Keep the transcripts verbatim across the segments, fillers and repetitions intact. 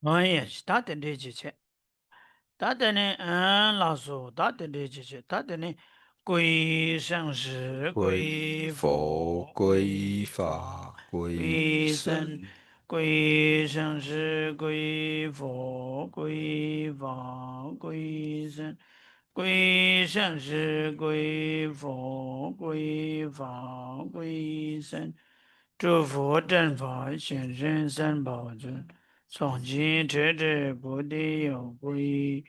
ཨ་ཡེ་ད་དེ་འདྲས་ཅིག་བྱས། ད་དེ་ནས་ཨན་ལགས་སོ། ད་དེ་འདྲས་ཅིག་བྱས། ད་དེ་ནས་ཀུའི་ཧྲེང་ཧྲི་ཀུའི་ཧྥོ་ཀུའི་ཧྥ་ཀུའི་ཧྲེང་ཀུའི་ཧྲེང་ཧྲི་ཀུའི་ཧྥོ་ཀུའི་ཧྥ་ཀུའི་ཧྲེང་ཀུའི་ཧྲེང་ཧྲི་ཀུའི་ཧྥོ་ཀུའི་ཧྥ་ཀུའི་ཧྲེང་། 祝福正法显现三宝尊，从今直至菩提有归依。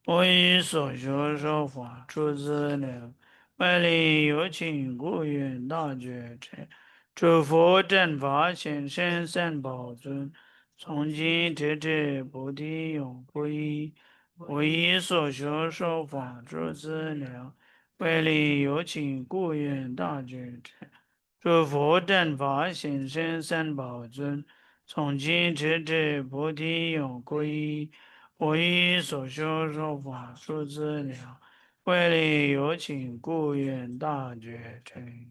我以所学说法出资粮，外力有请故愿大觉者。祝福正法显现三宝尊，从今直至菩提有归依。我以所学说法出资粮，外力有请故愿大觉者。 祝福正法显现三宝尊，从今直至菩提有归依。我以所修说法出资粮，为利有请故愿大觉成。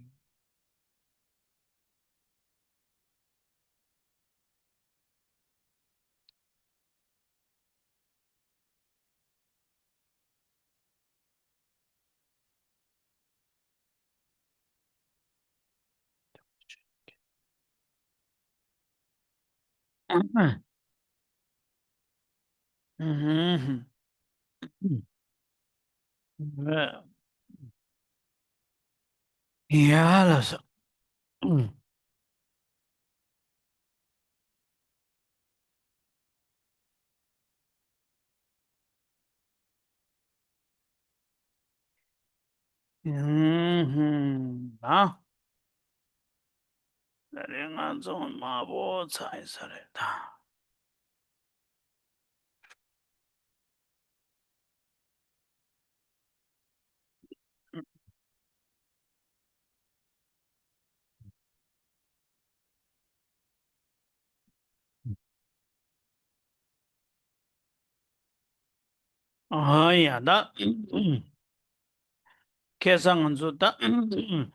ཡ་ལགས་སོ། ཨུམ་ཧུམ། ད་ད་རེས་ང་ཚོ་མང་པོ་ཚར་ཡིན་ས་རེད་ད། ཨ་ཡ་ད། ཁ་སང་ང་ཚོ་ད་བསྟན་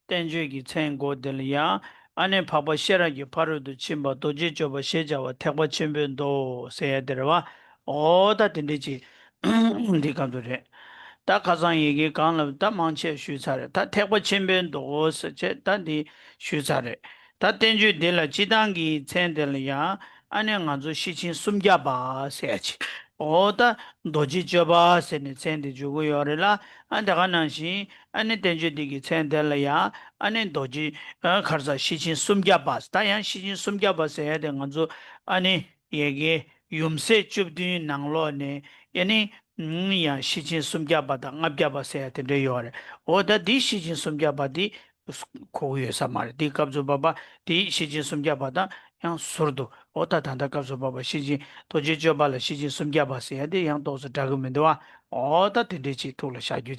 བཅོས་ཀྱི་མཚན་འགོ་དེ་ལ་ཡང་ཨ་ནི་འཕགས་པ་ཤེས་རབ་ཀྱི་ཕ་རོལ་ཏུ་ཕྱིན་པ་རྡོ་རྗེ་སྤྱོད་པ་ཞེས་བྱ་བ་ཐེག་པ་ཆེན་པོའི་མདོ་ཟེར་ཡ་དེ་རེད་བ། འོ་ད་དེ་འདྲ་ཅིག་འདི་སྐབས་སུ་རེད། ད་ཁ་སང་ཡི་གེ་གང་ལ་ད་མང་ཆེ་ཞུས་ཚར་རེད། ད་ཐེག་པ་ཆེན་པོའི་མདོ་ཟེར་བྱས་ད་འདི་ཞུས་ཚར་རེད། ད་བསྟན་བཅོས་འདི་ལ་སྤྱི་བཏང་གི་མཚན་དེ་ལ་ཡང་ཨ་ནི་ང་ཚོ་ཤེར་ཕྱིན་སུམ་བརྒྱ་པ་ཟེར་ཡ་ཅིག་འོ་ད་རྡོ་རྗེ་སྤྱོད་པ་ཟེར་ནས་མཚན་དེ་འཇོག་གི་ཡོད་རེད་ལ། ཨ་དེ་ག་ནང་བཞིན་ཨ་ནི་བསྟན་བཅོས་འདི་གི་མཚན་དེ་ལ་ཡང་ཨ་ནི་རྡོ་རྗེ་ཨ་ག་རེ་ཟ་ཤེར་ཕྱིན་སུམ་བརྒྱ་པ་ཟེར། ད་ཡང་ཤེར་ཕྱིན་སུམ་བརྒྱ་པ་ཟེར་ཡ་དེ་ང་ཚོ་ཨ་ནི་ཡ་གི་ཡུམ་སྲས་བཅུ་བདུན་ནང་ལོགས་ནས་ཡ་ནི་ཡང་ཤེར་ཕྱིན་སུམ་བརྒྱ་པ་དང་ལྔ་བརྒྱ་པ་ཟེར་ཡ་དེ་འདྲ་ཡོད་རེད། འོ་ད་འདི་ཤེར་ཕྱིན་སུམ་བརྒྱ་པ་འདི་གོ་གི་ཡོད་ས་མ་རེད། འདི་སྐབས་སུ་བབ་པ་འདི་ཤེར་ཕྱིན་སུམ་བརྒྱ་པ་དང་ཡང་ཟུར་དུ། འོ་ད་ད་ལྟ་སྐབས་སུ་བབ་པ་ཤེར་ཕྱིན་རྡོ་རྗེ་སྤྱོད་པ་ལ་ཤེར་ཕྱིན་སུམ་བརྒྱ་པ་ཟེར་ཡ་འདི་ཡང་ཏོག་ཙམ་འདྲ་གི་མི་འདུག་བ། འོ་ད་དེ་འདྲའི་ཅིག་ཐུགས་ལ་བཞག་རྒྱུ་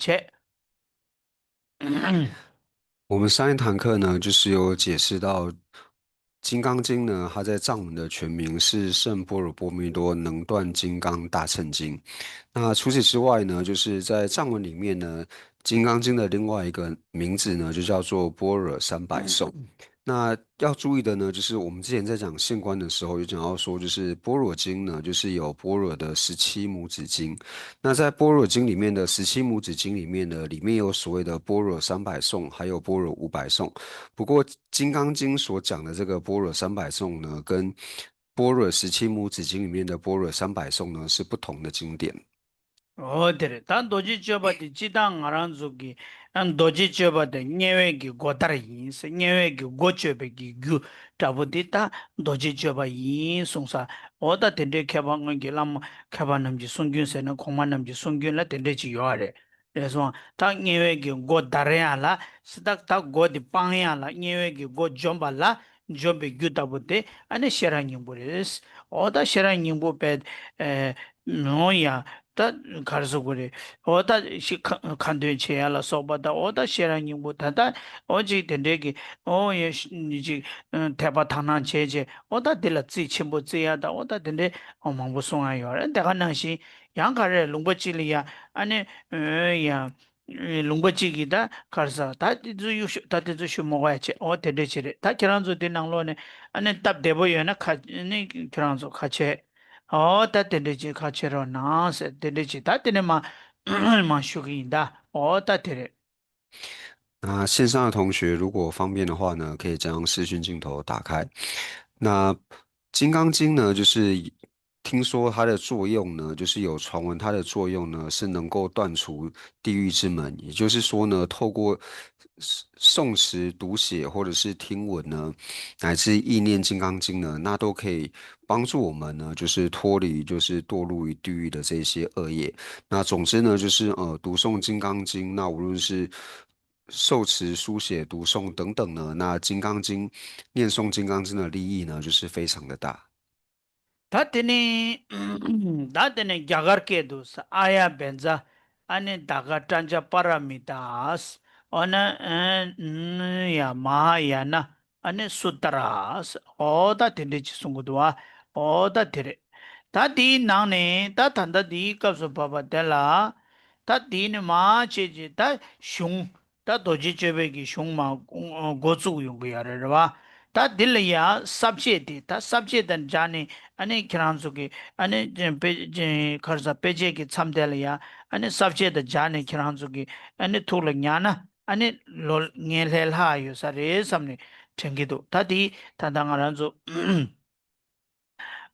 བྱས། 我们上一堂课呢，就是有解释到《金刚经》呢，它在藏文的全名是《圣般若波罗蜜多能断金刚大乘经》。那除此之外呢，就是在藏文里面呢，《金刚经》的另外一个名字呢，就叫做《般若三百颂》。那要注意的呢，就是我们之前在讲现观的时候，有讲到说，就是《般若经》呢，就是有般若的十七母子经。那在《般若经》里面的十七母子经里面呢，里面有所谓的《般若三百颂》，还有《般若五百颂》。不过，《金刚经》所讲的这个《般若三百颂》呢，跟《般若十七母子经》里面的《般若三百颂》呢，是不同的经典。 འོ་དེ་རེད། ད་རྡོ་རྗེ་སྤྱོད་པ་དེ་སྤྱི་བཏང་ང་རང་ཚོ་གི་ཨ་རྡོ་རྗེ་སྤྱོད་པ་དེ་དམྱལ་བའི་གི་སྒོ་དར་ཡིན་ཟེར། དམྱལ་བའི་གི་སྒོ་གཅོད་པའི་གི་རྒྱུ་འདྲ་པོ་དེ་ད་རྡོ་རྗེ་སྤྱོད་པ་ཡིན་གསུངས་ས། འོ་ད་དེ་འདྲའི་མཁས་པ་སྔོན་གྱི་བླ་མ་མཁས་པ་རྣམས་ཀྱི་གསུང་རྒྱུན་ཟེར་ན་གོང་མ་རྣམས་ཀྱི་གསུང་རྒྱུན་ལ་དེ་འདྲ་ཅིག་ཡོད་རེད། རེད་སོང་། ད་དམྱལ་བའི་གི་སྒོ་དར་ཡ་ལ་ཟེར། ད་ད་སྒོ་དེ་སྤང་ཡ་ལ་དམྱལ་བའི་གི་སྒོ་འཇོམས་པ་ལ་འཇོམས་པའི་རྒྱུ་ལྟ་བུ་དེ་ཨ་ནི་ཤེས་རབ་སྙིང་པོ་རེད། འོ་ད་ཤེས་རབ་སྙིང་པོ་པས་ཨེ་མོ་ཡ་ད་ག་རེ་ཟེར་དགོས་རེད། འོ་ད་ཤི་ཁ་ཁ་འདོན་བྱེད་ཡ་ལ་སོགས་པ་ད་འོ་ད་ཤེས་རབ་སྙིང་པོ་ད་ད་འོ་ཅིག་དེ་འདྲའི་གི་འོ་ཡ་ཅིག་ཐེག་པ་དག་སྣང་བྱས་བྱས་འོ་ད་དེ་ལ་རྩིས་ཆེན་པོ་རྩི་ཡ་ད་འོ་ད་དེ་འདྲའི་འོ་མང་པོ་གསུང་ཡ་ཡོད་རེད། དེ་ག་ནང་བཞིན་ཡང་ག་རེ་ལུང་པ་གཅིག་ལ་ཡ་ཨ་ནི་འོ་ཡ། ལུང་པ་གཅིག་གིས་ད་ག་རེ་ཟ་ད་དེ་ཚོ་གཡུག་ཤོག་ད་དེ་ཚོ་ཞུ་མི་དགོས་ཡ་བྱས། འོ་དེ་འདྲས་བྱས་རེད། ད་ཁྱེད་རང་ཚོ་དེ་ནང་ལོགས་ནས་ཨ་ནི་སྟབས་བདེ་པོ་ཡོད་ན་ཁ་ནི་ཁྱེད་རང་ཚོ་ཁ་ཆད་ ཨོ་ད་དེ་འདྲ་ཅིག་ཁ་ཕྱེ་རོགས་གནང་ཟེར། དེ་འདྲ་ཅིག་ད་དེ་ནས་མ་མ་ཞུ་གི་ཡིན་ད། ཨོ་ད་དེ་རེད།那线上的同学如果方便的话呢，可以将视讯镜头打开。那《金刚经》呢，就是听说它的作用呢，就是有传闻它的作用呢是能够断除地狱之门，也就是说呢，透过诵持、读写或者是听闻呢，乃至意念《金刚经》呢，那都可以帮助我们呢，就是脱离就是堕入于地狱的这些恶业。那总之呢，就是呃，读诵《金刚经》，那无论是受持、书写、读诵等等呢，那《金刚经》念诵《金刚经》的利益呢，就是非常的大。 ད་དེ་ནི་ད་དེ་ནི་རྒྱ་གར་སྐད་དུ་ས་ཨཱརྱ་བཛྲ། ཨ་ནི་ད་ག་པྲཛྙཱ་པཱ་ར་མི་ཏཱ། ཨོ་ན་ཨ་ནི་ཡ་མ་ཧཱ་ཡ་ན། ཨ་ནི་སུ་ཏྲ། ཨོ་ད་དེ་འདྲ་ཅིག་གསུང་གི་འདུག་བ། ཨོ་ད་དེ་རེད། ད་དེའི་ནང་ནས་ད་ད་ལྟ་དེའི་སྐབས་སུ་བབ་པ་དེ་ལ། ད་དེའི་ནི་མ་ཆེ་ཅིག་ད་གཞུང་། ད་རྡོ་རྗེ་གཅོད་པའི་གི་གཞུང་མ་འགོ་བཙུགས་ཡོང་གི་ཡོད་རེད་རེད་བ། ད་འདི་ལ་ཡ་ས་བཅད་དེ་ད་ས་བཅད་དང་སྦྱར་ནས་ཨ་ནི་ཁྱེད་རང་ཚོ་གི་ཨ་ནི་དཔེ་ག་རེ་ཟ་དཔེ་ཆའི་གི་མཚམས་དེ་ལ་ཡ་ཨ་ནི་ས་བཅད་དང་སྦྱར་ནས་ཁྱེད་རང་ཚོ་གི་ཨ་ནི་ཐུགས་ལ་ཉར་ན་ཨ་ནི་ལོ་ངན་ལྷད་ལྷག་ཡོད་ས་རེད་བསམ་ནས་དྲན་གྱི་འདུག་ད་དེ་ད་ལྟ་ང་རང་ཚོ།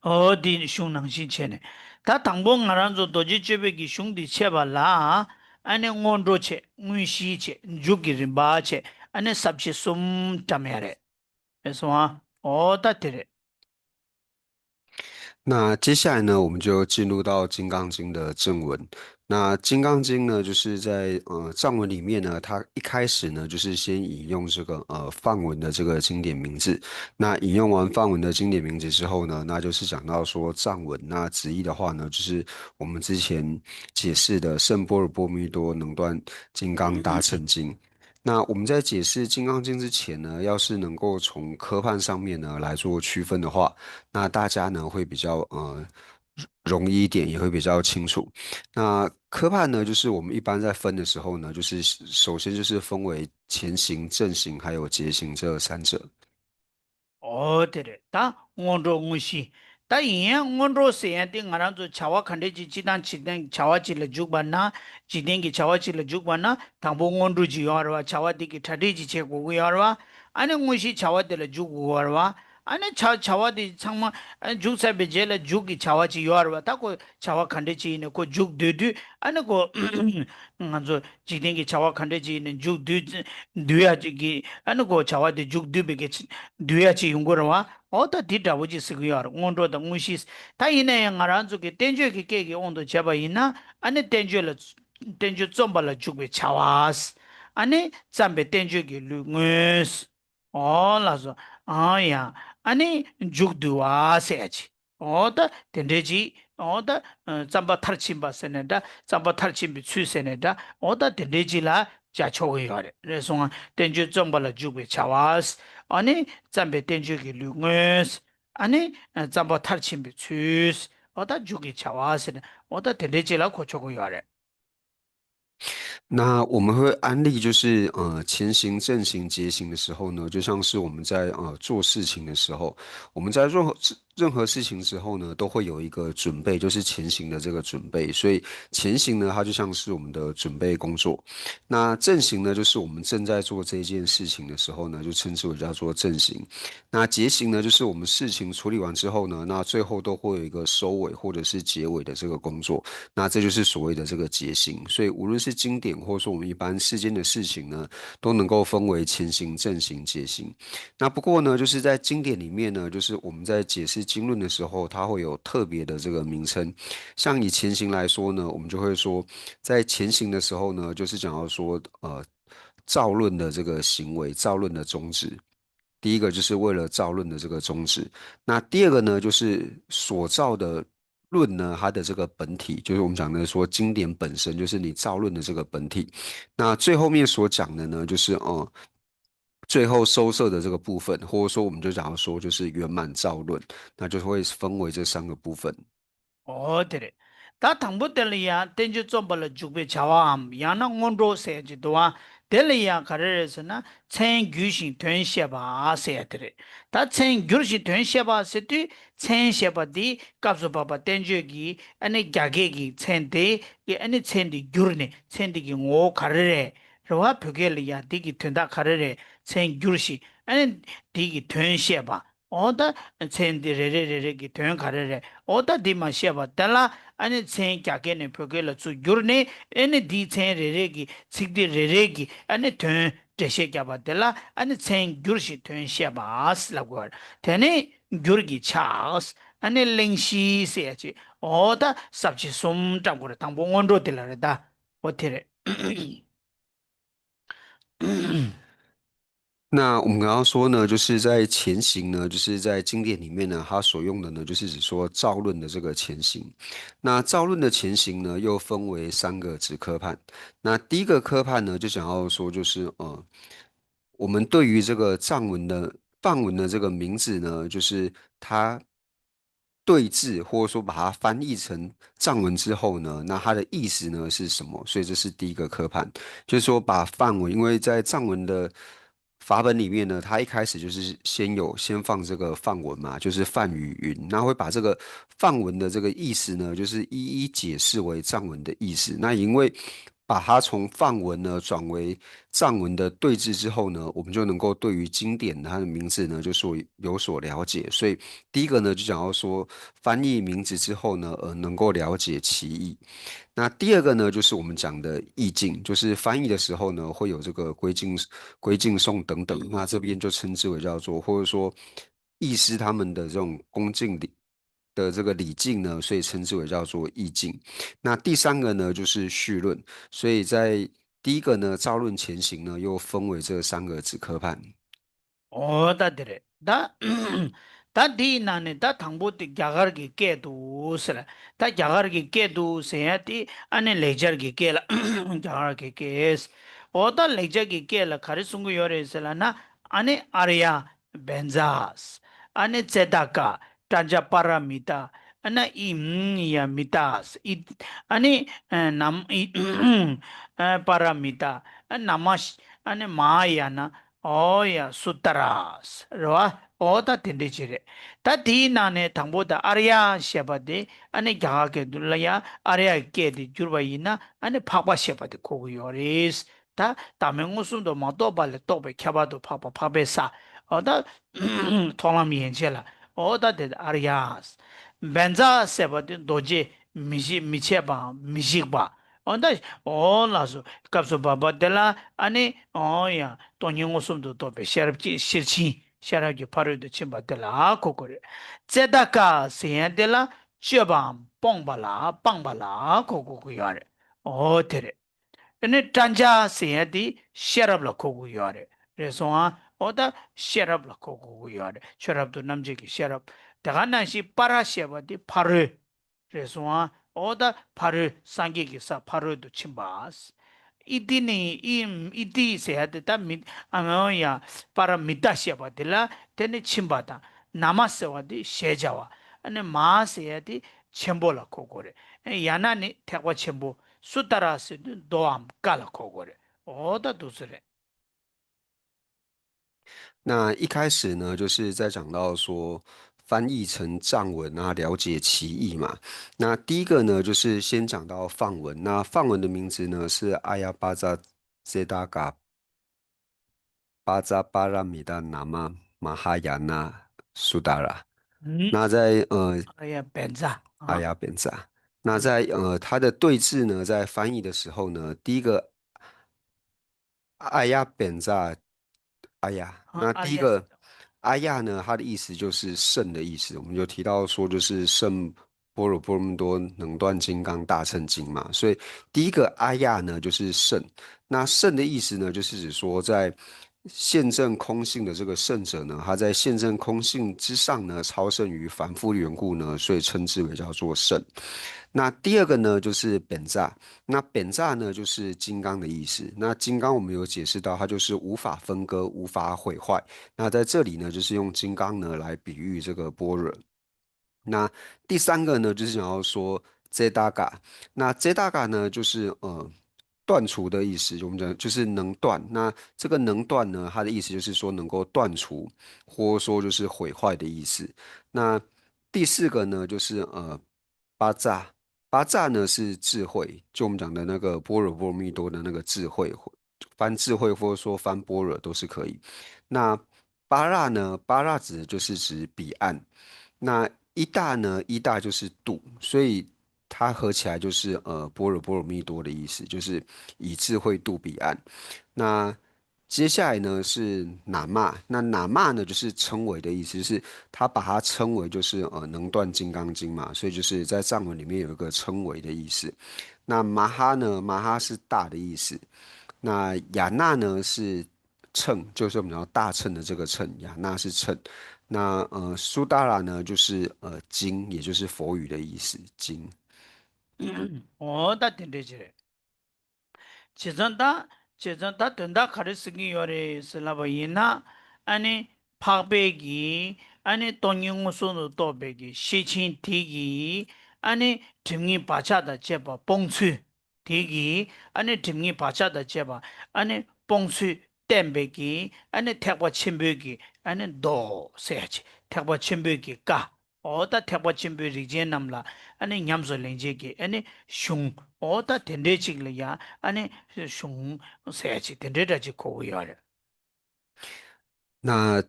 ཨོ་དེ་གཞུང་ནང་བཞིན་བྱས་ནས། ད་དང་པོ་ང་རང་ཚོ་རྡོ་རྗེ་གཅོད་པའི་གི་གཞུང་འདི་འཆད་པ་ལ། ཨ་ནི་སྔོན་འགྲོ་བྱས། དངོས་གཞི་བྱས། མཇུག་གི་རིམ་པ་བྱས། ཨ་ནི་ས་བཅད་གསུམ་བཀྲམ་ཡ་རེད། ཨེ་སོང་ཨ། ཨོ་ད་དེ་རེད། 那接下来呢，我们就进入到《金刚经》的正文。那《金刚经》呢，就是在呃藏文里面呢，它一开始呢，就是先引用这个呃梵文的这个经典名字。那引用完梵文的经典名字之后呢，那就是讲到说藏文。那直译的话呢，就是我们之前解释的圣般若波罗蜜多能断金刚大乘经。那我们在解释《金刚经》之前呢，要是能够从科判上面呢来做区分的话，那大家呢会比较呃容易一点，也会比较清楚。那科判呢，就是我们一般在分的时候呢，就是首先就是分为前行、正行还有结行这三者。 ཨོ་དེ་རེད། ད་སྔོན་འགྲོ་དངོས་གཞི། ད་ཡིན་ཡང་སྔོན་འགྲོ་ཟེར་ཡ་དེ་ང་རང་ཚོ་བྱ་བ་ག་འདྲས་ཅིག་སྤྱི་བཏང་འཇིག་རྟེན་གྱི་བྱ་བ་ཅིག་ལ་འཇུག་པ་ན། འཇིག་རྟེན་གྱི་བྱ་བ་ཅིག་ལ་འཇུག་པ་ན་དང་པོ་སྔོན་འགྲོ་ཅིག་ཡོང་བ་རེད་བ། བྱ་བ་དེ་གི་གྲ་སྒྲིག་ཅིག་བྱེད་དགོས་ཀྱི་ཡོད་རེད་བ། ཨ་ནི་དངོས་གཞིའི་བྱ་བ་དེ་ལ་འཇུག་དགོས་ཀྱི་ཡོད་རེད་བ། ཨ་ནི་བྱ་བྱ་བ་དེ་ཚང་མ་ཨ་འཇུག་ཚར་བའི་རྗེས་ལ་མཇུག་གི་བྱ་བ་ཅིག་ཡོད་རེད་བ། ད་ཁོ་བྱ་བ་ག་འདྲས་ཅིག་ཡིན་ནའི་ཁོ་མཇུག་བསྡུས་དུས་ཨ་ནི་ཁོ་ང་ཚོ། འཇིག་རྟེན་གྱི་བྱ་བ་ག་འདྲ་ཅིག་ཡིན་ནའི་མཇུག་བསྡུ་བསྡུ་ཡ་ཅིག་གི་ཨ་ནི་ཁོ་བྱ་བ་དེ་མཇུག་བསྡུ་བའི་གི་བསྡུ་ཡ་ཅིག་ཡོང་གི་རེད་བ། འོ་ད་དེ་འདྲ་བོ་ཅིག་ཟེར་གི་ཡོད་རེད། སྔོན་འགྲོ་དང་དངོས་གཞི། ད་ཡིན་ན་ཡང་ང་རང་ཚོ་གི་བསྟན་བཅོས་ཀྱི་སྐད་ཀྱི་དབང་དུ་བྱས་པ་ཡིན་ན་ཨ་ནི་བསྟན་བཅོས་ལ་བསྟན་བཅོས་རྩོམ་པ་ལ་འཇུག་པའི་བྱ་བ། ཨ་ནི་བརྩམས་པའི་བསྟན་བཅོས་ཀྱི་ལུས་དངོས། འོ་ལགས་སོ། ཨ་ཡ། ཨ་ནི་མཇུག་བསྡུ་བ་ཟེར་ཡ་ཅིག་འོ་ད་དེ་འདྲའི་ཅིག་འོ་ད་ཨ་བརྩམ་པ་མཐར་ཕྱིན་པ་ཟེར་ནའི་འདྲ། བརྩམ་པ་མཐར་ཕྱིན་པའི་ཚུལ་ཟེར་ནའི་འདྲ། འོ་ད་དེ་འདྲའི་ཅིག་ལ་བྱ་ཆོག་གི་ཡོད་རེད། རེད་སོང་ང་། བསྟན་བཅོས་རྩོམ་པ་ལ་འཇུག་པའི་བྱ་བ། ཨ་ནི་བརྩམས་པའི་བསྟན་བཅོས་ཀྱི་ལུས་དངོས། ཨ་ནི་ཨ་བརྩམ་པ་མཐར་ཕྱིན་པའི་ཚུལ། འོ་ད་མཇུག་གི་བྱ་བ་ཟེར་ནའི་འོ་ད་དེ་འདྲའི་ཅིག་ལ་གོ་ཆོག་གི་ཡོད་རེད། 那我们会安利，就是呃，前行、正行、结行的时候呢，就像是我们在呃做事情的时候，我们在任何任何事情之后呢，都会有一个准备，就是前行的这个准备。所以前行呢，它就像是我们的准备工作。那正行呢，就是我们正在做这一件事情的时候呢，就称之为叫做正行。那结行呢，就是我们事情处理完之后呢，那最后都会有一个收尾或者是结尾的这个工作。那这就是所谓的这个结行。所以无论是经典，或者说我们一般世间的事情呢，都能够分为前行、正行、结行。那不过呢，就是在经典里面呢，就是我们在解释经论的时候，它会有特别的这个名称。像以前行来说呢，我们就会说，在前行的时候呢，就是讲到说，呃，造论的这个行为，造论的宗旨。第一个就是为了造论的这个宗旨。那第二个呢，就是所造的论呢，它的这个本体，就是我们讲的说经典本身，就是你造论的这个本体。那最后面所讲的呢，就是哦，最后收摄的这个部分，或者说我们就讲到说就是圆满造论，那就会分为这三个部分。 འོ་དེ་རེད། ད་དང་པོ་དེ་ལ་ཡང་བསྟན་བཅོས་རྩོམ་པ་ལ་འཇུག་པའི་བྱ་བའམ་ཡང་ན་སྔོན་འགྲོ་ཟེར་གྱི་འདུག་ཨ། དེ་ལ་ཡང་ག་རེ་རེད་ཟེར་ན། མཚན་བསྒྱུར་ཞིང་དོན་བཤད་པ་ཟེར་ཡ་དེ་རེད། ད་མཚན་བསྒྱུར་ཞིང་དོན་བཤད་པ་ཟེར་དུས། མཚན་ཞེས་པ་འདི་སྐབས་སུ་བབ་པ་བསྟན་བཅོས་ཀྱི་ཨ་ནི་རྒྱ་སྐད་ཀྱི་མཚན་དེ་གི་ཨ་ནི་མཚན་དེ་བསྒྱུར་ནས། མཚན་དེ་གི་ངོ་བོ་ག་རེ་རེད། རེད་བ། བོད་སྐད་ལ་ཡང་དེ་གི་དོན་དག་ག་རེ་རེད། མཚན་བསྒྱུར་ཞིང་། ཨ་ནི་དེ་གི་དོན་བཤད་པ། འོ་ད་མཚན་འདི་རེ་རེ་རེ་རེ་གི་དོན་ག་རེ་རེད། འོ་ད་འདི་མ་བཤད་པ་དེ་ལ་ཨ་ནི་མཚན་རྒྱ་སྐད་ནས་བོད་སྐད་ལ་ཚུར་བསྒྱུར་ནས། ཨ་ནི་འདིའི་མཚན་རེ་རེ་གི་ཚིག་འདི་རེ་རེ་གི་ཨ་ནི་དོན་འགྲེལ་བཤད་བརྒྱབ་པ་དེ་ལ་ཨ་ནི་མཚན་བསྒྱུར་ཞིང་དོན་བཤད་པ་ལབ་དགོས། དེ་ནས་འགྱུར་གྱི་ཕྱག། ཨ་ནི་གླེང་གཞི་ཟེར་ཡ་ཅིག་འོ་ད་ཟབ་ཆོས་གསུམ་བཀྲམ་དགོས་རེད། དང་པོ་སྔོན་འགྲོ་དེ་ལ་རེད་ད། འོ་དེ་རེད།那我们刚刚说呢，就是在前行呢，就是在经典里面呢，它所用的呢，就是指说造论的这个前行。那造论的前行呢，又分为三个子科判。那第一个科判呢，就讲到说，就是呃，我们对于这个藏文的梵文的这个名字呢，就是它对字，或者说把它翻译成藏文之后呢，那它的意思呢是什么？所以这是第一个科判，就是说把梵文，因为在藏文的法本里面呢，它一开始就是先有先放这个梵文嘛，就是梵语云，那会把这个梵文的这个意思呢，就是一一解释为藏文的意思。那因为把它从梵文呢转为藏文的对字之后呢，我们就能够对于经典它的名字呢就说有所了解。所以第一个呢，就讲到说翻译名字之后呢，呃，能够了解其意。那第二个呢，就是我们讲的意境，就是翻译的时候呢，会有这个归敬、归敬颂等等，那这边就称之为叫做，或者说译师他们的这种恭敬礼的这个礼敬呢，所以称之为叫做意境。那第三个呢，就是绪论。所以在第一个呢，造论前行呢，又分为这三个子科判。 འོ་ད་དེ་རེད་ད། ད་འདིའི་ནང་ནས་ད་དང་པོ་དེ་རྒྱ་གར་གྱི་སྐད་དུ་ཟེར། ད་རྒྱ་གར་གྱི་སྐད་དུ་ཟེར་ཡ་དེ་ཨ་ནི་ལེགས་སྦྱར་གྱི་སྐད་ལ། རྒྱ་གར་གྱི་སྐད། འོ་ད་ལེགས་སྦྱར་གྱི་སྐད་ལ་ག་རེ་གསུང་གི་ཡོད་རེད་ཟེར་ལབ་ན། ཨ་ནི་ཨཱརྱ་བཛྲ། ཨ་ནི་ཙེ་ཏ་ཀ། པྲཛྙཱ་པཱ་ར་མི་ཏཱ། ཨ་ནི་ཨི་མ་ཡ་མི་ཏཱ། ཨི། ཨ་ནི་ཨ་ནམ་ཨི་པཱ་ར་མི་ཏཱ། ཨ་ནམ། ཨ་ནི་མ་ཧཱ་ཡ་ན། འོ་ཡ་སུ་ཏྲ། རེད་བ། འོ་ད་དེ་འདྲ་ཅིག་རེད། ད་དེའི་ནང་ནས་དང་པོ་ད་ཨཱརྱ་ཞེས་པ་དེ་ཨ་ནི་རྒྱ་གར་སྐད་དུ་ལ་ཡང་ཨཱརྱ་གི་སྐད་དེ་བསྒྱུར་བ་ཡིན་ན་ཨ་ནི་འཕགས་པ་ཞེས་པ་དེ་གོ་གི་ཡོད་རེད། ད་བདག་མེད་མངོན་སུམ་དུ་མ་རྟོགས་པ་ལས་རྟོགས་པའི་ཁྱད་པར་དུ་འཕགས་པ་འཕགས་པའི་ས། འོ་ད་མཐོང་ལམ་ཡན་ཆད་ལ། འོ་ད་དེ་ཨཱརྱ། བཛྲ་ཟེར་བ་དེ་རྡོ་རྗེ་མི་ཤེས་མི་ཆད་པའམ་མི་ཤིགས་པ། འོ་ད་འོ་ལགས་སོ། སྐབས་སུ་བབ་པ་དེ་ལ་ཨ་ནི་འོ་ཡ་སྟོང་ཉིད་མངོན་སུམ་དུ་རྟོགས་པའི་ཤེས་རབ་ཀྱི་ཤེར་ཕྱིན། ཤེས་རབ་ཀྱི་ཕ་རོལ་ཏུ་ཕྱིན་པ་དེ་ལ་གོ་དགོས་རེད། ཙེ་ཏ་ཀ་ཟེར་ཡ་དེ་ལ་དཔྱོད་པའམ་སྤོང་བ་ལ་སྤངས་པ་ལ་གོ་དགོས་ཀྱི་ཡོད་རེད། འོ་དེ་རེད། ཨ་ནི་པྲཛྙཱ་ཟེར་ཡ་དེ་ཤེས་རབ་ལ་གོ་དགོས་ཀྱི་ཡོད་རེད། རེད་སོང་ཨ། འོ་ད་ཤེས་རབ་ལ་གོ་དགོས་ཀྱི་ཡོད་རེད། ཆོས་རབ་ཏུ་རྣམ་འབྱེད་ཀྱི་ཤེས་རབ། དེ་ག་ནང་བཞིན་པཱ་ར་ཞེས་པ་དེ་ཕ་རོལ། རེད་སོང་ཨ། འོ་ད་ཕ་རོལ་སངས་རྒྱས་ཀྱི་ས་ཕ་རོལ་ཏུ་ཕྱིན་པ། ཨི་ཏི་ནི་ཨི་ཨི་ཏི་ཟེར་ཡ་དེ་ད་མི་ཨ་མ་ཡ་པཱ་ར་མི་ཏཱ་ཞེས་པ་དེ་ལ་དེ་ནི་ཕྱིན་པ་དང་། ན་མ་ཟེར་བ་དེ་ཞེས་བྱ་བ། ཨ་ནི་མ་ཟེར་ཡ་དེ་ཆེན་པོ་ལ་གོ་དགོས་རེད། ཡང་ན་ནི་ཐེག་པ་ཆེན་པོ། སུ་ཏྲ་ཟེར་དུས་མདོའམ་བཀའ་ལ་གོ་དགོས་རེད། འོ་ད་འདུག་སེ་རེད། 那一开始呢，就是在讲到说翻译成藏文啊，了解其意嘛。那第一个呢，就是先讲到梵文。那梵文的名字呢是阿亚巴扎塞达嘎巴扎巴拉米达那玛马哈亚那苏达拉。嗯，那在呃哎呀，本子啊，阿亚本扎。那在呃它的对字呢，在翻译的时候呢，第一个阿亚本扎，阿亚，啊那第一个阿亚呢，它的意思就是圣的意思。我们有提到说，就是圣般若波罗蜜多能断金刚大乘经嘛，所以第一个阿亚呢就是圣。那圣的意思呢，就是指说在现证空性的这个圣者呢，他在现证空性之上呢，超胜于凡夫缘故呢，所以称之为叫做圣。那第二个呢，就是本扎。那本扎呢，就是金刚的意思。那金刚我们有解释到，它就是无法分割、无法毁坏。那在这里呢，就是用金刚呢来比喻这个般若。那第三个呢，就是想要说 zetaka。那 zetaka 呢，就是呃断除的意思，我们讲就是能断。那这个能断呢，它的意思就是说能够断除，或者说就是毁坏的意思。那第四个呢，就是呃，巴扎，巴扎呢是智慧，就我们讲的那个般若波罗蜜多的那个智慧，翻智慧或者说翻般若都是可以。那巴拉呢，巴拉指的就是指彼岸。那伊大呢，伊大就是度，所以它合起来就是呃般若波罗蜜多的意思，就是以智慧度彼岸。那接下来呢是那玛，那那玛呢就是称为的意思，就是他把它称为就是呃能断金刚经嘛，所以就是在藏文里面有一个称为的意思。那玛哈呢，玛哈是大的意思，那雅那呢是秤，就是我们讲大秤的这个秤，雅那是秤。那呃苏达拉呢就是呃经，也就是佛语的意思，经。哦，那挺对劲嘞。བྱས་ཙང་ད། བྱས་ཙང་ད་དོན་དག་ག་རེ་ཟེར་གྱི་ཡོད་རེད་ཟེར་ལབ་པ་ཡིན་ན། ཨ་ནི་འཕགས་པའི་གི་ཨ་ནི་སྟོང་ཉིད་མངོན་སུམ་དུ་རྟོགས་པའི་གི་ཤེར་ཕྱིན་དེ་གིས་ཨ་ནི་སྒྲིབ་གཉིས་བག་ཆགས་དང་བཅས་པ་སྤོང་ཚུལ། དེ་གིས་ཨ་ནི་སྒྲིབ་གཉིས་བག་ཆགས་དང་བཅས་པ་ཨ་ནི་སྤོང་ཚུལ་བསྟན་པའི་གི་ཨ་ནི་ཐེག་པ་ཆེན་པོའི་གི་ཨ་ནི་མདོ་ཟེར་ཡ་ཅིག་ཐེག་པ་ཆེན་པོའི་གི་བཀའ། འོ་ད་ཐེག་པ་ཆེན་པོའི་རིགས་ཅན་རྣམས་ལ་ཨ་ནི་ཉམས་སུ་ལེན་བྱེད་ཀྱི་ཨ་ནི་གཞུང་། འོ་ད་དེ་འདྲའི་ཅིག་ལ་ཡང་ཨ་ནི་གཞུང་ཟེར་ཅིག་དེ་འདྲའི་འདྲ་ཅིག་གོ་གི་ཡོད་རེད།那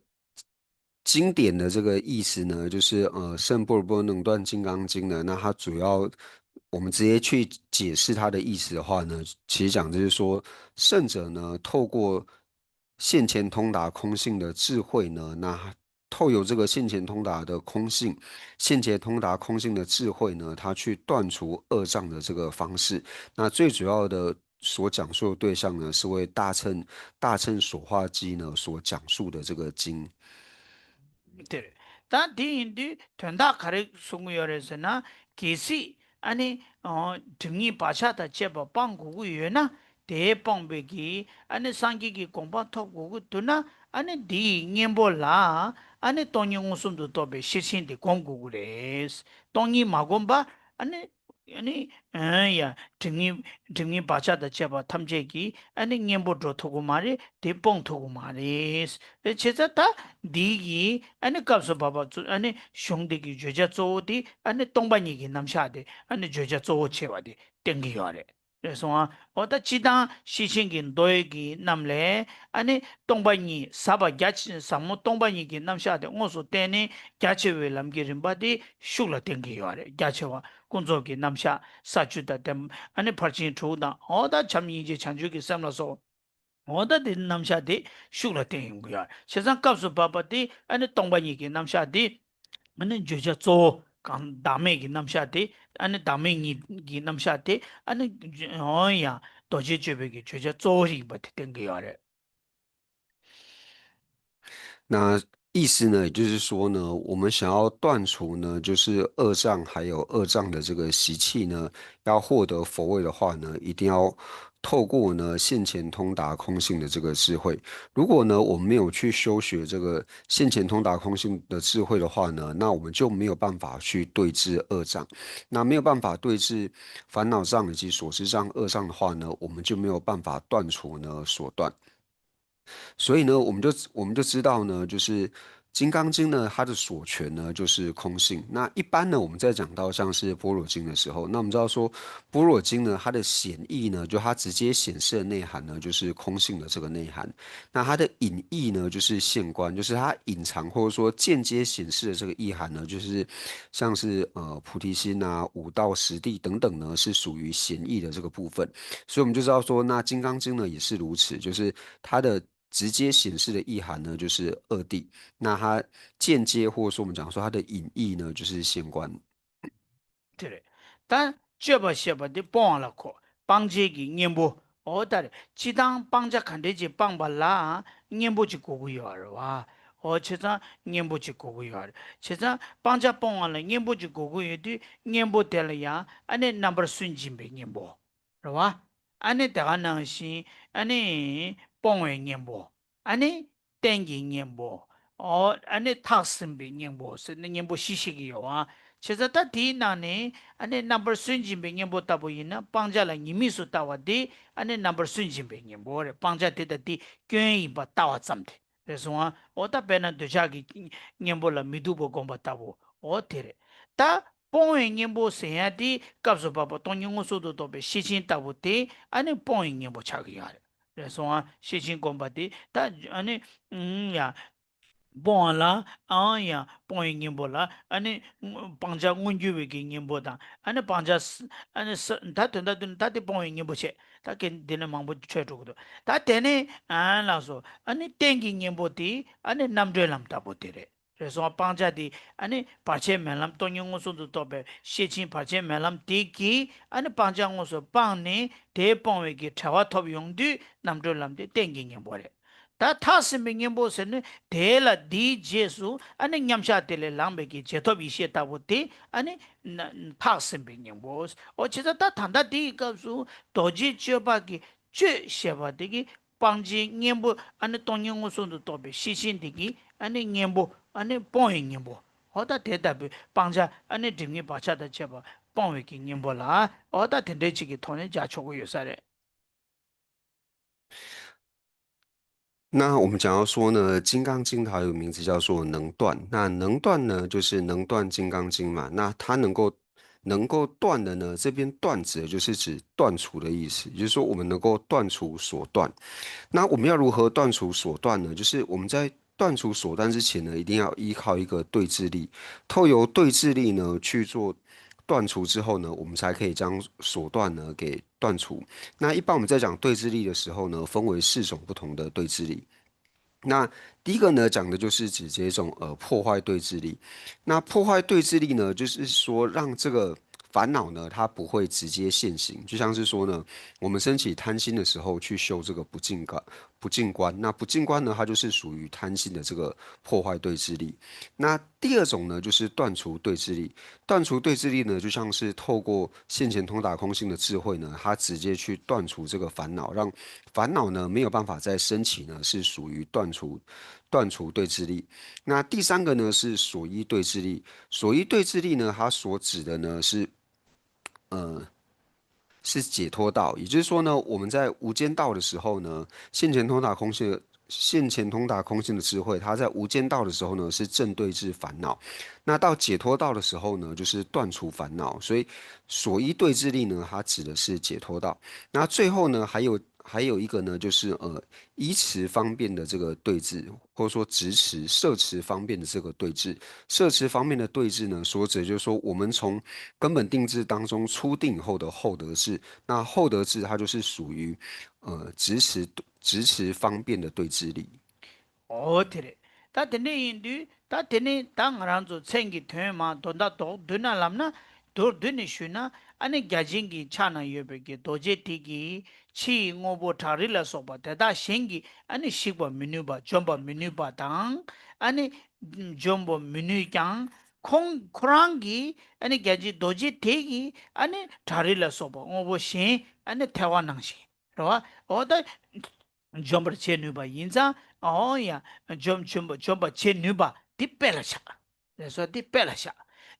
经典的这个意思呢，就是呃，圣般若波罗能断金刚经呢，那它主要我们直接去解释它的意思的话呢，其实讲就是说，圣者呢透过现前通达空性的智慧呢，那透由这个现前通达的空性，现前通达空性的智慧呢，它去断除恶障的这个方式。那最主要的所讲述的对象呢，是为大乘大乘所化机呢所讲述的这个经。对，但对应的 དོན་དག་ག་རེ་གསུང་གི་ཡོད་རེད་ཟེར་ན། གལ་སྲིད་ཨ་ནི་སྒྲིབ་གཉིས་བག་ཆགས་དང་བཅས་པ་སྤང་དགོས་ཀྱི་ཡོད་ན། དེ་སྤངས་པའི་གི་ཨ་ནི་སངས་རྒྱས་ཀྱི་གོ་འཕང་ཐོབ་དགོས་ཀྱི་འདུག་ན། ཨ་ནི་འདི་ཡི་གཉེན་པོ་ལ་ཨ་ནི་སྟོང་ཉིད་མངོན་སུམ་དུ་རྟོགས་པའི་ཤེར་ཕྱིན་དེ་སྒོམ་དགོས་ཀྱི་རེད། སྟོང་ཉིད་མ་བསྒོམས་པ་ཨ་ནི་ཨ་ནི་ཡ་སྒྲིབ་གཉིས་སྒྲིབ་གཉིས་བག་ཆགས་དང་བཅས་པ་ཐམས་ཅད་ཀྱི་ཨ་ནི་གཉེན་པོ་འགྲོ་ཐུབ་ཀྱི་མ་རེད། དེ་སྤོང་ཐུབ་ཀྱི་མ་རེད། བྱས་ཙང་ད་འདི་གི་ཨ་ནི་སྐབས་སུ་བབ་པ་ཚུ་ཨ་ནི་གཞུང་འདི་གི་བརྗོད་བྱ་གཙོ་བོ་དེ་ཨ་ནི་སྟོང་པ་ཉིད་ཀྱི་རྣམ་གཞག་དེ་ཨ་ནི་བརྗོད་བྱ་གཙོ་བོ་ཆེ་བ་དེ་བསྟན་གྱི་ཡོད་རེད། རེད་སོང་ཨ། འོ་ད་སྤྱིར་བཏང་ཤེར་ཕྱིན་གྱི་མདོ་ཡི་གི་རྣམས་ལས་ཨ་ནི་སྟོང་པ་ཉིད་ཟབ་པ་རྒྱ་ཆེ་ཟབ་མོ་སྟོང་པ་ཉིད་ཀྱི་རྣམ་གཞག་དེ་དངོས་སུ་བསྟན་ནས་རྒྱ་ཆེ་བའི་ལམ་གྱི་རིམ་པ་དེ་ཤུགས་ལ་བསྟན་གྱི་ཡོད་རེད། རྒྱ་ཆེ་བ་ཀུན་རྫོབ་ཀྱི་རྣམ་གཞག་ས་བཅུ་དང་ལྡན་ཨ་ནི་ཕར་ཕྱིན་དྲུག་དང་། འོ་ད་བྱམས་སྙིང་རྗེ་བྱང་ཆུབ་ཀྱི་སེམས་ལ་སོགས། འོ་ད་དེ་རྣམ་གཞག་དེ་ཤུགས་ལ་བསྟན་ཡོང་གི་ཡོད་རེད། བྱས་ཙང་སྐབས་སུ་བབ་པ་དེ་ཨ་ནི་སྟོང་པ་ཉིད་ཀྱི་རྣམ་གཞག་དེ་ཨ་ནི་བརྗོད་བྱ་གཙོ་བོ་གང་བདག་མེད་ཀྱི་རྣམ་གཞག་དེ་ཨ་ནི་བདག་མེད་ཉིད་ཀྱི་རྣམ་གཞག་དེ་ཨ་ནི་འོ་ཡང་རྡོ་རྗེ་སྤྱོད་པའི་གི་བརྗོད་བྱ་གཙོ་བོ་ཡིན་པ་དེ་བསྟན་གྱི་ཡོད་རེད། 那意思呢，也就是说呢，我们想要断除呢，就是恶障还有恶障的这个习气呢，要获得佛位的话呢，一定要透过呢现前通达空性的这个智慧。如果呢，我们没有去修学这个现前通达空性的智慧的话呢，那我们就没有办法去对治恶障。那没有办法对治烦恼障以及所知障、恶障的话呢，我们就没有办法断除呢所断。所以呢，我们就我们就知道呢，就是《金刚经》呢，它的所全呢就是空性。那一般呢，我们在讲到像是《般若经》的时候，那我们知道说，《般若经》呢，它的显义呢，就它直接显示的内涵呢，就是空性的这个内涵。那它的隐义呢，就是现观，就是它隐藏或者说间接显示的这个意涵呢，就是像是呃菩提心啊、五道十地等等呢，是属于显义的这个部分。所以我们就知道说，那《金刚经》呢也是如此，就是它的直接显示的意涵呢，就是二谛。那它间接或者说我们讲说它的隐义呢，就是现观。དེ་རེད། ད་སྤྱོད་པ་ཞེས་པ་འདི་སྤོང་བ་ལ་གོ། སྤང་བྱེད་ཀྱི་གཉེན་པོ། འོ་ད་རེད། སྤྱིར་བཏང་སྤང་བྱ་ག་འདྲས་ཅིག་སྤངས་པ་ལ་གཉེན་པོ་ཅིག་དགོས་ཀྱི་ཡོད་རེད་བ། འོ་བྱས་ཙང་གཉེན་པོ་ཅིག་དགོས་ཀྱི་ཡོད་རེད། བྱས་ཙང་སྤང་བྱ་སྤོང་བ་ལ་གཉེན་པོ་ཅིག་དགོས་ཀྱི་ཡོད་དུས་གཉེན་པོ་དེ་ལ་ཡང་ཨ་ནི་རྣམ་པར་སུན་འབྱིན་པའི་གཉེན་པོ། རེད་བ། ཨ་ནི་དེ་ག་ནང་བཞིན་ཨ་ནི་སྤོང་བའི་གཉེན་པོ། ཨ་ནི་རྟེན་གྱི་གཉེན་པོ། ཨོ་ཨ་ནི་ཐག་ཟིན་པའི་གཉེན་པོ་ཟེར་ནས་གཉེན་པོ་བཞི་བཤད་ཀྱི་ཡོད་ཨ། བྱས་ཙང་ད་དེའི་ནང་ནས་ཨ་ནི་རྣམ་པར་སུན་འབྱིན་པའི་གཉེན་པོ་ལྟ་བུ་ཡིན་ན་སྤང་བྱ་ལ་ཉེས་དམིགས་སུ་ལྟ་བ་དེ་ཨ་ནི་རྣམ་པར་སུན་འབྱིན་པའི་གཉེན་པོ་རེད། སྤང་བྱ་དེ་དང་དེ་སྐྱོན་ཡིན་པ་ལྟ་བ་ཙམ་དེ་རེད་སོང་ཨ། འོ་ད་དཔེར་ན་འདོད་ཆགས་ཀྱི་གཉེན་པོ་ལ་མི་སྡུག་པ་བསྒོམ་པ་ལྟ་བུ་འོ་དེ་རེད། ད་སྤོང་བའི་གཉེན་པོ་ཟེར་ཡ་དེ་སྐབས་སུ་བབ་པ་སྟོང་ཉིད་མངོན་སུམ་དུ་རྟོགས་པའི་ཤེར་ཕྱིན་ལྟ་བུ་དེ་ཨ་ནི་སྤོང་བའི་གཉེན་པོ་ཆགས་ཀྱི་ཡོད་རེད། རེད་སོང་ཨ། ཤེར་ཕྱིན་བསྒོམ་པ་དེ་ད་ཨ་ནི་ཨུམ་ཡ། སྤོང་བ་ལ་ཨང་ཡང་སྤོང་བའི་གཉེན་པོ་ལ་ཨ་ནི་སྤང་བྱ་མངོན་གྱུར་བའི་གི་གཉེན་པོ་དང་ཨ་ནི་སྤང་བྱ་ཨ་ནི་ད་དོན་དག་དོན་ད་དེ་སྤོང་བའི་གཉེན་པོ་བྱས། ད་གི་འདི་ནི་མང་པོ་འཕྲོས་འགྲོ་གི་འདུག་ད་དེ་ནས་ཨ་ལགས་སོ། ཨ་ནི་རྟེན་གྱི་གཉེན་པོ་དེ་ཨ་ནི་རྣམ་གྲོལ་ལམ་ལྟ་བུ་དེ་རེད། རེད་སོང་། སྤང་བྱ་དེ་ཨ་ནི་བར་ཆད་མེད་ལམ་སྟོང་ཉིད་མངོན་སུམ་དུ་རྟོགས་པའི་ཤེར་ཕྱིན་བར་ཆད་མེད་ལམ་དེ་གིས་ཨ་ནི་སྤང་བྱ་དངོས་སུ་སྤངས་ནས་དེ་སྤོང་བའི་གི་བྲལ་བ་ཐོབ་ཡོང་དུས་རྣམ་གྲོལ་ལམ་དེ་རྟེན་གྱི་གཉེན་པོ་རེད། ད་ཐག་ཟིན་པའི་གཉེན་པོ་ཟེར་ནི་དེ་ལ་དེའི་རྗེས་སུ་ཨ་ནི་མཉམ་གཞག་དེ་ལས་ལངས་པའི་གི་རྗེས་ཐོབ་ཡེ་ཤེས་ལྟ་བུ་དེ་ཨ་ནི་ཐག་ཟིན་པའི་གཉེན་པོ། འོ་བྱས་ཙང་ད་ད་ལྟ་དེའི་སྐབས་སུ་རྡོ་རྗེ་གཅོད་པ་གི་གཅོད་ཞེས་པ་དེ་གི་སྤང་བྱའི་གཉེན་པོ་ཨ་ནི་སྟོང་ཉིད་མངོན་སུམ་དུ་རྟོགས་པའི་ཤེར་ཕྱིན་དེ་གི་ཨ་ནི་གཉེན་པོ་ཨ་ནི་སྤོང་བའི་གཉེན་པོ། འོ་ད་དེ་ལྟ་བུའི་སྤང་བྱ་ཨ་ནི་སྒྲིབ་གཉིས་བག་ཆགས་དང་བཅས་པ་སྤོང་བའི་གི་གཉེན་པོ་ལ་འོ་ད་དེ་འདྲའི་ཅིག་གི་ཐོག་ནས་སྦྱར་ཆོག་གི་ཡོད་ས་རེད།那我们讲到说呢，《金刚经》它有名字叫做能断。那能断呢，就是能断《金刚经》嘛。那它能够能够断的呢，这边断指的就是指断除的意思，也就是说我们能够断除所断。那我们要如何断除所断呢？就是我们在断除所断之前呢，一定要依靠一个对治力，透由对治力呢去做断除之后呢，我们才可以将所断呢给断除。那一般我们在讲对治力的时候呢，分为四种不同的对治力。那第一个呢，讲的就是指这种呃破坏对治力。那破坏对治力呢，就是说让这个烦恼呢，它不会直接现行。就像是说呢，我们升起贪心的时候去修这个不净观，不净观。那不净观呢，它就是属于贪心的这个破坏对治力。那第二种呢，就是断除对治力。断除对治力呢，就像是透过现前通达空性的智慧呢，它直接去断除这个烦恼，让烦恼呢没有办法再升起呢，是属于断除断除对治力。那第三个呢是所依对治力。所依对治力呢，它所指的呢是呃是解脱道，也就是说呢，我们在无间道的时候呢，现前通达空性的现前通达空性的智慧，它在无间道的时候呢是正对治烦恼，那到解脱道的时候呢就是断除烦恼，所以所依对治力呢，它指的是解脱道。那最后呢还有还有一个呢就是呃依持方便的这个对治，或者说执持摄持方便的这个对治。摄持方便的对治呢，说者就是说我们从根本定智当中初定以后的后得智，那后得智它就是属于呃执持执持方便的对治力。འོ་དེ་རེད། ད་དེ་འདྲ་ཡིན་དུས་ད་དེ་ནི་ད་ང་རང་ཚོ་མཚན་གྱི་དོན་མ་དོན་དག་མདོར་བསྡུ་ན་ལབ་ན། མདོར་བསྡུས་ནས་ཞུས་ན་ཨ་ནི་བརྒྱ་བྱིན་གྱི་ཕྱག་ན་ཡོད་པའི་གི་རྡོ་རྗེ་དེ་གིས་ཕྱི་ཡི་དངོས་པོ་བྲག་རི་ལ་སོགས་པ་དེ་དག་གཞན་གྱིས་ཨ་ནི་བཤིག་པར་མི་ནུས་པ་འཇོམས་པར་མི་ནུས་པ་དང་། ཨ་ནི་འཇོམས་པར་མི་ནུས་ཀྱང་ཁོང་ཁོ་རང་གིས་ཨ་ནི་བརྒྱ་བྱིན་རྡོ་རྗེ་དེ་གིས་ཨ་ནི་བྲག་རི་ལ་སོགས་པ་དངོས་པོ་གཞན་ཨ་ནི་ཐལ་བ་ནང་བཞིན་རེད་བ། འོ་ད། འཇོམས་པར་བྱེད་ནུས་པ་ཡིན་ཙང་། འོ་ཡ། འཇོམས་འཇོམས་པ་འཇོམས་པར་བྱེད་ནུས་པ་འདི་དཔེ་ལ་བཞག་ལགས་སོ། འདི་དཔེ་ལ་བཞག་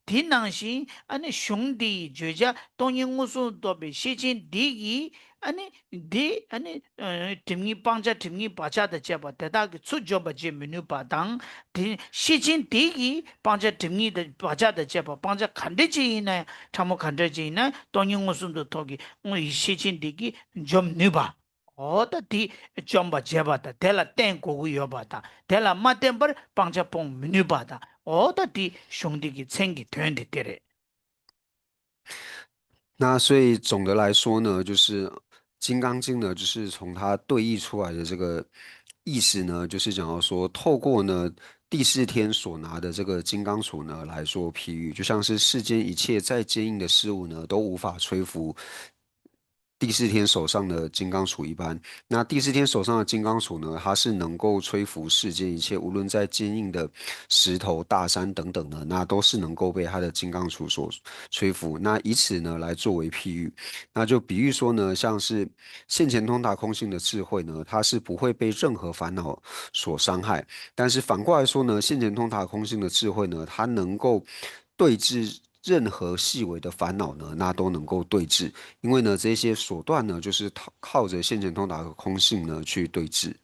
དེ་ནང་བཞིན་ཨ་ནི་གཞུང་འདི་ཡི་བརྗོད་བྱ་སྟོང་ཉིད་མངོན་སུམ་རྟོགས་པའི་ཤེར་ཕྱིན་འདི་ཡིས་ཨ་ནི་འདི་ཨ་ནི་སྒྲིབ་གཉིས་སྤང་བྱ་སྒྲིབ་གཉིས་བག་ཆགས་དང་བཅས་པ་དེ་དག་གི་ཚུར་འཇོམས་པར་བྱེད་མི་ནུས་པ་དང་། དེ་ཤེར་ཕྱིན་འདི་ཡིས་སྤང་བྱ་སྒྲིབ་གཉིས་དང་བག་ཆགས་དང་བཅས་པ་སྤང་བྱ་ག་འདྲ་ཅིག་ཡིན་ན་ཡང་ཕྲ་མོ་ག་འདྲ་ཅིག་ཡིན་ན་ཡང་སྟོང་ཉིད་མངོན་སུམ་དུ་རྟོགས་ཀྱི་དངོས་ཡིད་ཤེར་ཕྱིན་འདི་གིས་འཇོམས་ནུས་པ། འོ་ད་དེ་འཇོམས་པར་བྱེད་པ་དང་དེ་ལ་བརྟེན་དགོས་ཀྱི་ཡོད་པ་དང་དེ་ལ་མ་བརྟེན་པར་སྤང་བྱ་སྤོང་མི་ནུས་པ་དང་། འོ་ད་དེ་གཞུང་འདི་གི་མཚན་གྱི་དོན་དེ་དེ་རེད།那所以总的来说呢，就是《金刚经》呢，就是从它对译出来的这个意思呢，就是讲到说，透过呢第四天所拿的这个金刚杵呢来做譬喻，就像是世间一切再坚硬的事物呢，都无法摧服第四天手上的金刚杵一般。那第四天手上的金刚杵呢，它是能够摧服世间一切，无论在坚硬的石头、大山等等呢，那都是能够被它的金刚杵所摧服。那以此呢来作为譬喻，那就比喻说呢，像是现前通达空性的智慧呢，它是不会被任何烦恼所伤害。但是反过来说呢，现前通达空性的智慧呢，它能够对治任何细微的烦恼呢，那都能够对治，因为呢，这些手段呢，就是靠靠着现前通达和空性呢去对治。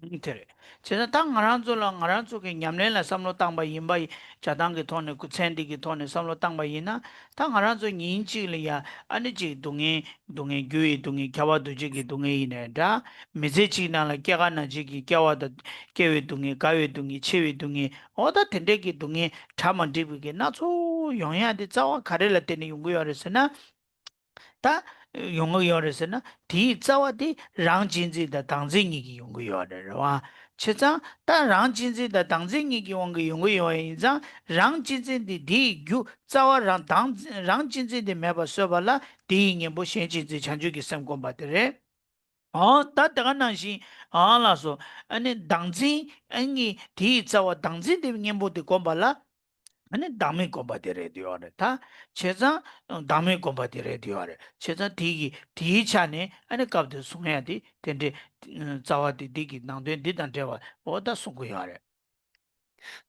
ཨུམ། དེ་རེད། བྱས་ཙང་ད་ང་རང་ཚོ་ལ་ང་རང་ཚོ་གི་ཉམས་ལེན་ལ་བསམ་བློ་བཏང་པ་ཡིན་པ་ཡིན། བྱ་བཏང་གི་ཐོག་ནས་ཀུན་མཚན་འདི་གི་ཐོག་ནས་བསམ་བློ་བཏང་པ་ཡིན་ན། ད་ང་རང་ཚོ་ཉིན་གཅིག་ལ་ཡ་ཨ་ནི་གཅིག་སྡུག་བསྔལ་སྡུག་བསྔལ་རྒྱུ་ཡི་སྡུག་བསྔལ་ཁྱབ་པ་འདུ་བྱེད་ཀྱི་སྡུག་བསྔལ་ཡིན་ནའི་འདྲ། མི་ཚེ་གཅིག་ནང་ལ་སྐྱེ་རྒ་ན་འཆི་གི་སྐྱེ་བ་དང་སྐྱེ་བའི་སྡུག་བསྔལ། རྒ་བའི་སྡུག་བསྔལ། འཆི་བའི་སྡུག་བསྔལ། འོ་ད་དེ་འདྲས་ཀྱི་སྡུག་བསྔལ་གྲ་མ་འགྲིག་པའི་གི་སྣ་ཚོགས་ཡོང་ཡ་དེ་རྩ་བ་ག་རེ་ལ་བརྟེན་ནས་ཡོང་གི་ཡོད་རེད་ཟེར་ན། ད་ཡོང་གི་ཡོད་རེད་ཟེར་ན། དེའི་རྩ་བ་དེ་རང་གཅེས་འཛིན་དང་བདག་འཛིན་གཉིས་ཀྱིས་ཡོང་གི་ཡོད་རེད། རེད་བ། བྱས་ཙང་ད་རང་གཅེས་འཛིན་དང་བདག་འཛིན་གཉིས་ཀྱི་དབང་གིས་ཡོང་གི་ཡོད་པ་ཡིན་ཙང་། རང་གཅེས་འཛིན་དེ་དེའི་རྒྱུ་རྩ་བ་རང་བདག་འཛིན། རང་གཅེས་འཛིན་དེ་མེད་པར་བཟོས་པ་ལ་དེའི་གཉེན་པོ་གཞན་གཅེས་འཛིན་བྱང་ཆུབ་ཀྱི་སེམས་བསྒོམ་པ་དེ་རེད། འོ་ད་དེ་ག་ནང་བཞིན། ཨ་ལགས་སོ། ཨ་ནི་བདག་འཛིན། ཨ་ནི་དེའི་རྩ་བ་བདག་འཛིན་དེ་གཉེན་པོ་དེ་བསྒོམ་པ་ལ། ཨ་ནི་བདག་མེད་བསྒོམ་པ་དེ་རེད་འདུག་ཡོད་རེད་ད། བྱས་ཙང་བདག་མེད་བསྒོམ་པ་དེ་རེད་འདུག་ཡོད་རེད། བྱས་ཙང་དེ་གི་དེའི་ཆ་ནས་ཨ་ནི་སྐབས་དེར་གསུང་ཡ་དེ་དེ་འདྲའི་རྩ་བ་དེ་འདི་གི་ནང་དོན་འདི་དང་འབྲེལ་བ་འོ་ད་གསུང་གི་ཡོད་རེད།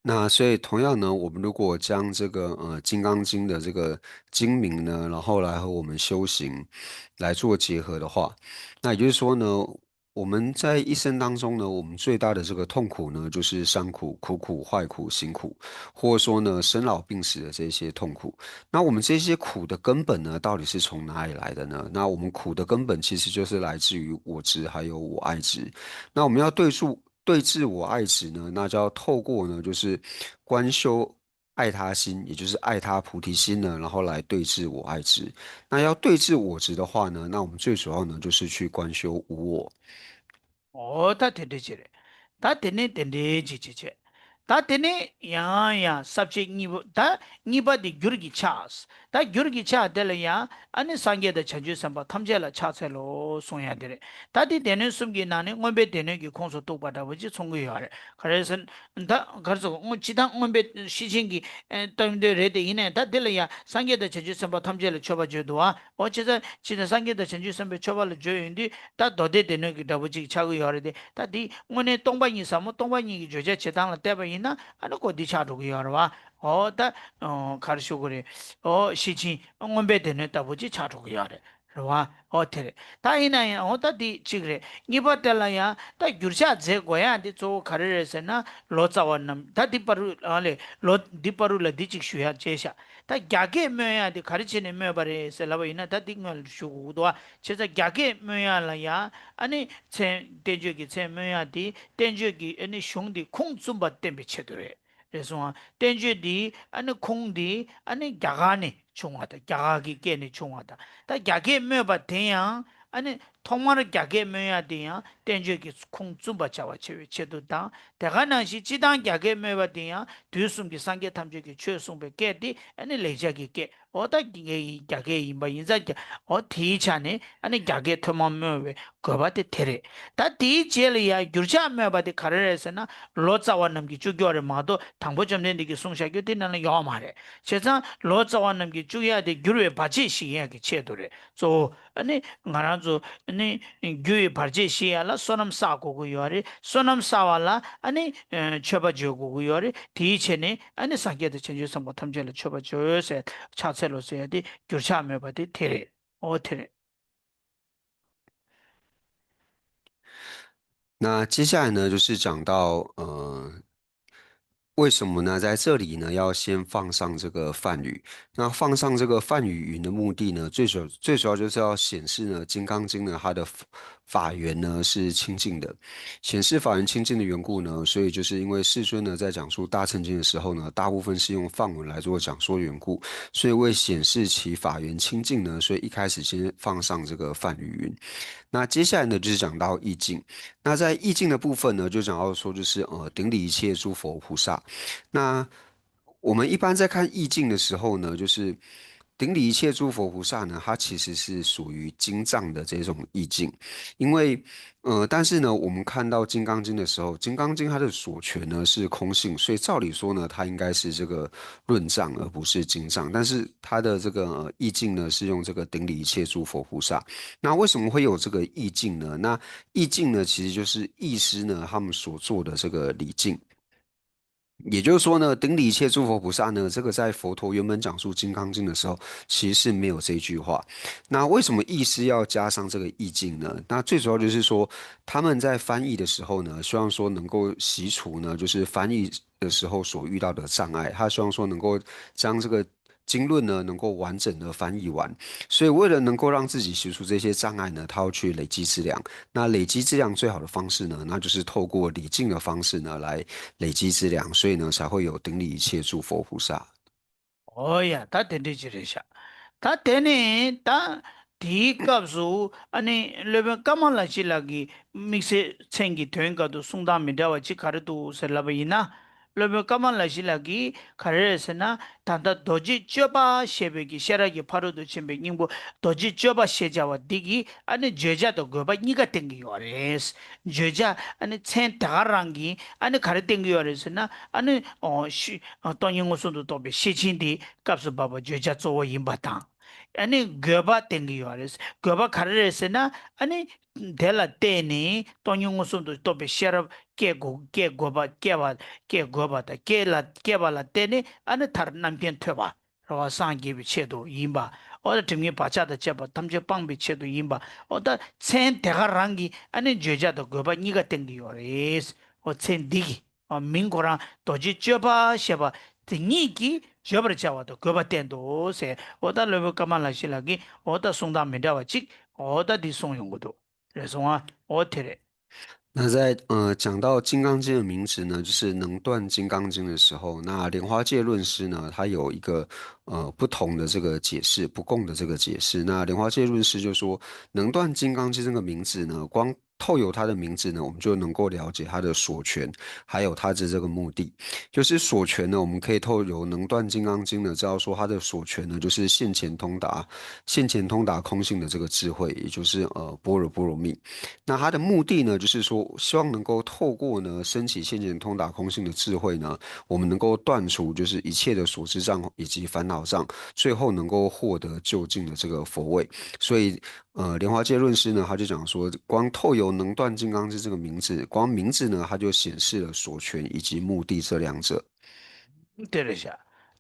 那所以同样呢，我们如果将这个呃《金刚经》的这个经名呢，然后来和我们修行来做结合的话，那也就是说呢，我们在一生当中呢，我们最大的这个痛苦呢，就是伤苦、苦苦、坏苦、行苦，或者说呢，生老病死的这些痛苦。那我们这些苦的根本呢，到底是从哪里来的呢？那我们苦的根本其实就是来自于我执还有我爱执。那我们要对治对治我爱执呢，那就要透过呢，就是观修爱他心，也就是爱他菩提心呢，然后来对治我爱执。那要对治我执的话呢，那我们最主要呢，就是去观修无我。 འོ་ད་དེ་འདྲ་ཅིག་རེད། ད་དེ་ནས་དེ་འདྲ་ཅིག་ཅིག་བྱས། ད་དེ་ནས་ཡང་ཡང་ས་བཅད་གཉིས་པ། ད་གཉིས་པ་དེ་རྒྱུར་གྱི་ཕྱག། ད་རྒྱུར་གྱི་ཕྱག་དེ་ལ་ཡང་ཨ་ནི་སངས་རྒྱས་དང་བྱང་ཆུབ་སེམས་དཔའ་ཐམས་ཅད་ལ་ཕྱག་འཚལ་ལོ་གསུང་ཡ་དེ་རེད། ད་དེ་སྡེ་སྣོད་གསུམ་གྱི་ནང་ནས་མངོན་པའི་སྡེ་སྣོད་ཀྱི་ཁོངས་སུ་གཏུགས་པ་འདྲ་བོ་ཅིག་མཚོན་གྱི་ཡོད་རེད། ག་རེ་ཟེར་ན། ད་ག་རེ་ཟེར། སྔོན་སྤྱིར་བཏང་མངོན་པའི་ཤེར་ཕྱིན་གྱི་ཨེ་སྟོན་དོན་རེད་དེ། ཡིན་ནའི་ད་དེ་ལ་ཡང་སངས་རྒྱས་དང་བྱང་ཆུབ་སེམས་དཔའ་ཐམས་ཅད་ལ་མཆོད་པ་བརྗོད་འདུག་ཨ། འོ་བྱས་ཙང་ཅི་ད་སངས་རྒྱས་དང་བྱང་ཆུབ་སེམས་དཔའི་མཆོད་པ་ལ་བརྗོད་ཡོང་དུས། ད་མདོ་སྡེ་སྡེ་སྣོད་ཀྱི་འདྲ་པོ་ཅིག་ཆགས་ཀྱི་ཡོད་རེད་དེ། ད་དེ་དངོས་གནས་སྟོང་པ་ཉིད་ཟབ་མོ་སྟོང་པ་ཉིད་ཀྱི་བརྗོད་བྱ་བྱེད་སྟངས་ལ་བལྟས་པ་ཡིན་ན། ཨ་ནི་ཁོ་འདི་ཆགས་འགྲོ་གི་ཡོད་རེད་བ། འོ་ད་ཨ་ག་རེ་ཞུ་དགོས་རེད། འོ་ཤེར་ཕྱིན་མངོན་པའི་སྡེ་སྣོད་ལྟ་བུ་ཅིག་ཆགས་འགྲོ་གི་ཡོད་རེད། རེད་བ། འོ་དེ་རེད། ད་ཡིན་ན་ཡང་འོ་ད་འདི་གཅིག་རེད། གཉིས་པ་དེ་ལ་ཡང་ད་འགྱུར་ཕྱག་མཛད་དགོས་ཡ་འདི་གཙོ་བོ་ག་རེ་རེད་ཟེར་ན། ལོ་ཙཱ་བ་རྣམས། ད་འདི་བར་དུ་ཨ་ལས་ལོ་འདི་བར་དུ་ལ་འདི་གཅིག་ཞུ་ཡ་བྱས་ཤག། ད་རྒྱ་སྐད་སྨོས་ཡ་འདི་ག་རེ་བྱས་ནས་སྨོས་པ་རེད་ཟེར་ལབ་པ་ཡིན་ན། ད་འདི་སྔོན་ལ་ཞུ་དགོས་འདུག་བ། བྱས་ཙང་རྒྱ་སྐད་སྨོས་ཡ་ལ་ཡ་ཨ་ནི་མཚན། བསྟན་བཅོས་ཀྱི་མཚན་སྨོས་ཡ་འདི་བསྟན་བཅོས་ཀྱི་ཨ་ནི་གཞུང་འདི་ཁུངས་བཙུན་པ་བསྟན་པའི་ཆེད་དུ་རེད། རེད་སོང་ཨ། བསྟན་བཅོས་འདི་ཨ་ནི་ཁུངས་འདི་ཨ་ནི་རྒྱ་གར་ནས་བྱུང་བ་དང་། རྒྱ་གར་གྱི་སྐད་ནས་བྱུང་བ་དང་། ད་རྒྱ་སྐད་སྨོས་པ་དེ་ཡང་ཨ་ནི་ཐོག་མར་རྒྱ་སྐད་སྨོས་ཡ་དེ་ཡང་བསྟན་བཅོས་ཀྱི་ཁུངས་བཙུན་པ་བྱ་བ་བྱེད་པའི་ཆེད་དུ་དང་། དེ་ག་ནང་བཞིན་སྤྱིར་བཏང་རྒྱ་སྐད་སྨོས་པ་དེ་ཡང་དུས་གསུམ་གྱི་སངས་རྒྱས་ཐམས་ཅད་ཀྱིས་ཆོས་གསུངས་པའི་སྐད་དེ་ཨ་ནི་ལེགས་སྦྱར་གྱི་སྐད། འོ་ད་རྒྱ་སྐད་ཡིན་པ་ཡིན་ཙང་། རྒྱ་འོ་དེའི་ཆ་ནས་ཨ་ནི་རྒྱ་སྐད་ཐོག་མར་སྨོས་པའི་དགོས་པ་དེ་དེ་རེད། ད་དེའི་རྗེས་ལ་ཡང་འགྱུར་ཕྱག་སྨོས་པ་དེ་ག་རེ་རེད་ཟེར་ན། ལོ་ཙཱ་བ་རྣམས་ཀྱིས་བཅུག་རྒྱུ་རེད་མ་གཏོགས། དང་པོ་བཅོམ་ལྡན་འདས་ཀྱིས་གསུངས་བཞག་རྒྱུ་དེ་ནང་ལ་ཡོད་མ་རེད། བྱས་ཙང་ལོ་ཙཱ་བ་རྣམས་ཀྱིས་བཅུག་ཡ་དེ་འགྱུར་བའི་བར་ཆད་ཞི་ཡ་གི་ཆེད་དུ་རེད། གཙོ་བོ་ཨ་ནི་ང་རང་ཚོ་ཨ་ནི་འགྱུར་བའི་བར་ཆད་ཞི་ཡ་ལ་བསོད་ནམས་བསགས་དགོས་ཀྱི་ཡོད་རེད། བསོད་ནམས་བསགས་པ་ལ་ཨ་ནི་ཨ་མཆོད་པ་བརྗོད་དགོས་ཀྱི་ཡོད་རེད། དེའི་ཆེད་ནས་ཨ་ནི་སངས་རྒྱས་དང་བྱང་ཆུབ་སེམས་དཔའ་ཐམས་ཅད་ལ་མཆོད་པ་བརྗོད་ཟེར། ཕྱག་འཚལ་ལོ་ཟེར་ཡ་དེ་འགྱུར་ཕྱག་སྨོས་པ་དེ་དེ་རེད། འོ་དེ་རེད། 那接下来呢，就是讲到呃，为什么呢，在这里呢要先放上这个梵语？那放上这个梵语云的目的呢，最主最主要就是要显示呢，《金刚经》呢它的法源呢是清净的，显示法源清净的缘故呢，所以就是因为世尊呢在讲述大乘经的时候呢，大部分是用梵文来做讲述缘故，所以为显示其法源清净呢，所以一开始先放上这个梵语云。那接下来呢，就是讲到意境。那在意境的部分呢，就讲到说，就是呃，顶礼一切诸佛菩萨。那我们一般在看意境的时候呢，就是顶礼一切诸佛菩萨呢，它其实是属于经藏的这种意境，因为呃，但是呢，我们看到《金刚经》的时候，《金刚经》它的所全呢是空性，所以照理说呢，它应该是这个论藏而不是经藏，但是它的这个呃意境呢是用这个顶礼一切诸佛菩萨。那为什么会有这个意境呢？那意境呢，其实就是意师呢他们所做的这个礼敬。也就是说呢，顶礼一切诸佛菩萨呢，这个在佛陀圆满讲述《金刚经》的时候，其实是没有这一句话。那为什么译师要加上这个意境呢？那最主要就是说，他们在翻译的时候呢，希望说能够习除呢，就是翻译的时候所遇到的障碍。他希望说能够将这个经论呢，能够完整的翻译完。所以为了能够让自己习除这些障碍呢，他要去累积资粮。那累积资粮最好的方式呢，那就是透过礼敬的方式呢来累积资粮，所以呢才会有顶礼一切诸佛菩萨。 ཨོ་ཡ། ད་དེ་འདྲ་ཅིག་རེད་ཤག་ད་དེ་ནས་ད་དེའི་སྐབས་སུ་ཨ་ནི་སློབ་དཔོན་ཀ་མ་ལ་ཤཱི་ལ་གི་དམིགས་བསལ་མཚན་གྱི་དོན་སྐབས་སུ་གསུང་སྟངས་མི་འདྲ་བ་ཅིག་ག་རེ་འདུག་ཟེར་ལབ་པ་ཡིན་ན། སློབ་དཔོན་ཀ་མ་ལ་ཤཱི་ལ་གིས་ག་རེ་རེད་ཟེར་ན། ད་ལྟ་རྡོ་རྗེ་གཅོད་པ་ཞེས་པའི་གི་ཤེས་རབ་ཀྱི་ཕ་རོལ་ཏུ་ཕྱིན་པའི་སྙིང་པོ་རྡོ་རྗེ་གཅོད་པ་ཞེས་བྱ་བ་འདི་གིས་ཨ་ནི་བརྗོད་བྱ་དང་དགོས་པ་གཉིས་ཀ་བསྟན་གྱི་ཡོད་རེད། བརྗོད་བྱ་ཨ་ནི་མཚན་དེ་ག་རང་གིས་ཨ་ནི་ག་རེ་བསྟན་གྱི་ཡོད་རེད་ཟེར་ན། ཨ་ནི་ཨོ་ཤི་ཨ་སྟོང་ཉིད་མངོན་སུམ་དུ་རྟོགས་པའི་ཤེར་ཕྱིན་དེ་སྐབས་སུ་བབ་པ་བརྗོད་བྱ་གཙོ་བོ་ཡིན་པ་དང་། ཨ་ནི་དགོས་པ་བསྟན་གྱི་ཡོད་རེད། དགོས་པ་ག་རེ་རེད་ཟེར་ན། ཨ་ནི་དེ་ལ་བརྟེན་ནས་སྟོང་ཉིད་མངོན་སུམ་དུ་རྟོགས་པའི་ཤེས་རབ་སྐྱེ་དགོས། སྐྱེ་དགོས་པ། སྐྱེ་བ། སྐྱེ་དགོས་པ་དང་། སྐྱེ་ལ་སྐྱེ་བ་ལ་བརྟེན་ནས་ཨ་ནི་མཐར་རྣམ་མཁྱེན་ཐོབ་པ། རེད་བ། སངས་རྒྱས་པའི་ཆེད་དུ་ཡིན་པ། འོ་ད་སྒྲིབ་གཉིས་བག་ཆགས་དང་བཅས་པ་ཐམས་ཅད་སྤངས་པའི་ཆེད་དུ་ཡིན་པ། འོ་ད་མཚན་དེ་ག་རང་གིས་ཨ་ནི་བརྗོད་བྱ་དང་དགོས་པ་གཉིས་ཀ་བསྟན་གྱི་ཡོད་རེད། འོ་མཚན་འདི་གིས། འོ་མིང་ཁོ་རང་རྡོ་རྗེ་གཅོད་པ་ཞེས་པ་དེ་ཉིད་ཀྱིས་བརྗོད་པར་བྱ་བ་དང་དགོས་པ་བསྟན་ཏོ་ཟེར། འོ་ད་སློབ་དཔོན་ཀ་མ་ལ་ཤཱི་ལ་གིས་འོ་ད་གསུང་སྟངས་མི་འདྲ་བ་ཅིག་འོ་ད་འདི་གསུངས་ཡོང་གི་འདུག་རེད་སོང་ཨ། འོ་དེ་རེད། 那在呃讲到《金刚经》的名字呢，就是能断金刚经的时候，那莲花戒论师呢，他有一个呃不同的这个解释，不共的这个解释。那莲花戒论师就说，能断金刚经这个名字呢，光透由它的名字呢，我们就能够了解它的所权，还有它的这个目的。就是所权呢，我们可以透由能断金刚经呢，知道说它的所权呢，就是现前通达，现前通达空性的这个智慧，也就是呃般若波罗蜜。那它的目的呢，就是说希望能够透过呢升起现前通达空性的智慧呢，我们能够断除就是一切的所知障以及烦恼障，最后能够获得究竟的这个佛位。所以，呃，莲花戒论师呢，他就讲说，光透由能断金刚经这个名字，光名字呢，它就显示了所权以及目的这两者。 དེ་རེད་ཤག་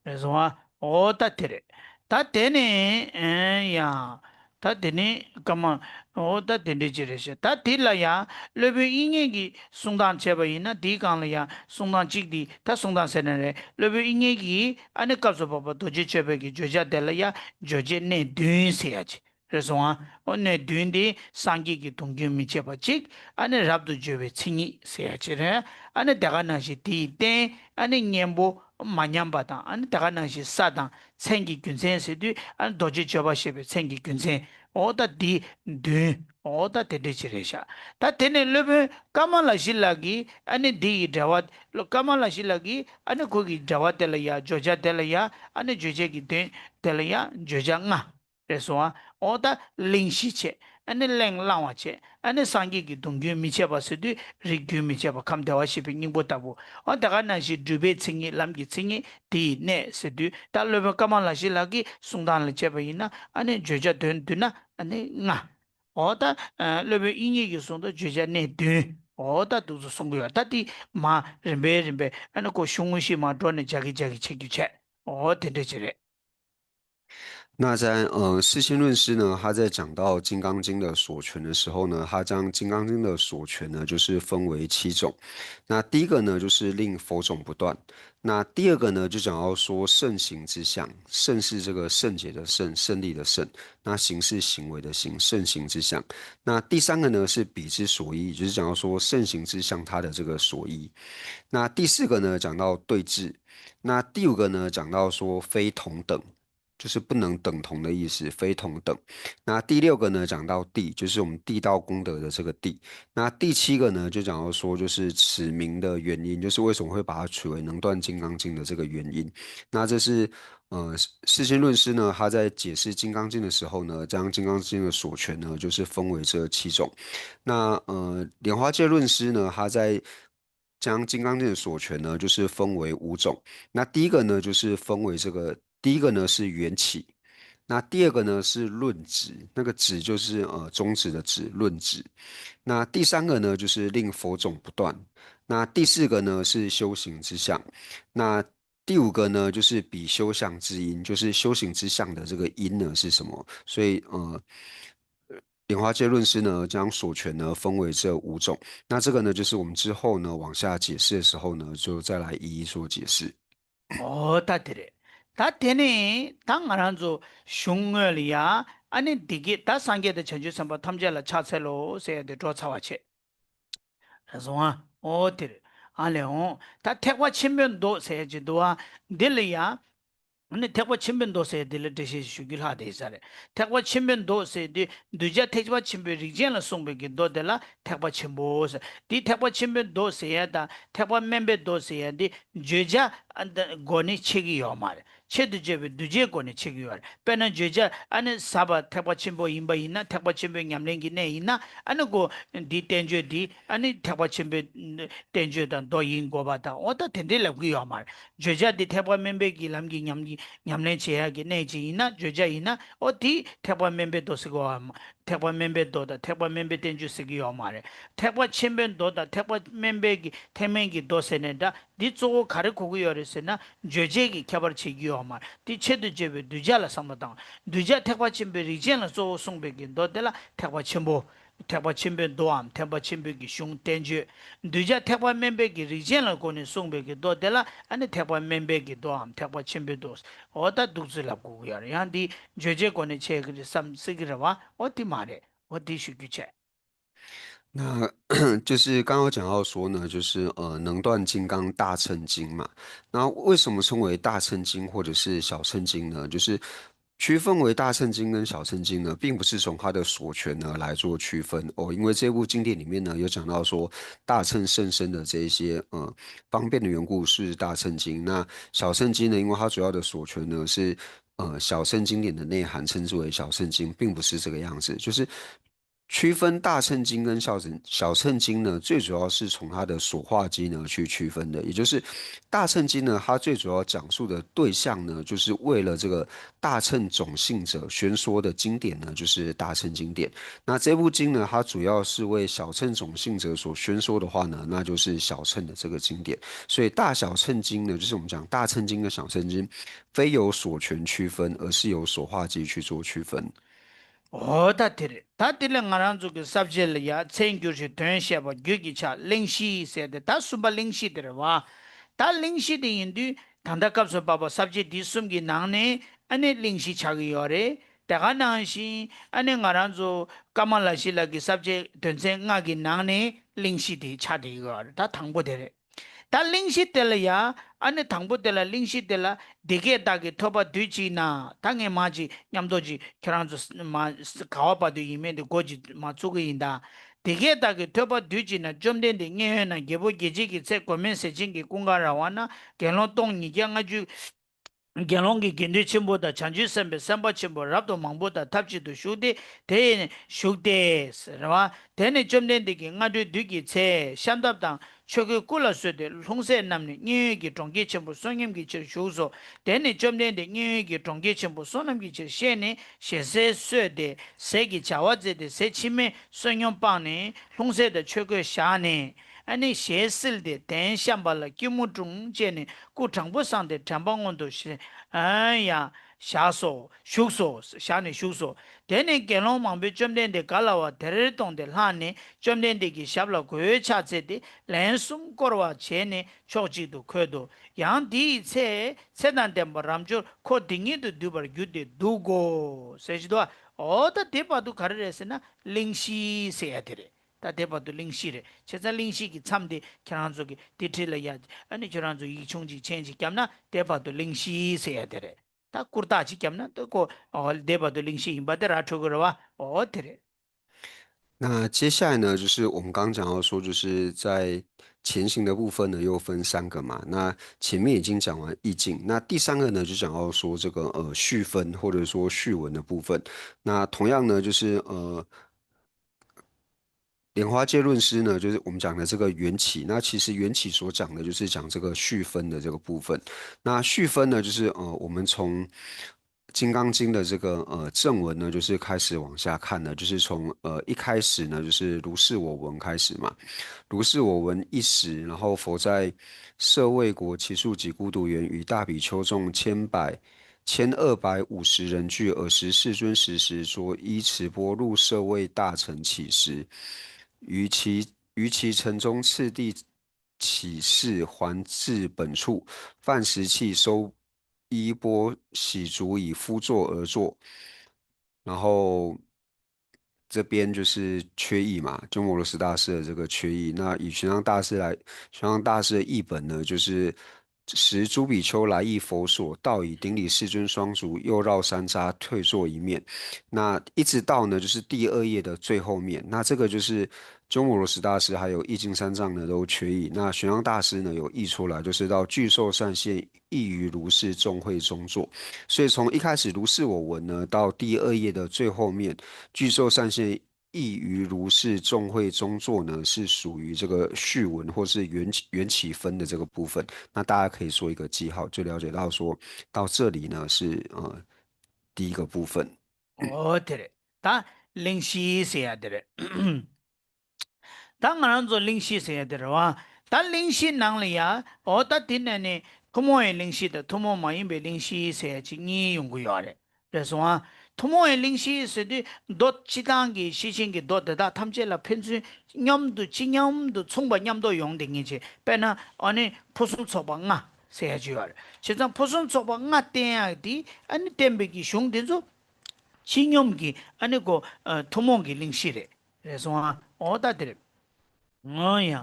རེད་སོང་ཨ། འོ་ད་དེ་རེད། ད་དེ་ནས་ཨེ་ཡ། ད་དེ་ནས་ཀ་མ། འོ་ད་དེ་འདྲ་ཅིག་རེད་ཤག་ད་དེ་ལ་ཡང་སློབ་དཔོན་དབྱིག་གཉེན་གྱིས་གསུང་སྟངས་བྱས་པ་ཡིན་ན། དེའི་སྒང་ལ་ཡང་གསུང་སྟངས་གཅིག་འདི་ད་གསུང་སྟངས་ཟེར་ན་རེད། སློབ་དཔོན་དབྱིག་གཉེན་གྱིས་ཨ་ནི་སྐབས་སུ་བབ་པ་རྡོ་རྗེ་གཅོད་པའི་གི་བརྗོད་བྱ་དེ་ལ་ཡང་བརྗོད་བྱའི་གནས་བདུན་ཟེར་ཡ་ཅིག་རེད་སོང་ཨ། འོ་གནས་བདུན་དེ་སངས་རྒྱས་ཀྱི་གདུང་རྒྱུན་མི་འཆད་པ་གཅིག་ཨ་ནི་རབ་ཏུ་སྦྱོར་བའི་མཚན་ཉིད་ཟེར་ཡ་གཅིག་རེད། ཨ་ནི་དེ་ག་ནང་བཞིན་དེ་ཡི་རྟེན་ཨ་ནི་གཉེན་པོ་མ་ཉམས་པ་དང་། ཨ་ནི་དེ་ག་ནང་བཞིན་ས་དང་མཚན་གྱི་རྒྱུ་མཚན་ཟེར་དུས། ཨ་ནི་རྡོ་རྗེ་གཅོད་པ་ཞེས་པའི་མཚན་གྱི་རྒྱུ་མཚན། འོ་ད་དེ་བདུན། འོ་ད་དེ་འདྲ་ཅིག་རེད་ཤག་ད་དེ་ནས་སློབ་དཔོན་ཀ་མ་ལ་ཤཱི་ལ་གིས་ཨ་ནི་འདི་ཡི་འགྲེལ་པ། ཀ་མ་ལ་ཤཱི་ལ་གིས་ཨ་ནི་ཁོ་གི་འགྲེལ་པ་དེ་ལ་ཡ། བརྗོད་བྱ་དེ་ལ་ཡ། ཨ་ནི་བརྗོད་བྱ་གི་དོན་དེ་ལ་ཡ་བརྗོད་བྱ་ལྔ། རེད་སོང་ཨ། འོ་ད་གླེང་གཞི་བྱས། ཨ་ནི་གླེང་བསླང་བ་བྱས། ཨ་ནི་སངས་རྒྱས་ཀྱི་གདུང་རྒྱུན་མི་འཆད་པ་ཟེར་དུས་རིགས་རྒྱུན་མི་འཆད་པ་ཁམས་བདེ་བར་གཤེགས་པའི་སྙིང་པོ་ལྟ་བུ། འོ་དེ་ག་ནང་བཞིན་སྒྲུབ་པའི་མཚན་ཉིད། ལམ་གྱི་མཚན་ཉིད། དེ་ཡི་གནས་ཟེར་དུས། ད་སློབ་དཔོན་ཀ་མ་ལ་ཤཱི་ལ་གི་གསུང་སྟངས་ལ་བྱས་པ་ཡིན་ན། ཨ་ནི་བརྗོད་བྱ་དོན་བསྡུས་ན་ཨ་ནི་ལྔ། འོ་ད་སློབ་དཔོན་དབྱིག་གཉེན་གྱིས་གསུང་དོན་བརྗོད་བྱ་གནས་བདུན། འོ་ད་འདུག་སེ་གསུང་གི་ཡོད། ད་དེ་མ་རིམ་པས་རིམ་པས་ཨ་ནི་ཁོ་ཤོག་ངོས་བཞི་མ་འགྲོ་ནས་རྒྱག་གི་རྒྱག་གི་བྱེད་རྒྱུ་བྱས། འོ་དེ་འདྲ་ཅིག་རེད། 那在呃世亲论师呢，他在讲到《金刚经》的所权的时候呢，他将《金刚经》的所权呢，就是分为七种。那第一个呢，就是令佛种不断。那第二个呢，就讲到说圣行之相，圣是这个圣洁的圣，胜利的胜。那行是行为的行，圣行之相。那第三个呢，是彼之所依，就是讲到说圣行之相它的这个所依。那第四个呢，讲到对治。那第五个呢，讲到说非同等，就是不能等同的意思，非同等。那第六个呢，讲到地，就是我们地道功德的这个地。那第七个呢，就讲到说，就是此名的原因，就是为什么会把它取为能断金刚经的这个原因。那这是呃世亲论师呢，他在解释《金刚经》的时候呢，将《金刚经》的所权呢，就是分为这七种。那呃莲花戒论师呢，他在将《金刚经》的所权呢，就是分为五种。那第一个呢，就是分为这个，第一个呢是缘起。那第二个呢是论止，那个止就是呃终止的止，论止。那第三个呢就是令佛种不断。那第四个呢是修行之相。那第五个呢就是比修相之因，就是修行之相的这个因呢是什么？所以呃，莲花戒论师呢将所权呢分为这五种。那这个呢就是我们之后呢往下解释的时候呢就再来一一做解释。 ཨོ་ད་དེ་རེད། ད་དེ་ནས་ད་ང་རང་ཚོ་གཞུང་དངོས་ལ་ཡ། ཨ་ནི་འདི་གི་ད་སངས་རྒྱས་དང་བྱང་ཆུབ་སེམས་དཔའ་ཐམས་ཅད་ལ་ཕྱག་འཚལ་ལོ་ཟེར་ཡ་དེ་འགྲོ་ཚར་བ་བྱས། རེད་སོང་ཨ། ཨོ་དེ་རེད། ཨ་ལས་འོང་ད་ཐེག་པ་ཆེན་པོའི་མདོ་ཟེར་ཡ་ཅིག་འདུག་ཨ། འདི་ལ་ཡ། ཨ་ནི་ཐེག་པ་ཆེན་པོའི་མདོ་ཟེར་ཡ་འདི་ལ་འགྲེལ་བཤད་ཞུ་རྒྱུ་ལྷག་བསྡད་ས་རེད། ཐེག་པ་ཆེན་པོའི་མདོ་ཟེར་དུས་གདུལ་བྱ་ཐེག་པ་ཆེན་པོའི་རིགས་ཅན་ལ་གསུངས་པའི་གི་མདོ་དེ་ལ་ཐེག་པ་ཆེན་པོ་ཟེར། འདི་ཐེག་པ་ཆེན་པོའི་མདོ་ཟེར་ཡ་དང་ཐེག་པ་དམན་པའི་མདོ་ཟེར་ཡ་འདི་བརྗོད་བྱ་ཨ་འདི་སྒོ་ནས་ཕྱེ་གི་ཡོད་མ་རེད། ཆེད་དུ་བརྗོད་པའི་གདུལ་བྱའི་སྒོ་ནས་ཕྱེ་གི་ཡོད་རེད། དཔེར་ན་བརྗོད་བྱ་ཨ་ནི་ཟབ་པ་ཐེག་པ་ཆེན་པོ་ཡིན་པ་ཡིན་ན། ཐེག་པ་ཆེན་པོའི་ཉམས་ལེན་གྱི་གནས་ཡིན་ན། ཨ་ནི་ཀོ་འདིའི་བསྟན་བཅོས་འདི་ཨ་ནི་ཐེག་པ་ཆེན་པོའི་བསྟན་བཅོས་དང་མདོ་ཡིན་དགོས་པ་དང་། འོ་ད་དེ་འདྲའི་ལབ་གི་ཡོད་མ་རེད། བརྗོད་བྱ་འདི་ཐེག་པ་དམན་པའི་གི་ལམ་གྱི་ཉམས་ཀྱི་ཉམས་ལེན་བྱེད་ཡག་གི་གནས་ཅིག་ཡིན་ན། བརྗོད་བྱ་ཡིན་ན། འོ་དེ་ཐེག་པ་དམན་པའི་མདོ་ཟེར་གི་ཡོད་མ། ཐེག་པ་དམན་པའི་མདོ་དང་ཐེག་པ་དམན་པའི་བསྟན་བཅོས་ཟེར་གི་ཡོད་མ་རེད། ཐེག་པ་ཆེན་པོའི་མདོ་དང་ཐེག་པ་དམན་པའི་གི་ཐེག་དམན་གྱི་མདོ་ཟེར་ནས་འདྲ། འདི་གཙོ་བོ་ག་རེ་གོ་གི་ཡོད་རེད་ཟེར་ན། རྗོད་བྱེད་ཀྱི་ཁྱད་པར་བྱེད་ཀྱི་ཡོད་མ་རེད། འདི་ཆེད་དུ་བརྗོད་པའི་གདུལ་བྱ་ལ་བསམ་བློ་བཏང་། གདུལ་བྱ་ཐེག་པ་ཆེན་པོའི་རིགས་ཅན་ལ་གཙོ་བོ་གསུངས་པའི་གི་མདོ་དེ་ལ་ཐེག་པ་ཆེན་པོ། ཐེག་པ་ཆེན་པོའི་མདོའམ་ཐེག་པ་ཆེན་པོའི་གི་གཞུང་བསྟན་བཅོས། གདུལ་བྱ་ཐེག་པ་དམན་པའི་གི་རིགས་ཅན་ལ་སྒོ་ནས་གསུངས་པའི་གི་མདོ་དེ་ལ་ཨ་ནི་ཐེག་པ་དམན་པའི་གི་མདོའམ་ཐེག་པ་ཆེན་པོའི་མདོ། འོ་ད་འདུག་ཚུལ་ལབ་དགོས་ཀྱི་ཡོད་རེད། ཡང་འདི་རྗོད་བྱེད་སྒོ་ནས་འཆད་ཀྱི་རེད་བསམ་སྲིད་ཀྱི་རེད་བ། འོ་དེ་མ་རེད། འོ་དེ་ཞུ་རྒྱུ་བྱས། 那就是刚刚讲到说呢，就是呃，能断金刚大乘经嘛。那为什么称为大乘经或者是小乘经呢？就是区分为大乘经跟小乘经呢，并不是从它的所权呢来做区分哦，因为这部经典里面呢有讲到说大乘甚深的这一些呃方便的缘故是大乘经，那小乘经呢，因为它主要的所权呢是呃小乘经典的内涵，称之为小乘经，并不是这个样子，就是 区分大乘经跟小乘小乘经呢，最主要是从它的所化机呢去区分的，也就是大乘经呢，它最主要讲述的对象呢，就是为了这个大乘种姓者宣说的经典呢，就是大乘经典。那这部经呢，它主要是为小乘种姓者所宣说的话呢，那就是小乘的这个经典。所以大小乘经呢，就是我们讲大乘经跟小乘经，非由所权区分，而是由所化机去做区分。 འོ་ད་དེ་རེད། ད་དེ་ལས་ང་རང་ཚོ་གི་ས་བཅད་ལ་ཡ་མཚན་བསྒྱུར་ཞིང་དོན་བཤད་པ་རྒྱུད་ཀྱི་ཆ་གླེང་གཞི་ཟེར་ཏེ། ད་གསུམ་པ་གླེང་གཞི་དེ་རེད་བ། ད་གླེང་གཞི་དེ་ཡིན་དུས་ད་ལྟ་སྐབས་སུ་བབ་པ་ས་བཅད་འདི་གསུམ་གྱི་ནང་ནས་ཨ་ནི་གླེང་གཞི་ཆགས་ཀྱི་ཡོད་རེད། དེ་ག་ནང་བཞིན་ཨ་ནི་ང་རང་ཚོ་ཀ་མ་ལ་ཤཱི་ལ་གི་ས་བཅད་དོན་ཚན་ལྔ་གི་ནང་ནས་གླེང་གཞི་དེ་ཆགས་བསྡད་ཀྱི་ཡོད་རེད། ད་དང་པོ་དེ་རེད། ད་གླེང་གཞི་དེ་ལ་ཡ། ཨ་ནི་དང་པོ་དེ་ལ་གླེང་གཞི་དེ་ལ། འདི་སྐད་བདག་གིས་ཐོས་པ་དུས་གཅིག་ན། ད་ངས་མ་ཅིག་མཉམ་དུ་ཅིག་ཁྱེད་རང་ཚོ་མ་ག་བ་བར་དུ་ཡིན་མིན་དེ་མགོ་ཅིག་མ་བཙུགས་ཀྱི་ཡིན་ད། འདི་སྐད་བདག་གིས་ཐོས་པ་དུས་གཅིག་ན། བཅོམ་ལྡན་འདས་མཉན་ཡོད་ན་རྒྱལ་པོ་རྒྱལ་བྱེད་ཀྱི་ཚལ་གོ་མིན་ཟས་སྦྱིན་གྱི་ཀུན་དགའ་ར་བ་ན་དགེ་སློང་སྟོང་ཉིས་བརྒྱ་ལྔ་བཅུ། དགེ་སློང་གི་དགེ་འདུན་ཆེན་པོ་དང་བྱང་ཆུབ་སེམས་དཔའི་སེམས་དཔའ་ཆེན་པོ་རབ་ཏུ་མང་པོ་དང་ཐབས་ཅིག་ཏུ་བཞུགས་ཏེ། དེ་ཡིན་བཞུགས་ཏེ་ཟེར་བ། དེ་ནས་བཅོམ་ལྡན་འདས་ཀྱིས་སྔ་དྲོའི་དུས་ཀྱི་ཚེ་ཤམ་ཐབས་དང་ཆོས་གོས་སྐུ་ལ་གསོལ་ཏེ་ལྷུང་བཟེད་བསྣམས་ནས་མཉན་ཡོད་ཀྱི་གྲོང་ཁྱེར་ཆེན་པོ་བསོད་སྙོམས་ཀྱི་ཕྱིར་བཞུགས་སོ། དེ་ནས་བཅོམ་ལྡན་འདས་མཉན་ཡོད་ཀྱི་གྲོང་ཁྱེར་ཆེན་པོ་བསོད་ནམས་ཀྱི་ཕྱིར་གཤེགས་ནས་ཞལ་ཟས་གསོལ་ཏེ་ཟས་ཀྱི་བྱ་བ་མཛད་དེ། ཟས་ཕྱི་མའི་བསོད་སྙོམས་སྤངས་ནས་ལྷུང་བཟེད་དང་ཆོས་གོས་བཞག་ནས། ཨ་ནི་ཞལ་བསིལ་ཏེ་གདན་བཤམས་པ་ལ་སྐྱིལ་མོ་ཀྲུང་བཅས་ནས་སྐུ་དྲང་པོ་བསྲངས་ཏེ་དྲན་པ་སྔོན་དུ་ཨ་ཡང་བཞག་སོ། བཞུགས་སོ། བཞག་ནས་བཞུགས་སོ། དེ་ནས་དགེ་སློང་མང་པོས་བཅོམ་ལྡན་འདས་ག་ལ་བ་དེར་མཐོང་སྟེ་ལྷགས་ནས་བཅོམ་ལྡན་འདས་ཀྱི་ཞབས་ལ་མགོ་བོས་ཕྱག་འཚལ་ཏེ་ལན་གསུམ་བསྐོར་བ་བྱས་ནས་ཕྱོགས་གཅིག་ཏུ་འཁོད་དོ། ཡང་དེའི་ཚེ་ཚེ་དང་ལྡན་པ་རབ་འབྱོར་འཁོར་འདི་ཉིད་དུ་འདུས་པར་གྱུར་ཏེ་འདུག་གོ་ཟེར་གྱི་འདུག། འོ་ད་དེ་བར་དུ་ག་རེ་རེད་ཟེར་ན་གླེང་གཞི་ཟེར་ཡ་དེ་རེད། ད་དེ་བར་དུ་གླེང་གཞི་རེད། བྱས་ཙང་གླེང་གཞི་གི་མཚམས་དེ་ཁྱེད་རང་ཚོ་གི་དེ་འཁྲིད་ལ་ཡ། ཨ་ནི་ཁྱེད་རང་ཚོ་ཡིག་ཆུང་ཅིག་མཆན་ཅིག་བརྒྱབ་ན་དེ་བར་དུ་གླེང་གཞི་ཟེར་ཡ་དེ་རེད། ད་ཀུར་རྟགས་ཅིག་བརྒྱབ་ན་ད་ཁོ་ཨོ་དེ་བར་དུ་གླེང་གཞི་ཡིན་པ་དེ་ར་འཕྲོད་ཀྱི་རེད་བ། ཨོ་དེ་རེད། 那接下来呢，就是我们刚刚讲到说，就是在前行的部分呢，又分三个嘛。那前面已经讲完意境，那第三个呢，就讲到说这个呃序分或者说序文的部分。那同样呢，就是呃莲花戒论师呢，就是我们讲的这个缘起。那其实缘起所讲的就是讲这个序分的这个部分。那序分呢，就是呃我们从《金刚经》的这个呃正文呢，就是开始往下看的，就是从呃一开始呢，就是如是我闻开始嘛，如是我闻一时，然后佛在舍卫国祇树给孤独园，与大比丘众千百千二百五十人俱。尔时世尊时时说：依持波入舍卫大城起时，于其于其城中次第起事，还至本处，饭食讫，收衣钵洗足以敷座而坐。然后这边就是缺译嘛，鸠摩罗什大师的这个缺译。那以玄奘大师来，玄奘大师的译本呢，就是时诸比丘来诣佛所，到已顶礼世尊双足，又绕三匝，退坐一面。那一直到呢，就是第二页的最后面。那这个就是鸠摩罗什大师还有译经三藏呢都缺译。那玄奘大师呢有译出来，就是到具受善现，亦于如是众会中坐。所以从一开始如是我闻呢，到第二页的最后面，具受善现亦于如是众会中坐呢，是属于这个序文或是缘起缘起分的这个部分。那大家可以做一个记号，就了解到说到这里呢是呃第一个部分。 ཨོ་དེ་རེད། ད་གླེང་གཞི་ཟེར་ཡ་དེ་རེད། ད་ང་རང་ཚོ་གླེང་གཞི་ཟེར་ཡ་དེ་རེད་བ། ད་གླེང་གཞི་ནང་ལ་ཡ། ཨོ་ད་དེ་ནས་ནི་ཐུན་མོང་བའི་གླེང་གཞི་དང་ཐུན་མོང་མ་ཡིན་པའི་གླེང་གཞི་ཟེར་ཡ་གཅིག་གཉིས་ཡོང་གི་ཡོད་རེད། རེད་སོང་ཨ། ཐུན་མོང་བའི་གླེང་གཞི་ཟེར་དུས་མདོ་སྤྱི་བཏང་གི་ཤེར་ཕྱིན་གྱི་མདོ་དེ་དག་ཐམས་ཅད་ལ་ཕན་ཚུན་མཉམ་དུ་ཇི་སྙམ་དུ་མཚུངས་པ་མཉམ་དུ་ཡོང་བསྡད་མཁན་ཅིག་དཔེར་ན་ཨ་ནི་ཕུན་སུམ་ཚོགས་པ་ལྔ་ཟེར་ཡ་ཅིག་ཡོད་རེད། བྱས་ཙང་ཕུན་སུམ་ཚོགས་པ་ལྔ་བསྟན་ཡ་དེ་ཨ་ནི་བསྟན་པའི་གི་གཞུང་དེ་ཚོ་ཇི་སྙམ་གྱི་ཨ་ནི་གོ། ཨ། ཐུན་མོང་གི་གླེང་གཞི་རེད། རེད་སོང་ཨ། ཨོ་ད་དེ་རེད། ཨོ་ཡ།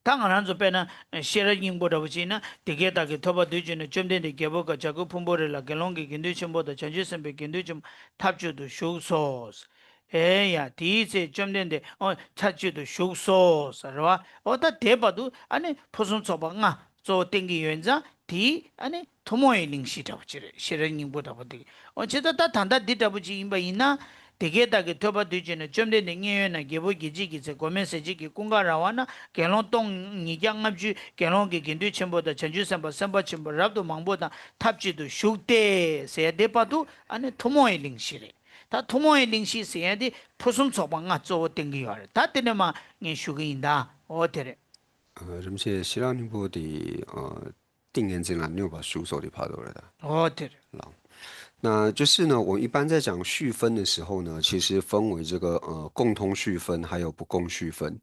ད་ང་རང་ཚོ་དཔེར་ན་ཤེས་རབ་སྙིང་པོ་འདྲ་པོ་བྱས་ན། དེ་སྐད་བདག་གིས་ཐོས་པ་དུས་གཅིག་ན། བཅོམ་ལྡན་འདས་རྒྱལ་པོ་གང་བྱ་རྒོད་ཕུང་པོའི་རི་ལ་དགེ་སློང་གི་དགེ་འདུན་ཆེན་པོ་དང་བྱང་ཆུབ་སེམས་དཔའི་དགེ་འདུན་ཆེན་པོ་མཐའ་གཅིག་ཏུ་བཞུགས་སོ། ཨེ་ཡ། དེའི་ཚེ་བཅོམ་ལྡན་འདས། ཨོ། མཐའ་གཅིག་ཏུ་བཞུགས་སོ་ཟེར་བ། ཨོ་ད་དེ་བར་དུ་ཨ་ནི་ཕུན་སུམ་ཚོགས་པ་ལྔ་གཙོ་བོ་བསྟན་གྱི་ཡོད་ཙང་། དེ་ཨ་ནི་ཐུན་མོང་བའི་གླེང་གཞི་འདྲ་པོ་ཅིག་རེད། ཤེས་རབ་སྙིང་པོ་འདྲ་པོ་དེ། ཨོ་བྱས་ཙང་ད་ད་ལྟ་འདི་འདྲ་པོ་ཅིག་ཡིན་པ་ཡིན་ན། དེ་སྐད་བདག་གིས་ཐོས་པ་དུས་གཅིག་ན། བཅོམ་ལྡན་འདས་མཉན་ཡོད་ན། རྒྱལ་པོ་དགྱེས་བྱེད་ཀྱི་ཚལ་གོ་མེ་ཟས་སྦྱིན་གྱི་ཀུན་དགའ་ར་བ་ན། དགེ་སློང་སྟོང་ཉིས་བརྒྱ་ལྔ་བཅུ། དགེ་སློང་གི་དགེ་འདུན་ཆེན་པོ་དང་། བྱང་ཆུབ་སེམས་དཔའ་སེམས་དཔའ་ཆེན་པོ་རབ་ཏུ་མང་པོ་དང་། མཐའ་གཅིག་ཏུ་བཞུགས་ཏེ། ཟེར་ཡ་དེ་བར་དུ་ཨ་ནི་ཐུན་མོང་བའི་གླེང་གཞི་རེད། ད་ཐུན་མོང་བའི་གླེང་གཞི་ཟེར་ཡ་དེ་ཕུན་སུམ་ཚོགས་པ་ལྔ་གཙོ་བོ་བསྟན་གྱི་ཡོད་རེད། ད་དེ་ནས་མ་ངས་ཞུ་གི་ཡིན་ད། ཨོ་དེ་རེད། ཨ། རིན་པོ་ཆེ་ཤེས་རབ་སྙིང་པོ་དེ། ཨ། ཏིང་ངེ་འཛིན་ལ་གནས་པ་བཞུགས་སོ་དེ་བར་དུ་རེད་ད། ཨོ་དེ་རེད། ལགས། 那就是呢，我们一般在讲序分的时候呢，其实分为这个呃共通序分，还有不共序分。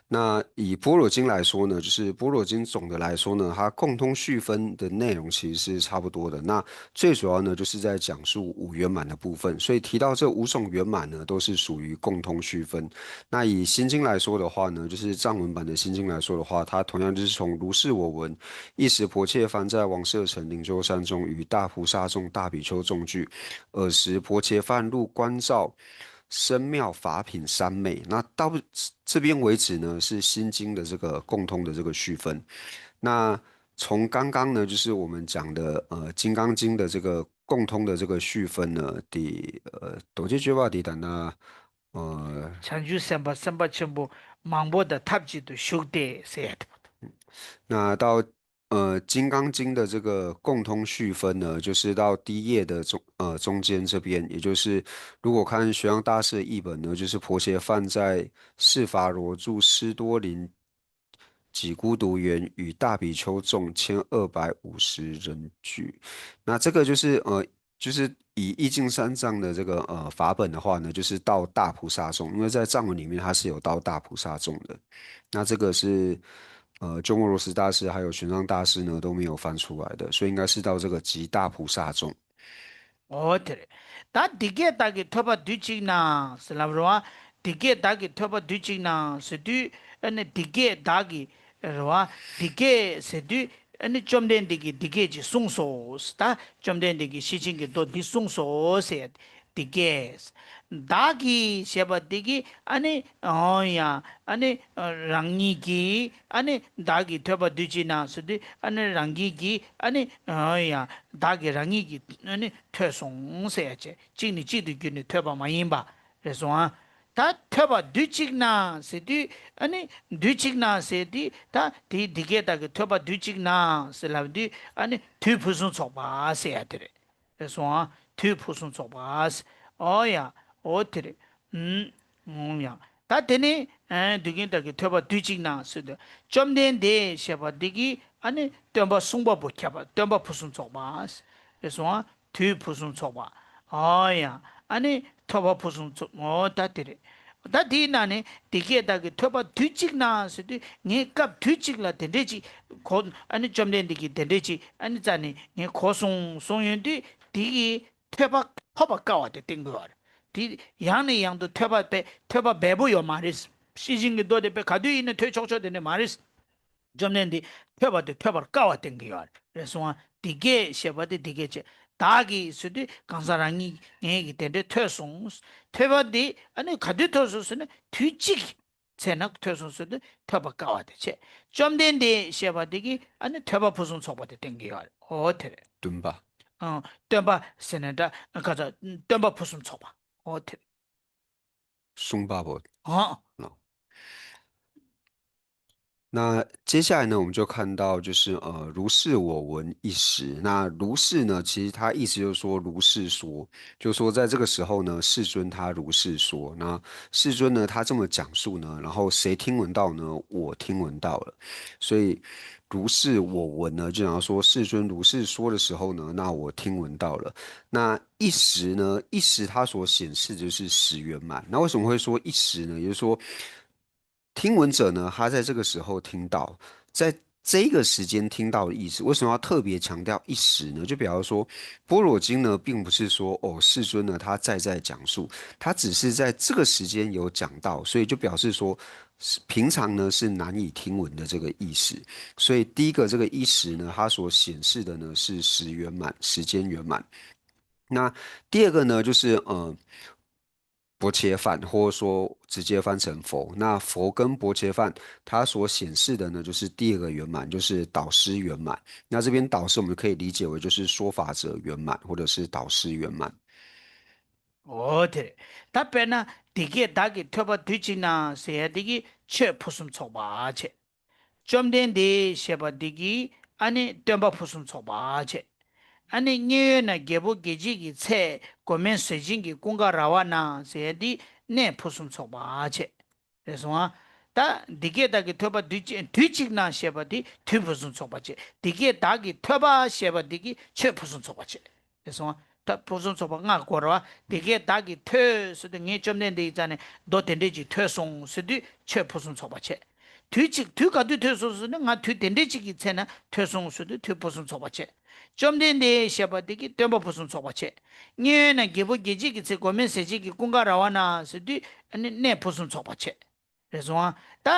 那以般若经来说呢，就是般若经总的来说呢，它共通序分的内容其实是差不多的。那最主要呢，就是在讲述五圆满的部分。所以提到这五种圆满呢，都是属于共通序分。那以心经来说的话呢，就是藏文版的心经来说的话，它同样就是从如是我闻，一时婆伽梵在王舍城灵鹫山中，与大菩萨众、大比丘众俱。尔时婆伽梵入观照身妙法品三昧。那到这边为止呢，是心经的这个共通的这个序分。那从刚刚呢，就是我们讲的呃《金刚经》的这个共通的这个序分呢，第呃多杰觉巴迪达那呃 བྱང་ཆུབ་སེམས་དཔའ་སེམས་དཔའ་ཆེན་པོ་མང་པོ་དང་མཐའ་གཅིག་ཏུ་བཞུགས་ཏེ་ཟེར་ཡ་དེ། 那到呃《金刚经》的这个共通序分呢，就是到第一页的中呃中间这边，也就是如果看玄奘大师的译本呢，就是婆伽梵在释迦佛住尸多林 给孤独园，与大比丘众千二百五十人俱。那这个就是呃，就是以译经三藏的这个呃法本的话呢，就是到大菩萨众，因为在藏文里面它是有到大菩萨众的。那这个是呃鸠摩罗什大师还有玄奘大师呢都没有翻出来的，所以应该是到这个及大菩萨众。 ཨོ་དེ་རེད། ད་འདི་སྐད་བདག་གིས་ཐོས་པ་དུས་གཅིག་ན་ཟེར་ལབ་རེད་བ། འདི་སྐད་བདག་གིས་ཐོས་པ་དུས་གཅིག་ན་ཟེར་དུས། ཨ་ནི་འདི་སྐད་བདག་གིས་རེད་བ། འདི་སྐད་ཟེར་དུས། ཨ་ནི་བཅོམ་ལྡན་འདས་ཀྱིས་འདི་སྐད་ཅིག་གསུངས་སོ། ད་བཅོམ་ལྡན་འདས་ཀྱིས་ཤེར་ཕྱིན་གྱི་མདོ་འདི་གསུངས་སོ་ཟེར། འདི་སྐད། བདག་གིས་ཞེས་པ་འདི་གིས་ཨ་ནི་ཨོ་ཡ། ཨ་ནི་རང་ཉིད་ཀྱིས་ཨ་ནི་བདག་གིས་ཐོས་པ་དུས་གཅིག་ན་ཟེར་དུས། ཨ་ནི་རང་ཉིད་ཀྱིས་ཨ་ནི་ཨོ་ཡ། བདག་གིས་རང་ཉིད་ཀྱིས་ཨ་ནི་ཐོས་སོང་ཟེར་ཡ་བྱས། གཅིག་ནས་གཅིག་ཏུ་གྱུར་ནས་ཐོས་པ་མ་ཡིན་པ་རེད་སོང་ཨ། ད་ཐོས་པ་དུས་གཅིག་ན་ཟེར་དུས། ཨ་ནི་དུས་གཅིག་ན་ཟེར་དུས། ད་དེའི་འདི་སྐད་བདག་གིས་ཐོས་པ་དུས་གཅིག་ན་ཟེར་ལབ་དུས། ཨ་ནི་དུས་ཕུན་སུམ་ཚོགས་པ་ཟེར་ཡ་དེ་རེད། རེད་སོང་ཨ། དུས་ཕུན་སུམ་ཚོགས་པ། ཨོ་ཡ། ཨོ་དེ་རེད། ཨུམ། ཨུམ་ཡ། ད་དེ་ནི། ཨེ། འདོད་མཁན་དག་གི་ཐོས་པ་དུས་གཅིག་ན་ཟེར་དུས། བཅོམ་ལྡན་འདས་ཞེས་པ་འདི་གིས་ཨ་ནི་སྟོན་པ་གསུངས་པ་པོ་ཁྱབ་པ། སྟོན་པ་ཕུན་སུམ་ཚོགས་པ། རེད་སོང་ཨ། དུས་ཕུན་སུམ་ཚོགས་པ། ཨོ་ཡ། ཨ་ནི་ཐོས་པ་ཕུན་སུམ་ཚོགས། ཨོ་ད་དེ་རེད། ད་དེའི་ནང་ནས་འདི་སྐད་བདག་གིས་ཐོས་པ་དུས་གཅིག་ན་ཟེར་དུས། ངས་སྐབས་དུས་གཅིག་ལ་དེ་འདྲས་ཅིག་གོ། ཨ་ནི་བཅོམ་ལྡན་འདས་ཀྱིས་དེ་འདྲས་ཅིག་ཨ་ནི་རྩ་ནས་ངས་གོ་སོང་གསུངས་ཡོང་དུས། དེ་གིས་ཐོས་པ་ཐོབ་པར་དཀའ་བ་དེ་བསྟན་དགོས་པ་རེད། དེ་ཡང་ནས་ཡང་དུ་ཐོས་པ་པས་ཐོས་པ་འབེལ་པོ་ཡོད་མ་རེད། ཤེས་བཞིན་གྱི་མདོ་དེ་པས་ག་དུས་ཡིན་ན་ཐོས་ཆོག་ཆོག་དེ་འདྲས་མ་རེད། བཅོམ་ལྡན་འདས་ཐོས་པ་དེ་ཐོབ་པར་དཀའ་བ་བསྟན་གྱི་ཡོད་རེད། རེད་སོང་ཨ། འདི་སྐད་ཞེས་པ་དེ་འདི་སྐད་ཅེས། བདག་གིས་ཟེར་དུས་གང་ཟག་རང་ཉིད་ངས་ཀྱིས་དེ་འདྲའི་ཐོས་སོང་། ཐོས་པ་འདི་ཨ་ནི་ག་དུས་ཐོས་སོང་ཟེར་ན་དུས་གཅིག་ཚེ་ན་ཐོས་སོང་ཟེར་དུས་ཐོབ་པར་དཀའ་བ་དེ་བྱས། བཅོམ་ལྡན་འདས་ཞེས་པ་འདི་གིས་ཨ་ནི་ཐོས་པ་ཕུན་སུམ་ཚོགས་པ་དེ་བསྟན་གྱི་ཡོད་རེད། ཨོ་དེ་རེད། སྟོན་པ། ཨང་། སྟོན་པ་ཟེར་ན་འདྲ། ག་ཚ། སྟོན་པ་ཕུན་སུམ་ཚོགས་པ། ཨོ་དེ་རེད། 松巴伯。 ཨང་། 那接下来呢，我们就看到就是呃，如是我闻一时。那如是呢，其实它意思就是说如是说，就是说在这个时候呢，世尊他如是说。那世尊呢，他这么讲述呢，然后谁听闻到呢？我听闻到了。所以如是我闻呢，就想要说世尊如是说的时候呢，那我听闻到了。那一时呢，一时它所显示的就是十圆满。那为什么会说一时呢？也就是说，听闻者呢，他在这个时候听到，在这个时间听到的意思，为什么要特别强调一时呢？就比方说，般若经呢，并不是说哦，世尊呢他再再讲述，他只是在这个时间有讲到，所以就表示说，平常呢是难以听闻的这个意思。所以第一个这个一时呢，它所显示的呢是十圆满，时间圆满。那第二个呢，就是呃， 薄伽梵，或者说直接翻成佛。那佛跟薄伽梵，它所显示的呢，就是第二个圆满，就是导师圆满。那这边导师我们可以理解为就是说法者圆满，或者是导师圆满。 ཨོ་དེ་རེད། ད་དཔེར་ན་འདི་སྐད་བདག་གིས་ཐོས་པ་དུས་གཅིག་ན་ཟེར་ཡ་འདི་གིས་ཆོས་ཕུན་སུམ་ཚོགས་པ་བྱས། བཅོམ་ལྡན་འདས་ཞེས་པ་འདི་གིས་ཨ་ནི་སྟོན་པ་ཕུན་སུམ་ཚོགས་པ་བྱས། ཨ་ནི་མཉན་ཡོད་ན་རྒྱལ་པོ་རྒྱལ་བྱེད་ཀྱི་ཚལ། མགོན་མེད་ཟས་སྦྱིན་གྱི་ཀུན་དགའ་ར་བ་ན་ཟེར་ཡ་འདི་གནས་ཕུན་སུམ་ཚོགས་པ་བྱས། རེད་སོང་ཨ། ད་འདི་སྐད་བདག་གིས་ཐོས་པ་དུས་གཅིག་དུས་གཅིག་ན་ཞེས་པ་འདི་དུས་ཕུན་སུམ་ཚོགས་པ་བྱས། འདི་སྐད་བདག་གིས་ཐོས་པ་ཞེས་པ་འདི་གིས་ཆོས་ཕུན་སུམ་ཚོགས་པ་བྱས། རེད་སོང་ཨ། ད་ཕུན་སུམ་ཚོགས་པ་ལྔ་གོ་ར་བ། འདི་སྐད་བདག་གིས་ཐོས་ཟེར་དུས་ངས་བཅོམ་ལྡན་འདས་ཀྱི་རྩ་ནས་མདོ་དེ་འདྲས་ཅིག་ཐོས་སོང་ཟེར་དུས་ཆོས་ཕུན་སུམ་ཚོགས་པ་བྱས། དུས་གཅིག་དུས་ག་དུས་ཐོས་སོང་ཟེར་ན་ང་དུས་དེ་འདྲས་ཅིག་གི་ཚེ་ན་ཐོས་སོང་ཟེར་དུས་དུས་ཕུན་སུམ་ཚོགས་པ་བྱས། བཅོམ་ལྡན་འདས་ཞེས་པ་འདི་གིས་སྟོན་པ་ཕུན་སུམ་ཚོགས་པ་བྱས། མཉན་ཡོད་ན་རྒྱལ་པོ་རྒྱལ་བྱེད་ཀྱི་ཚལ། མགོན་མེད་ཟས་བཅས་ཀྱི་ཀུན་དགའ་ར་བ་ན་ཟེར་དུས་ཨ་ནི་གནས་ཕུན་སུམ་ཚོགས་པ་བྱས། རེད་སོང་ཨ། ད་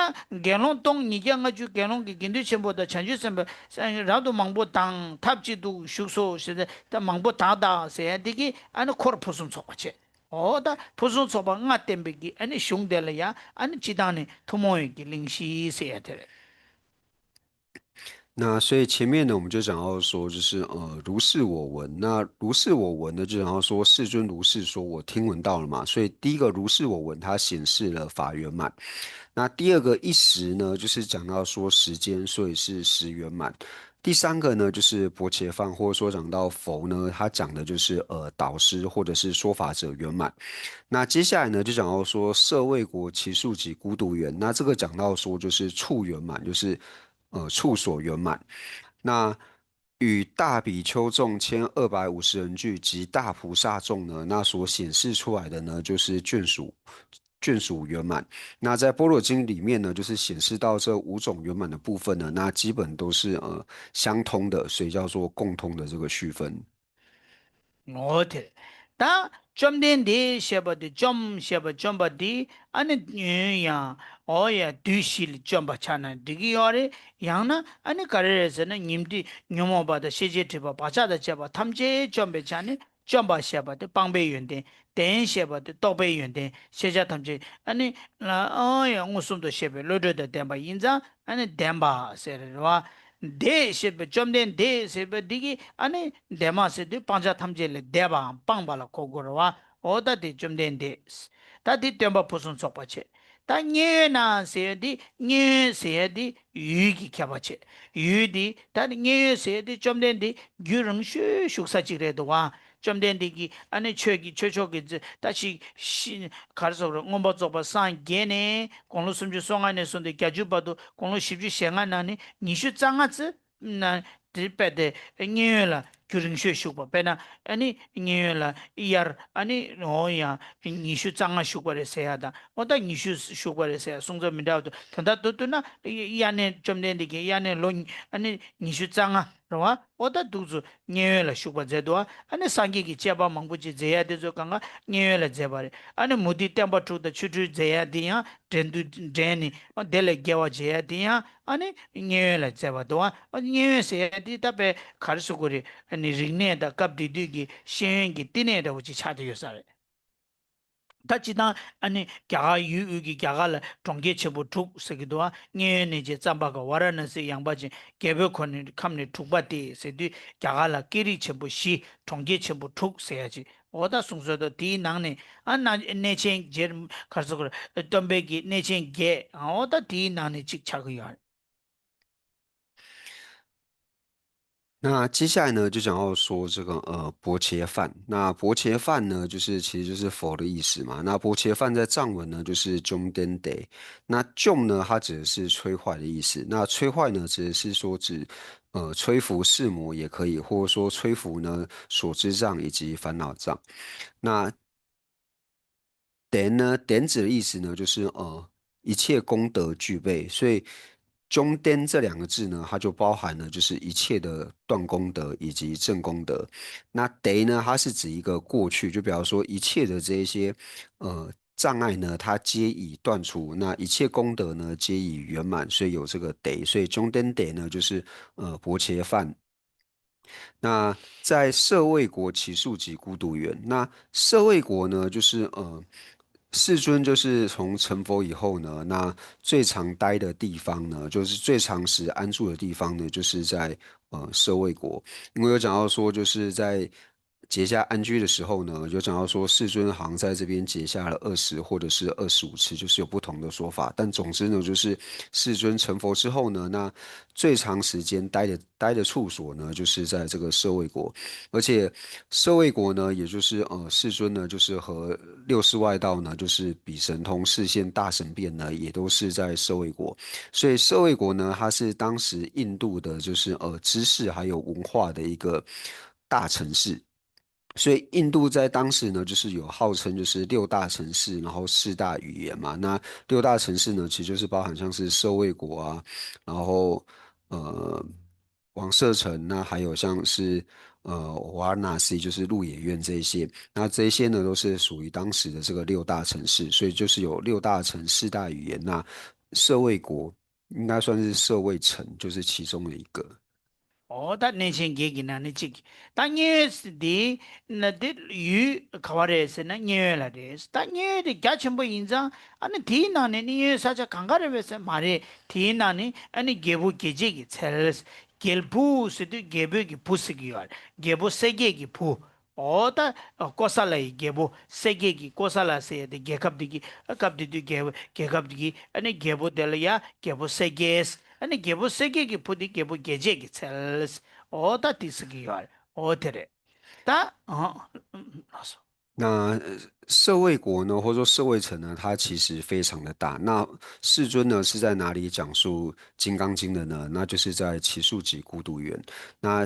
དགེ་སློང་སྟོང་ཉིས་བརྒྱ་ལྔ་བཅུ་དགེ་སློང་གི་དགེ་འདུན་ཆེན་པོ་དང་བྱང་ཆུབ་སེམས་དཔའ་རབ་ཏུ་མང་པོ་དང་ཐབས་གཅིག་ཏུ་བཞུགས་སོ་ཞེས་ད་མང་པོ་དག་དང་ཟེར་ཡ་འདི་གིས་ཨ་ནི་འཁོར་ཕུན་སུམ་ཚོགས་པ་བྱས། ཨོ་ད་ཕུན་སུམ་ཚོགས་པ་ལྔ་བསྟན་པའི་གི་ཨ་ནི་གཞུང་དེ་ལ་ཡང་ཨ་ནི་སྤྱི་བཏང་ནས་ཐུན་མོང་བའི་གི་གླེང་གཞི་ཟེར་ཡ་དེ་རེད། 那所以前面呢，我们就讲到说，就是呃，如是我闻。那如是我闻呢，就讲到说，世尊如是说，我听闻到了嘛。所以第一个如是我闻，它显示了法圆满。那第二个一时呢，就是讲到说时间，所以是十圆满。第三个呢，就是薄伽梵，或者说讲到佛呢，他讲的就是呃导师或者是说法者圆满。那接下来呢，就讲到说舍卫国祇树及孤独园。那这个讲到说就是处圆满，就是呃处所圆满。那与大比丘众千二百五十人俱，及大菩萨众呢，那所显示出来的呢，就是眷属眷属圆满。那在般若经里面呢，就是显示到这五种圆满的部分呢，那基本都是呃相通的，所以叫做共通的这个区分。 ཨོ་དེ། ད་བཅོམ་ལྡན་འདས་ཞེས་པ་དེ་བཅོམ་ཞེས་པ་བཅོམ་པ་དེ་ཨ་ནི་ཡང་ཨོ་ཡ་དུས་བཞི་ལ་བཅོམ་པ་ཆགས་ན་འགྲིག་གི་ཡོད་རེད། ཡང་ན་ཨ་ནི་ག་རེ་རེད་ཟེར་ན་ཉིམ་དུས་ཉོན་མོངས་པ་དང་ཤེས་བྱའི་སྒྲིབ་པ་བག་ཆགས་དང་བཅས་པ་ཐམས་ཅད་བཅོམ་པའི་ཆ་ནས་བཅོམ་པ་ཞེས་པ་དེ་སྤངས་པའི་ཡོན་ཏན། ལྡན་ཞེས་པ་དེ་རྟོགས་པའི་ཡོན་ཏན་ཤེས་བྱ་ཐམས་ཅད་ཨ་ནི་ལ་ཨོ་ཡ་མངོན་སུམ་དུ་ཤེས་པའི་བློ་གྲོས་དང་ལྡན་པ་ཡིན་ཙང་། ཨ་ནི་ལྡན་པ་ཟེར་རེད་བ། འདས་ཞེས་པའི་བཅོམ་ལྡན་འདས་ཟེར་བའི་འདི་གིས་ཨ་ནི་འདས་མ་ཟེར་དུས་སྤང་བྱ་ཐམས་ཅད་ལས་འདས་པའམ་སྤངས་པ་ལ་གོ་དགོས་རེད་བ། འོ་ད་དེ་བཅོམ་ལྡན་འདས། ད་དེ་སྟོན་པ་ཕུན་སུམ་ཚོགས་པ་བྱས། ད་མཉན་ཡོད་ན་ཟེར་ཡ་འདི་མཉན་ཡོད་ཟེར་ཡ་འདི་ཡུལ་གྱི་ཁྱད་པར་བྱས། ཡུལ་འདི་ད་ནི་མཉན་ཡོད་ཟེར་ཡ་འདི་བཅོམ་ལྡན་འདས་རྒྱུན་རིང་ཤོས་བཞུགས་ས་གཅིག་རེད་འདུག་བ། བཅོམ་ལྡན་འདས་ཀྱིས་ཨ་ནི་ཆོས་ཀྱི་ཆོས་མཆོག་གི་ད་ཞིག་ཤི་ག་རེ་ཟེར་དགོས་རེད། མངོན་པར་རྫོགས་པར་སངས་རྒྱས་ནས་དགུང་ལོ་སུམ་ཅུ་སོ་ལྔ་ནས་བཟུང་སྟེ་བརྒྱད་ཅུ་བར་དུ་དགུང་ལོ་བཞི་བཅུ་ཞེ་ལྔ་ནང་ནས་ཉི་ཤུ་རྩ་ལྔ་ཙམ་ན་དེ་དཔེ་དེ་མཉན་ཡོད་ལ་རྒྱུན་རིང་ཤོས་བཞུགས་པ། དཔེར་ན་ཨ་ནི་མཉན་ཡོད་ལ་དབྱར་ཨ་ནི་འོ་ཡང་ཉི་ཤུ་རྩ་ལྔ་བཞུགས་པ་རེད་ཟེར་ཡ་དང་། འོ་ད་ཉི་ཤུ་བཞུགས་པ་རེད་ཟེར་ཡ་གསུང་ཚུལ་མི་འདྲ་བ་འདུག། དོན་དག་ཏུ་བསྡུས་ན་དབྱར་གནས་བཅོམ་ལྡན་འདས་ཀྱིས་དབྱར་གནས་ལོ་ཨ་ནི་ཉི་ཤུ་རྩ་ལྔ་རེད་བ། འོ་ད་འདུག་ཚུལ་མཉན་ཡོད་ལ་བཞུགས་པ་མཛད་འདུག། ཨ་ནི་སངས་རྒྱས་ཀྱི་བཅས་པ་མང་པོ་ཅིག་མཛད་ཡ་དེ་ཚོ་གང་ག་མཉན་ཡོད་ལ་མཛད་པ་རེད། ཨ་ནི་མུ་སྟེགས་བསྟན་པ་དཀྲུགས་དང་ཆོས་དཀྲུགས་མཛད་ཡ་དེ་ཡང་འགྲན་བསྡུར་འགྲན་ནས་དེ་ལས་དགེ་བ་བྱེད་ཡ་དེ་ཡང་ཨ་ནི་མཉན་ཡོད་ལ་མཛད་པ་འདུག། ཨ་མཉན་ཡོད་ཟེར་ཡ་དེ་ད་དཔེ་ག་རེ་ཟེར་དགོས་རེད། ཨ་ནི་རིག་གནས་དང་སྐབས་དེ་དུས་ཀྱི་ཤེས་ཡོན་གྱི་བསྟི་གནས་འདྲ་བོ་ཅིག་ཆགས་བསྡད་ཡོད་ས་རེད། ད་སྤྱིར་བཏང་ཨ་ནི་རྒྱ་གར་ཡུལ་དབུས་ཀྱི་རྒྱ་གར་ལ་གྲོང་ཁྱེར་ཆེན་པོ་དྲུག་ཟེར་གྱི་འདུག། ཨ་མཉན་ཡོད་གནས་ཆེན་ཙམ་པ་ག་ཝཱ་ར་ཎ་སི་ཡངས་པ་ཅན་རྒྱལ་པོའི་ཁོ་ནའི་ཁམས་ནི་དྲུག་པ་སྟེ་ཟེར་དུས་རྒྱ་གར་ལ་སྐད་རིགས་ཆེན་པོ་བཞི་གྲོང་ཁྱེར་ཆེན་པོ་དྲུག་ཟེར་ཡ་ཅིག། འོ་ད་གསུངས་སྲོལ་འདུག། དེའི་ནང་ནས་ཨ་ན་གནས་ཆེན་བརྒྱད་ག་རེ་ཟེར་དགོས་རེད། སྟོན་པའི་གི་གནས་ཆེན་བརྒྱད། འོ་ད་དེའི་ནང་ནས་གཅིག་ཆགས་ཀྱི་ཡོད་རེད། 那接下来呢，就想要说这个呃薄伽梵。那薄伽梵呢，就是其实就是佛的意思嘛。那薄伽梵在藏文呢，就是 jom den de。那 jom 呢，它指的是摧坏的意思。那摧坏呢，指的是说指呃摧伏尸魔也可以，或者说摧伏呢所知障以及烦恼障。那 den 呢，den 字的意思呢，就是呃一切功德具备，所以 jom den 这两个字呢，它就包含了就是一切的断功德以及正功德。那 de 呢，它是指一个过去，就比方说一切的这一些呃障碍呢，它皆已断除，那一切功德呢皆已圆满，所以有这个 de，所以 jom den de 呢，就是呃薄伽梵。那在舍卫国祇树给孤独园。那舍卫国呢，就是呃，世尊就是从成佛以后呢，那最常待的地方呢，就是最常时安住的地方呢，就是在呃舍卫国。因为有讲到说，就是在结下安居的时候呢，有讲到说世尊好像在这边结下了二十或者是二十五次，就是有不同的说法。但总之呢，就是世尊成佛之后呢，那最长时间待的待的处所呢，就是在这个舍卫国。而且舍卫国呢，也就是呃世尊呢，就是和六世外道呢，就是比神通、示现大神变呢，也都是在舍卫国。所以舍卫国呢，它是当时印度的，就是呃知识还有文化的一个大城市。所以印度在当时呢，就是有号称就是六大城市，然后四大语言嘛。那六大城市呢，其实就是包含像是舍卫国啊，然后呃王舍城，那还有像是呃瓦拉纳西，就是鹿野苑这一些。那这一些呢，都是属于当时的这个六大城市，所以就是有六大城、四大语言。那舍卫国应该算是舍卫城，就是其中的一个。 འོ་ད་གནས་ཆེན་བརྒྱད་ཀྱི་ནང་ནས་གཅིག། ད་མཉན་ཡོད་འདི་ན་དེ་ཡུལ་ག་བ་རེད་ཟེར་ན་མཉན་ཡོད་ལ་རེད། ད་མཉན་ཡོད་དེ་རྒྱ་ཆེན་པོ་ཡིན་ཙང་ཨ་ནི་དེའི་ནང་ནས་མཉན་ཡོད་ས་ཆ་གང་ག་རེད་པས་ཟེར་མ་རེད། དེའི་ནང་ནས་ཨ་ནི་རྒྱལ་བུ་རྒྱལ་བྱེད་ཀྱི་ཚལ། རྒྱལ་བུ་ཟེར་དུས་རྒྱལ་པོའི་གི་བུ་ཟེར་གྱི་ཡོད་རེད། རྒྱལ་པོ་གསལ་རྒྱལ་གྱི་བུ། འོ་ད་ཀོ་ས་ལ་ཡི་རྒྱལ་པོ་གསལ་རྒྱལ་གྱི་ཀོ་ས་ལ་ཟེར་ཡ་དེ་རྒྱལ་ཁབ་དེ་གི་སྐབས་དེ་དུས་རྒྱལ་རྒྱལ་ཁབ་དེ་གི་ཨ་ནི་རྒྱལ་པོ་དེ་ལ་ཡ་རྒྱལ་པོ་གསལ་རྒྱལ། ཨ་ནི་རྒྱལ་པོ་གསལ་རྒྱལ་གྱི་བུ་དེ་རྒྱལ་པོ་རྒྱལ་བྱེད་ཀྱི་ཚལ། འོ་ད་དེ་ཟེར་གྱི་ཡོད་རེད། འོ་དེ་རེད། ད་ཨ་ཨ་སོ། 那呃舍卫国呢，或者说舍卫城呢，它其实非常的大。那世尊呢是在哪里讲述《金刚经》的呢？那就是在祇树给孤独园。那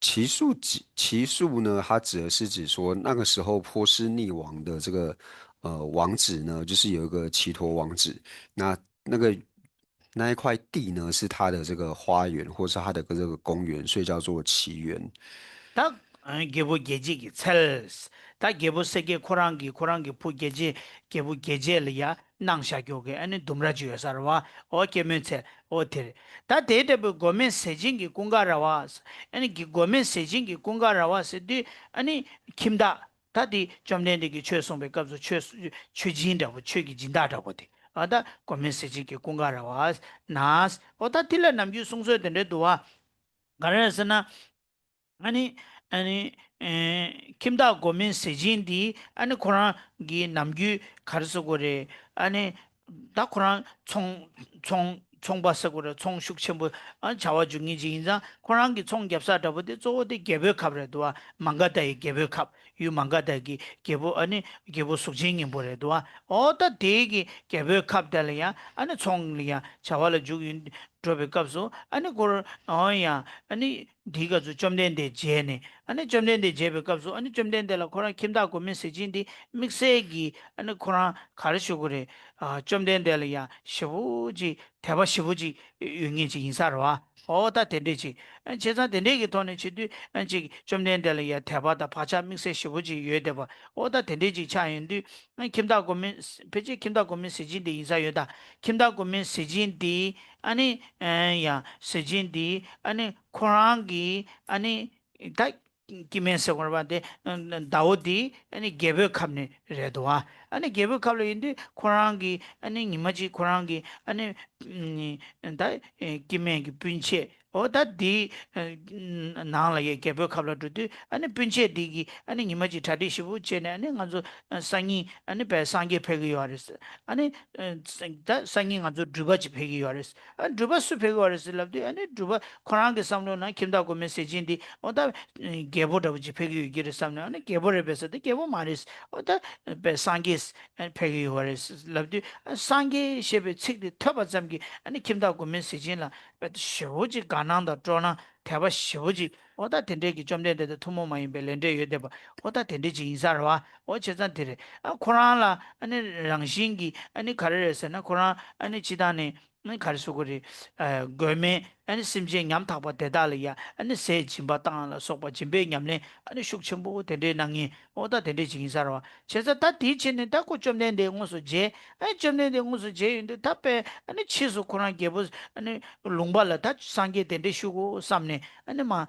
祇树给祇树呢，它指的是指说那个时候波斯匿王的这个呃王子呢，就是有一个祇陀王子，那那个那一块地呢是他的这个花园，或是他的这个公园，所以叫做祇园。 ད་རྒྱལ་པོ་རྒྱལ་བྱེད་ཀྱི་ཚལ། ད་རྒྱལ་པོ་གསལ་རྒྱལ་ཁོ་རང་གི་ཁོ་རང་གི་བུ་རྒྱལ་བྱེད་རྒྱལ་པོ་རྒྱལ་བྱེད་ལ་ཡ་གནང་བཞག་རྒྱུ་གི་ཨ་ནི་ལྡུམ་ར་ཅིག་ཡོད་ས་རེད་བ། འོ་སྐྱེད་མོས་ཚལ། འོ་དེ་རེད། ད་དེ་འདྲ་བའི་སྒོ་མེད་ཟས་སྦྱིན་གྱི་ཀུན་དགའ་ར་བ། ཨ་ནི་གི་སྒོ་མེད་ཟས་སྦྱིན་གྱི་ཀུན་དགའ་ར་བ་ཟེར་དུས་ཨ་ནི་ཁྱིམ་བདག། ད་དེ་བཅོམ་ལྡན་འདས་ཀྱིས་ཆོས་གསུངས་པའི་སྐབས་སུ་ཆོས་མཆོད་སྦྱིན་འདྲ་བོ་ཆོས་ཀྱི་སྦྱིན་བདག་འདྲ་བོ་དེ། ཨ་ད་སྒོ་མེད་ཟས་སྦྱིན་གྱི་ཀུན་དགའ་ར་བ་ན། འོ་ད་དེ་ལ་ནམ་རྒྱུན་གསུང་སྲོལ་དེ་འདྲ་འདུག་བ། ག་རེ་ཟེར་ན། ཨ་ནི་ཨ་ནི་ཨེ་ཁྱིམ་བདག་སྒོ་མེད་ཟས་སྦྱིན་འདི་ཨ་ནི་ཁོ་རང་གི་ནམ་རྒྱུན་ག་རེ་ཟེར་དགོས་རེད། ཨ་ནི་ད་ཁོ་རང་ཚོང་ཚོང་ ཚོང་པ་ཟེར་དགོས་རེད། ཚོང་ཤུགས་ཆེན་པོ་ཨ་བྱ་བ་འཇུག་མཁན་ཅིག་ཡིན་ཙང་ཁོ་རང་གི་ཚོང་རྒྱབ་ས་འདྲ་པོ་དེ་གཙོ་བོ་དེ་རྒྱལ་པོའི་ཁབ་རེད་འདུག་བ། མ་ག་དྷ་ཡི་རྒྱལ་པོའི་ཁབ། ཡུལ་མ་ག་དྷ་གི་རྒྱལ་པོ་ཨ་ནི་རྒྱལ་པོ་གཟུགས་ཅན་སྙིང་པོ་རེད་འདུག་བ། འོ་ད་དེ་གི་རྒྱལ་པོའི་ཁབ་དེ་ལ་ཡང་ཨ་ནི་ཚོང་ལ་ཡང་བྱ་བ་ལ་འཇུག་ཡིན་འགྲོ་བའི་སྐབས་སུ་ཨ་ནི་ཁོ་རང་ཡང་ཨ་ནི་དེའི་སྐབས་སུ་བཅོམ་ལྡན་འདས་མཇལ་ནས། ཨ་ནི་བཅོམ་ལྡན་འདས་མཇལ་བའི་སྐབས་སུ་ཨ་ནི་བཅོམ་ལྡན་འདས་ལ་ཁོ་རང་ཁྱིམ་བདག་མགོན་མེད་ཟས་སྦྱིན་དེ་དམིགས་བསལ་གྱི་ཨ་ནི་ཁོ་རང་ག་རེ་ཞུ་དགོས་རེད། ཨ་བཅོམ་ལྡན་འདས་ལ་ཡང་ཞེ་པོ་ཅིག་དད་པ་ཞེ་པོ་ཅིག་ཡོད་མཁན་ཅིག་ཡིན་ས་རེད་བ། འོ་ད་དེ་འདྲས་ཅིག་ཨ་བྱས་ཙང་དེ་འདྲས་ཀྱི་ཐོག་ནས་བྱེད་དུས་ཨ་ཅིག་བཅོམ་ལྡན་འདས་ལ་ཡང་དད་པ་དང་བག་ཆགས་དམིགས་བསལ་ཞེ་པོ་ཅིག་ཡོད་བསྡད་པ། འོ་ད་དེ་འདྲས་ཅིག་ཆགས་ཡོང་དུས་ཨ་ཁྱིམ་བདག་མགོན་མེད་ཕལ་ཆེར་ཁྱིམ་བདག་མགོན་མེད་ཟས་སྦྱིན་དེ་ཡིན་ས་ཡོད་ད། ཁྱིམ་བདག་མགོན་མེད་ཟས་སྦྱིན་དེ་ཨ་ནི་ཨ་ཡང་ཟས་སྦྱིན་དེ་ཨ་ནི་ཁོ་རང་གི་ཨ་ནི་ད་སྐྱེ་དམན་ཟེར་དགོས་རེད་པ། དེ་ཟླ་བོ་དེ་ཨ་ནི་རྒྱལ་པོའི་ཁབ་ནས་རེད་འདུག་ཨ། ཨ་ནི་རྒྱལ་པོའི་ཁབ་ལ་ཡིན་དུས་ཁོ་རང་གི་ཨ་ནི་ཉི་མ་གཅིག་ཁོ་རང་གི་ཨ་ནི་ད་སྐྱེ་དམན་གྱི་སྤུན་མཆེད། འོ་ད་དེའི་ནང་ལ་ཡ་རྒྱལ་པོའི་ཁབ་ལ་འགྲོ་དུས་ཨ་ནི་སྤུན་མཆེད་དེ་གིས་ཨ་ནི་ཉི་མ་གཅིག་གྲ་སྒྲིག་ཞེ་པོ་བྱས་ནས་ཨ་ནི་ང་ཚོ་སང་ཉིན་ཨ་ནི་བས་སངས་རྒྱས་ཕེབས་ཀྱི་ཡོད་རེད། ཨ་ནི་ད་སང་ཉིན་ང་ཚོ་སྒྲུབ་པ་ཅིག་ཕེབས་ཀྱི་ཡོད་རེད། ཨ་སྒྲུབ་པ་སུ་ཕེབས་ཀྱི་ཡོད་རེད་ཟེར་ལབ་དུས་ཨ་ནི་སྒྲུབ་པ་ཁོ་རང་གི་བསམ་བློ་ནང་ཁྱིམ་བདག་མགོན་མེད་ཟས་སྦྱིན་འདི་འོ་ད་རྒྱལ་པོ་འདྲ་པོ་ཅིག་ཕེབས་ཀྱི་ཡོད་ཀྱི་རེད་བསམ་ནས། ཨ་ནི་རྒྱལ་པོ་རེད་པས་ཟེར་ཏེ་རྒྱལ་པོ་མ་རེད། འོ་ད་བས་སངས་རྒྱས་ཕེབས་ཀྱི་ཡོད་རེད་ལབ་དུས་ཨ་སངས་རྒྱས་ཞེས་པའི་ཚིག་དེ་ཐོས་པ་ཙམ་གྱིས་ཨ་ནི་ཁྱིམ་བདག་མགོན་མེད་ཟས་སྦྱིན་ལ་བས་ཞེ་པོ་ཅིག་དགའ་སྣང་དང་སྤྲོ་སྣང་དད་པ་ཞེ་པོ་ཅིག་འོ་ད་དེ་འདྲས་ཀྱི་བཅོམ་ལྡན་འདས་དང་ཐུན་མོང་མ་ཡིན་པའི་ལས་འབྲས་ཡོད་བསྡད་པ། འོ་ད་དེ་འདྲས་ཅིག་ཡིན་ས་རེད་བ། འོ་བྱས་ཙང་དེ་རེད། ཨ་ཁོ་རང་ལ་ཨ་ནི་རང་བཞིན་གྱིས་ཨ་ནི་ག་རེ་རེད་ཟེར་ན་ཁོ་རང་ཨ་ནི་སྤྱིར་བཏང་ནས་ཨ་ནི་ག་རེ་ཟེར་དགོས་རེད། ཨ་མགོན་མེད་ཨ་ནི་སེམས་ཅན་ཉམ་ཐག་པ་དེ་དག་ལ་ཡ་ཨ་ནི་ཟས་སྦྱིན་པ་བཏང་ལ་སོགས་པ་སྦྱིན་པའི་ཉམས་ལེན་ཨ་ནི་ཤུགས་ཆེན་པོ་དེ་འདྲས་གནང་མཁན། འོ་ད་དེ་འདྲས་ཅིག་ཡིན་ས་རེད་བ། བྱས་ཙང་ད་དེའི་ཕྱིར་ནས་ད་ཁོ་བཅོམ་ལྡན་འདས་དངོས་སུ་མཇལ། ཨ་བཅོམ་ལྡན་འདས་དངོས་སུ་མཇལ་ཡོང་དུས་ད་དཔེ་ཨ་ནི་ཕྱིས་སུ་ཁོ་རང་རྒྱལ་པོ་ཨ་ནི་ལུང་པ་ལ་ད་སངས་རྒྱས་གདན་འདྲེན་ཞུ་དགོས་བསམ་ནས་ཨ་ནི་མ་ཨ་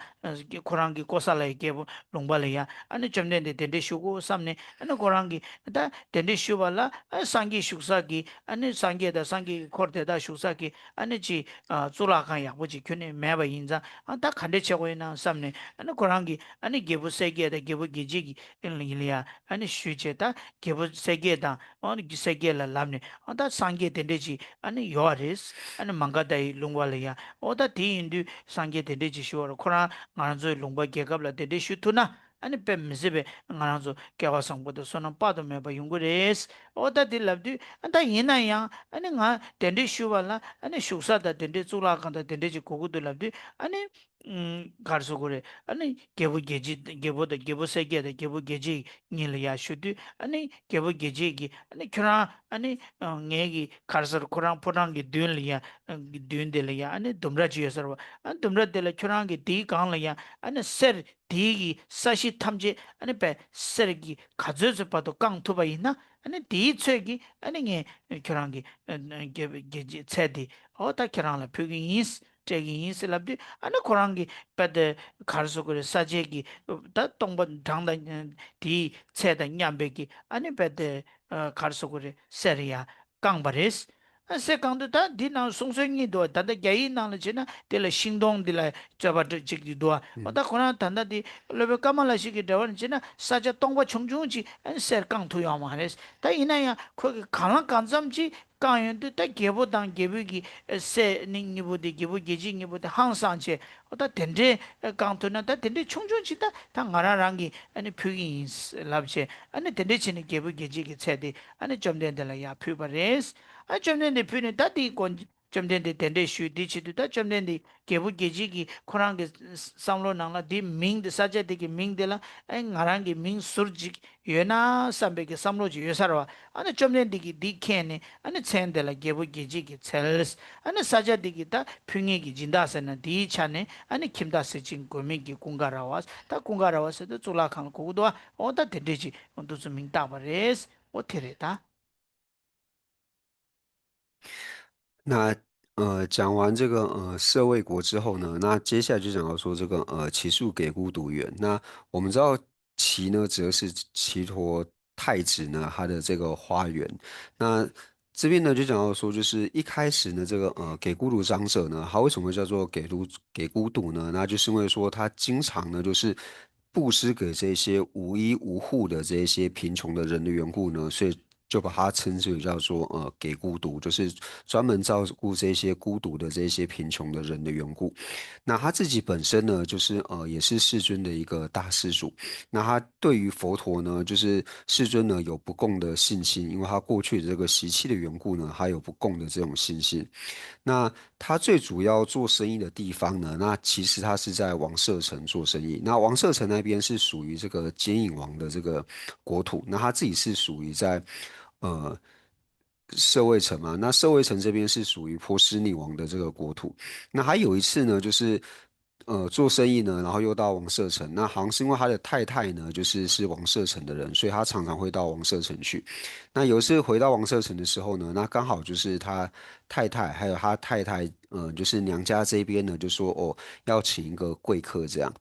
ཁོ་རང་གི་ཀོ་ས་ལ་ཡི་རྒྱལ་པོ་ལུང་པ་ལ་ཡ་ཨ་ནི་བཅོམ་ལྡན་འདས་གདན་འདྲེན་ཞུ་དགོས་བསམ་ནས་ཨ་ནི་ཁོ་རང་གི་ད་གདན་འདྲེན་ཞུ་བ་ལ་ཨ་སངས་རྒྱས་བཞུགས་ས་གི་ཨ་ནི་སངས་རྒྱས་དང་སངས་རྒྱས་ཀྱི་འཁོར་དེ་དག་བཞུགས་ས་གི་ཨ་ནི་ཅི་ཨ་གཙུག་ལག་ཁང་ཡག་པོ་ཅིག་ཁྱོན་ནས་མེད་པ་ཡིན་ཙང་ཨ་ད་ག་འདྲས་བྱེད་དགོས་ཡིན་ནམ་བསམ་ནས་ཨ་ནི་ཁོ་རང་གི་ཨ་ནི་རྒྱལ་པོ་གསལ་རྒྱལ་དང་རྒྱལ་པོ་རྒྱལ་བྱེད་ཀྱི་ཡིན་ལ་ཡ་ཨ་ནི་ཞུས་བྱས། ད་རྒྱལ་པོ་གསལ་རྒྱལ་དང་ཨ་ནི་གསལ་རྒྱལ་ལ་ལབ་ནས་ཨ་ད་སངས་རྒྱས་དེ་འདྲས་ཅིག་ཨ་ནི་ཡོད་རེད། ཨ་ནི་མ་ག་དྷ་ཡི་ལུང་པ་ལ་ཡ། འོ་ད་དེ་ཡིན་དུས་སངས་རྒྱས་དེ་འདྲས་ཅིག་ཞུ་བ་རེད། ཁོ་རང་ང་རང་ཚོའི་ལུང་པ་རྒྱལ་ཁབ་ལ་དེ་འདྲས་ཞུ་ཐུབ་ན་ཨ་ནི་དཔེ་མི་སྲིད་པའི་ང་རང་ཚོ་སྐལ་བ་བཟང་པོ་དང་བསོད་ནམས་དཔག་ཏུ་མེད་པ་ཡོང་གི་རེད། འོ་ད་དེ་ལབ་དུས་ཨ་ད་ཡིན་ན་ཡང་ཨ་ནི་ང་དེ་འདྲས་ཞུ་བ་ལ་ཨ་ནི་བཞུགས་ས་དང་དེ་འདྲས་གཙུག་ལག་ཁང་དང་དེ་འདྲས་ཅིག་དགོས་ཀྱི་འདུག་ལབ་དུས་ཨ་ནི། ཨུམ། ག་རེ་ཟེར་དགོས་རེད། ཨ་ནི་རྒྱལ་པོ་རྒྱལ་བྱེད་རྒྱལ་པོ་དང་རྒྱལ་པོ་གསལ་རྒྱལ་དང་རྒྱལ་པོ་རྒྱལ་བྱེད་གཉིས་ལ་ཡ་ཞུ་དུས་ཨ་ནི་རྒྱལ་པོ་རྒྱལ་བྱེད་ཀྱིས་ཨ་ནི་ཁྱོད་རང་ཨ་ནི་ངའི་གི་ག་རེ་ཟེར་ཁོ་རང་ཕོ་བྲང་གི་མདུན་ལ་ཡ་མདུན་དེ་ལ་ཡ་ཨ་ནི་ལྡུམ་ར་ཅིག་ཡོད་ས་རེད་བ། ཨ་ནི་ལྡུམ་ར་དེ་ལ་ཁྱོད་རང་གི་དེའི་སྒང་ལ་ཡ་ཨ་ནི་གསེར་དེའི་གི་ས་གཞི་ཐམས་ཅད་ཨ་ནི་བས་གསེར་གྱི་ག་ཚོད་ཚོད་བར་དུ་བཀང་ཐུབ་པ་ཡིན་ན་ཨ་ནི་དེའི་ཚོད་ཀྱིས་ཨ་ནི་ངས་ཁྱོད་རང་གི་རྒྱལ་རྒྱལ་བྱེད་ཚལ་དེ་འོ་ད་ཁྱེད་རང་ལ་ཕུལ་གི་ཡིན། སྤྲད་ཀྱི་ཡིན་ཟེར་ལབ་དུས་ཨ་ནི་ཁོ་རང་གིས་དཔེ་དེ་ག་རེ་ཟེར་དགོས་རེད། ས་དཔྱད་ཀྱི་ད་སྟོང་པ་གྲངས་དང་དེའི་ཚད་དང་མཉམ་པའི་གི་ཨ་ནི་དཔེ་དེ་ག་རེ་ཟེར་དགོས་རེད། གསེར་ཡ་བཀང་བ་རེད། ཨ་གསེར་བཀང་དུས་ད་འདི་ནང་གསུང་སྲོལ་གཉིས་འདུག་ད་ལྟ་རྒྱ་ཡིག་ནང་ལ་བྱས་ན་དེ་ལ་ཤིང་སྡོང་འདི་ལ་རྩོད་པ་འདྲ་ཅིག་འདི་འདུག་འོ་ད་ཁོ་རང་ད་ལྟ་འདི་སློབ་དཔོན་ཀ་མ་ལ་ཤཱི་ཀའི་འགྲེལ་པ་ནང་བྱས་ན་ས་ཆ་སྟོང་པ་ཆུང་ཆུང་ཅིག་ཨ་ནི་གསེར་བཀང་ཐུབ་ཡོད་མ་རེད། ད་ཡིན་ན་ཡང་ཁོ་གི་གང་ལ་གང་འཚམ་ཅིག་བཀང་ཡོང་དུས་ད་རྒྱལ་པོ་དང་རྒྱལ་པོའི་གི་སྲས་ནི་གཉིས་པོ་དེ་རྒྱལ་པོ་རྒྱལ་བྱེད་གཉིས་པོ་དེ་ཧང་སངས་བྱས། འོ་ད་དེ་འདྲའི་བཀང་ཐུབ་ན་ད་དེ་འདྲའི་ཆུང་ཆུང་ཅིག་ད་ད་ང་རང་རང་གིས་ཨ་ནི་ཕུལ་གི་ཡིན་ལབ་བྱས། ཨ་ནི་དེ་འདྲའི་བྱས་ནས་རྒྱལ་པོ་རྒྱལ་བྱེད་ཀྱི་ཚལ་དེ་ཨ་ནི་བཅོམ་ལྡན་འདས་ལ་ཡར་ཕུལ་བ་རེད། ཨ་བཅོམ་ལྡན་འདས་ཕུལ་ནས་ད་དེའི་སྐོར་བཅོམ་ལྡན་འདས་དེ་འདྲས་ཞུས། དེ་བྱེད་དུས་ད་བཅོམ་ལྡན་འདས་རྒྱལ་པོ་རྒྱལ་བྱེད་ཀྱིས་ཁོ་རང་གི་བསམ་བློ་ནང་ལ་འདི་མིང་འདི་ས་ཆ་དེ་གི་མིང་དེ་ལ་ཨ་ང་རང་གི་མིང་ཟུར་ཅིག་ཡོད་ན་བསམ་པའི་གི་བསམ་བློ་ཅིག་ཡོད་ས་རེད་བ། ཨ་ནི་བཅོམ་ལྡན་འདས་ཀྱིས་འདི་མཁྱེན་ནས་ཨ་ནི་མཚན་དེ་ལ་རྒྱལ་པོ་རྒྱལ་བྱེད་ཀྱི་ཚལ། ཨ་ནི་ས་ཆ་འདི་གི་ད་ཕུལ་མཁན་གྱི་སྦྱིན་བདག་ཟེར་ན་འདིའི་ཆ་ནས་ཨ་ནི་ཁྱིམ་བདག་གསེར་ཆེན་མགོན་མེད་ཀྱི་ཀུན་དགའ་ར་བ། ད་ཀུན་དགའ་ར་བ་ཟེར་དུས་གཙུག་ལག་ཁང་ལ་གོ་གི་འདུག་བ། འོ་ད་དེ་འདྲས་ཅིག་འདུག་ཚུལ་མིང་བཏགས་པ་རེད། འོ་དེ་རེད་ད། 那呃，讲完这个呃舍卫国之后呢，那接下来就讲到说这个呃祇树给孤独园。那我们知道祇呢，指的是祇陀太子呢他的这个花园。那这边呢就讲到说，就是一开始呢，这个呃给孤独长者呢，他为什么叫做给孤给孤独呢？那就是因为说他经常呢就是布施给这些无依无护的这些贫穷的人的缘故呢，所以就把它称之为叫做呃给孤独，就是专门照顾这些孤独的这些贫穷的人的缘故。那他自己本身呢，就是呃也是世尊的一个大施主。那他对于佛陀呢，就是世尊呢有不共的信心，因为他过去的这个习气的缘故呢，他有不共的这种信心。那他最主要做生意的地方呢，那其实他是在王舍城做生意。那王舍城那边是属于这个奸淫王的这个国土，那他自己是属于在呃舍卫城嘛，那舍卫城这边是属于波斯匿王的这个国土。那还有一次呢，就是呃做生意呢，然后又到王舍城。那好像是因为他的太太呢，就是是王舍城的人，所以他常常会到王舍城去。那有一次回到王舍城的时候呢，那刚好就是他太太还有他太太，呃，就是娘家这边呢，就说哦，要请一个贵客这样。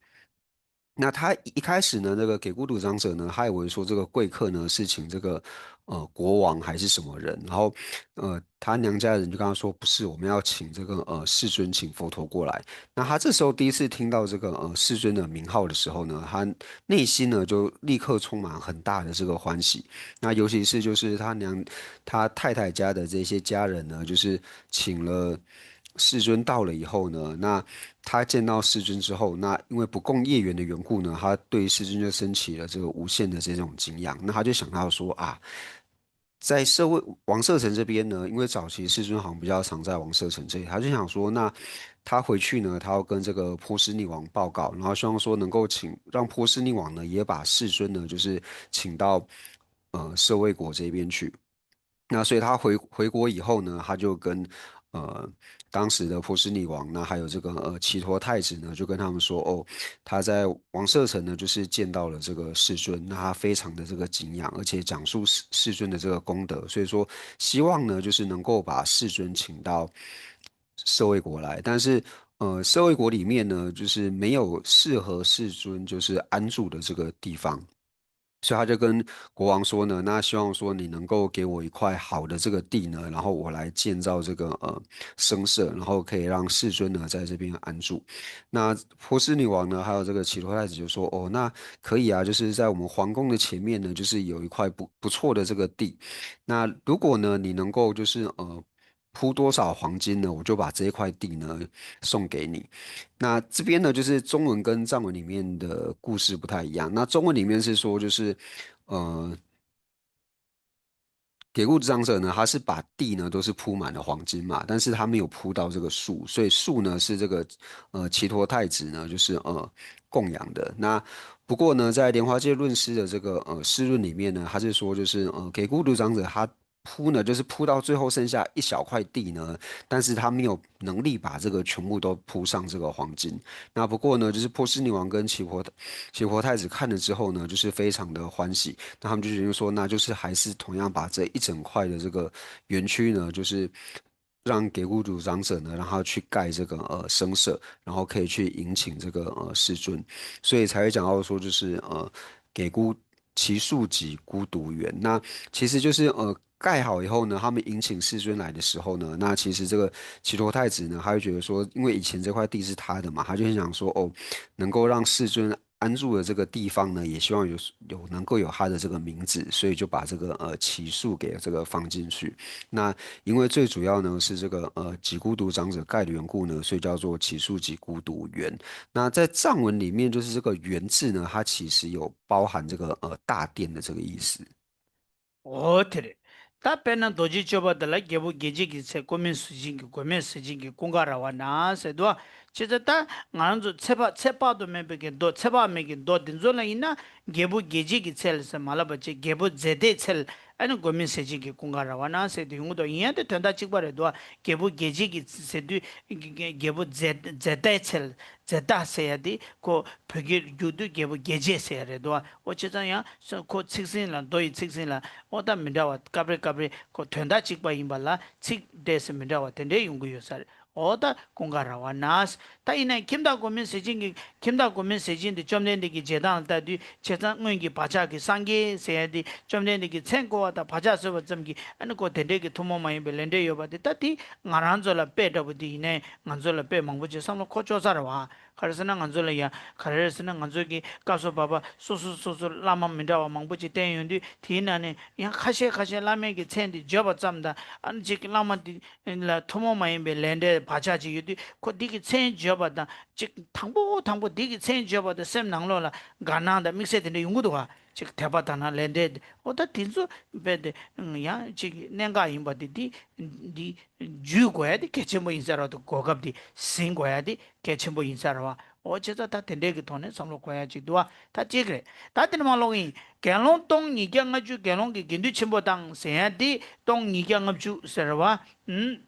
那他一开始呢，那个给孤独长者呢，他以为说这个贵客呢是请这个呃国王还是什么人，然后呃他娘家人就跟他说不是，我们要请这个呃世尊，请佛陀过来。那他这时候第一次听到这个呃世尊的名号的时候呢，他内心呢就立刻充满很大的这个欢喜。那尤其是就是他娘他太太家的这些家人呢，就是请了世尊到了以后呢，那他见到世尊之后，那因为不共业缘的缘故呢，他对世尊就升起了这个无限的这种敬仰。那他就想到说啊，在舍卫王舍城这边呢，因为早期世尊好像比较常在王舍城这里，他就想说，那他回去呢，他要跟这个波斯匿王报告，然后希望说能够请让波斯匿王呢也把世尊呢，就是请到呃舍卫国这边去。那所以他回回国以后呢，他就跟呃当时的波斯匿王，那还有这个呃奇陀太子呢，就跟他们说，哦，他在王舍城呢，就是见到了这个世尊，那他非常的这个敬仰，而且讲述世世尊的这个功德，所以说希望呢，就是能够把世尊请到舍卫国来，但是呃舍卫国里面呢，就是没有适合世尊就是安住的这个地方。所以他就跟国王说呢，那希望说你能够给我一块好的这个地呢，然后我来建造这个呃僧舍，然后可以让世尊呢在这边安住。那波斯匿王呢，还有这个奇陀太子就说，哦，那可以啊，就是在我们皇宫的前面呢，就是有一块不不错的这个地。那如果呢，你能够就是呃铺多少黄金呢，我就把这一块地呢送给你。那这边呢，就是中文跟藏文里面的故事不太一样。那中文里面是说，就是呃，给孤独长者呢，他是把地呢都是铺满了黄金嘛，但是他没有铺到这个树，所以树呢是这个呃奇陀太子呢就是呃供养的。那不过呢，在莲花戒论师的这个呃释论里面呢，他是说就是呃给孤独长者他铺呢，就是铺到最后剩下一小块地呢，但是他没有能力把这个全部都铺上这个黄金。那不过呢，就是波斯匿王跟奇婆奇婆太子看了之后呢，就是非常的欢喜。那他们就决定说，那就是还是同样把这一整块的这个园区呢，就是让给孤独长者呢，让他去盖这个呃僧舍，然后可以去迎请这个呃世尊，所以才会讲到说，就是呃给孤其树即孤独园。那其实就是呃。盖好以后呢，他们迎请世尊来的时候呢，那其实这个奇陀太子呢，他就觉得说，因为以前这块地是他的嘛，他就很想说，哦，能够让世尊安住的这个地方呢，也希望有有能够有他的这个名字，所以就把这个呃奇树给这个放进去。那因为最主要呢是这个呃给孤独长者盖的缘故呢，所以叫做奇树给孤独园。那在藏文里面，就是这个园字呢，它其实有包含这个呃大殿的这个意思。ཨོ་དེ་རེད། ད་དཔེར་ན་རྡོ་རྗེ་གཅོད་པ་འདི་ལ་རྒྱལ་པོ་རྒྱལ་བྱེད་ཀྱི་ཚལ། སྒོ་མེད་ཟས་སྦྱིན་གྱི་སྒོ་མེད་ཟས་སྦྱིན་གྱི་ཀུན་དགའ་ར་བ་ན་ཟེར་འདུག་བ། བྱས་ཙང་ད་ང་རང་ཚོ་ཚེ་དཔག་ཚེ་དཔག་ཏུ་མེད་པའི་གི་མདོ། ཚེ་དཔག་མེད་ཀྱི་མདོ་འདི་ཚོ་ལ་ཡིན་ན་རྒྱལ་པོ་རྒྱལ་བྱེད་ཀྱི་ཚལ་ཟེར་མ་ལབ་པ་བྱས། རྒྱལ་པོ་རྫས་ལྟའི་ཚལ། ཨ་ནི་སྒོ་མེད་ཟས་སྦྱིན་གྱི་ཀུན་དགའ་ར་བ་ན་ཟེར་དུ་ཡོང་གི་འདུག་ཡིན་ཡང་དེ་དོན་དག་གཅིག་པ་རེད་འདུག་བ། རྒྱལ་པོ་རྒྱལ་བྱེད་ཀྱི་ཟེར་དུས་རྒྱལ་པོ་རྫས་རྫས་ལྟའི་ཚལ། རྫས་ལྟ་ཟེར་ཡ་དེ་ཁོ་བོད་སྐད་བསྒྱུར་དུས་རྒྱལ་པོ་རྒྱལ་བྱེད་ཟེར་ཡ་རེད་འདུག་བ། ཨོ་བྱས་ཙང་ཡང་ཁོ་ཚིག་ཟིན་ལ་མདོ་ཡི་ཚིག་ཟིན་ལ་ཨོ་ད་མི་འདྲ་བ། སྐབས་རེ་སྐབས་རེ་ཁོ་དོན་དག་གཅིག་པ་ཡིན་པ་ལ་ཚིག་འདྲེས་སེ་མི་འདྲ་བ་དེ་འདྲས་ཡོང་གི་ཡོད་ས་རེད། ཨོ་ད་ཀུན་དགའ་ར་བ་ན། ད་ཡིན་ན་ཁྱིམ་བདག་སྒོ་མེད་ཟས་སྦྱིན་གྱི། ཁྱིམ་བདག་སྒོ་མེད་ཟས་སྦྱིན་དེ་བཅོམ་ལྡན་འདས་ཀྱི་རྗེས་གནང་ལྟ་དུས་བྱས་ཙང་སྔོན་གྱི་བག་ཆགས་ཀྱི་སངས་རྒྱས་ཟེར་ཡ་དེ་བཅོམ་ལྡན་འདས་ཀྱི་མཚན་བསྐོར་བ་དང་བག་ཆགས་གསོལ་བ་ཙམ་གྱིས་ཨ་ནི་ཁོ་དེ་འདྲས་ཀྱི་ཐུན་མོང་མ་ཡིན་པའི་ལས་འབྲས་ཡོད་པ་དེ། ད་དེ་ང་རང་ཚོ་ལ་དཔེ་འདྲ་པོ་དེ་ཡིན་ནའི་ང་ཚོ་ལ་དཔེ་མང་པོ་ཅིག་བསམ་བློ་འཁོར་ཆོག་ས་རེད་བ། ག་རེ་ཟེར་ན་ང་ཚོ་ལ་ཡང་ག་རེ་ཟེར་ན་ང་ཚོ་གི་སྐབས་སུ་བབ་པ་སོ་སོ་སོ་སོ་བླ་མ་མི་འདྲ་བ་མང་པོ་ཅིག་བསྟེན་ཡོང་དུས། དེའི་ནང་ནས་ཡང་ཁ་ཤས་ཁ་ཤས་བླ་མའི་གི་མཚན་དེ་བརྗོད་པ་ཙམ་དང་། ཨ་ནི་གཅིག་གི་བླ་མ་དེ་ལ་ཐུན་མོང་མ་ཡིན་པའི་ལས་འབྲས་བག་ཆགས་ཅིག་ཡོད་དུས། ཁོ་འདི་གི་མཚན་བརྗོད་པ་དང་གཅིག་དང་པོ་དང་པོ་འདི་གི་མཚན་བརྗོད་པ་དང་སེམས་ནང་ལོགས་ལ་དགའ་སྣང་དང་དམིགས་བསལ་དེ་འདྲ་ཡོང་གི་འདུག་ག་ཅིག་དད་པ་དག་སྣང་ལས་འབྲས་དེ། འོ་ད་དེ་ཚོ་རྦད་དེ་ཡང་ཅིག་གནད་འགག་ཡིན་པ་དེ་འདི་འདི་འཇུས་དགོས་ཡ་དེ་གལ་ཆེན་པོ་ཡིན་ས་རེད་བ། དེ་གོ་སྐབས་དེ་ཟིན་དགོས་ཡ་དེ་གལ་ཆེན་པོ་ཡིན་ས་རེད་བ། འོ་བྱས་ཙང་ད་དེ་འདྲས་ཀྱི་ཐོག་ནས་བསམ་བློ་འཁོར་ཡ་ཅིག་འདུག་བ། ད་གཅིག་རེད། ད་དེ་ནས་མར་ཀློག་གི་ཡིན། དགེ་སློང་སྟོང་ཉིས་བརྒྱ་ལྔ་བཅུ་དགེ་སློང་གི་དགེ་འདུན་ཆེན་པོ་དང་ཟེར་ཡ་དེ། སྟོང་ཉིས་བརྒྱ་ལྔ་བཅུ་ཟེར་བ།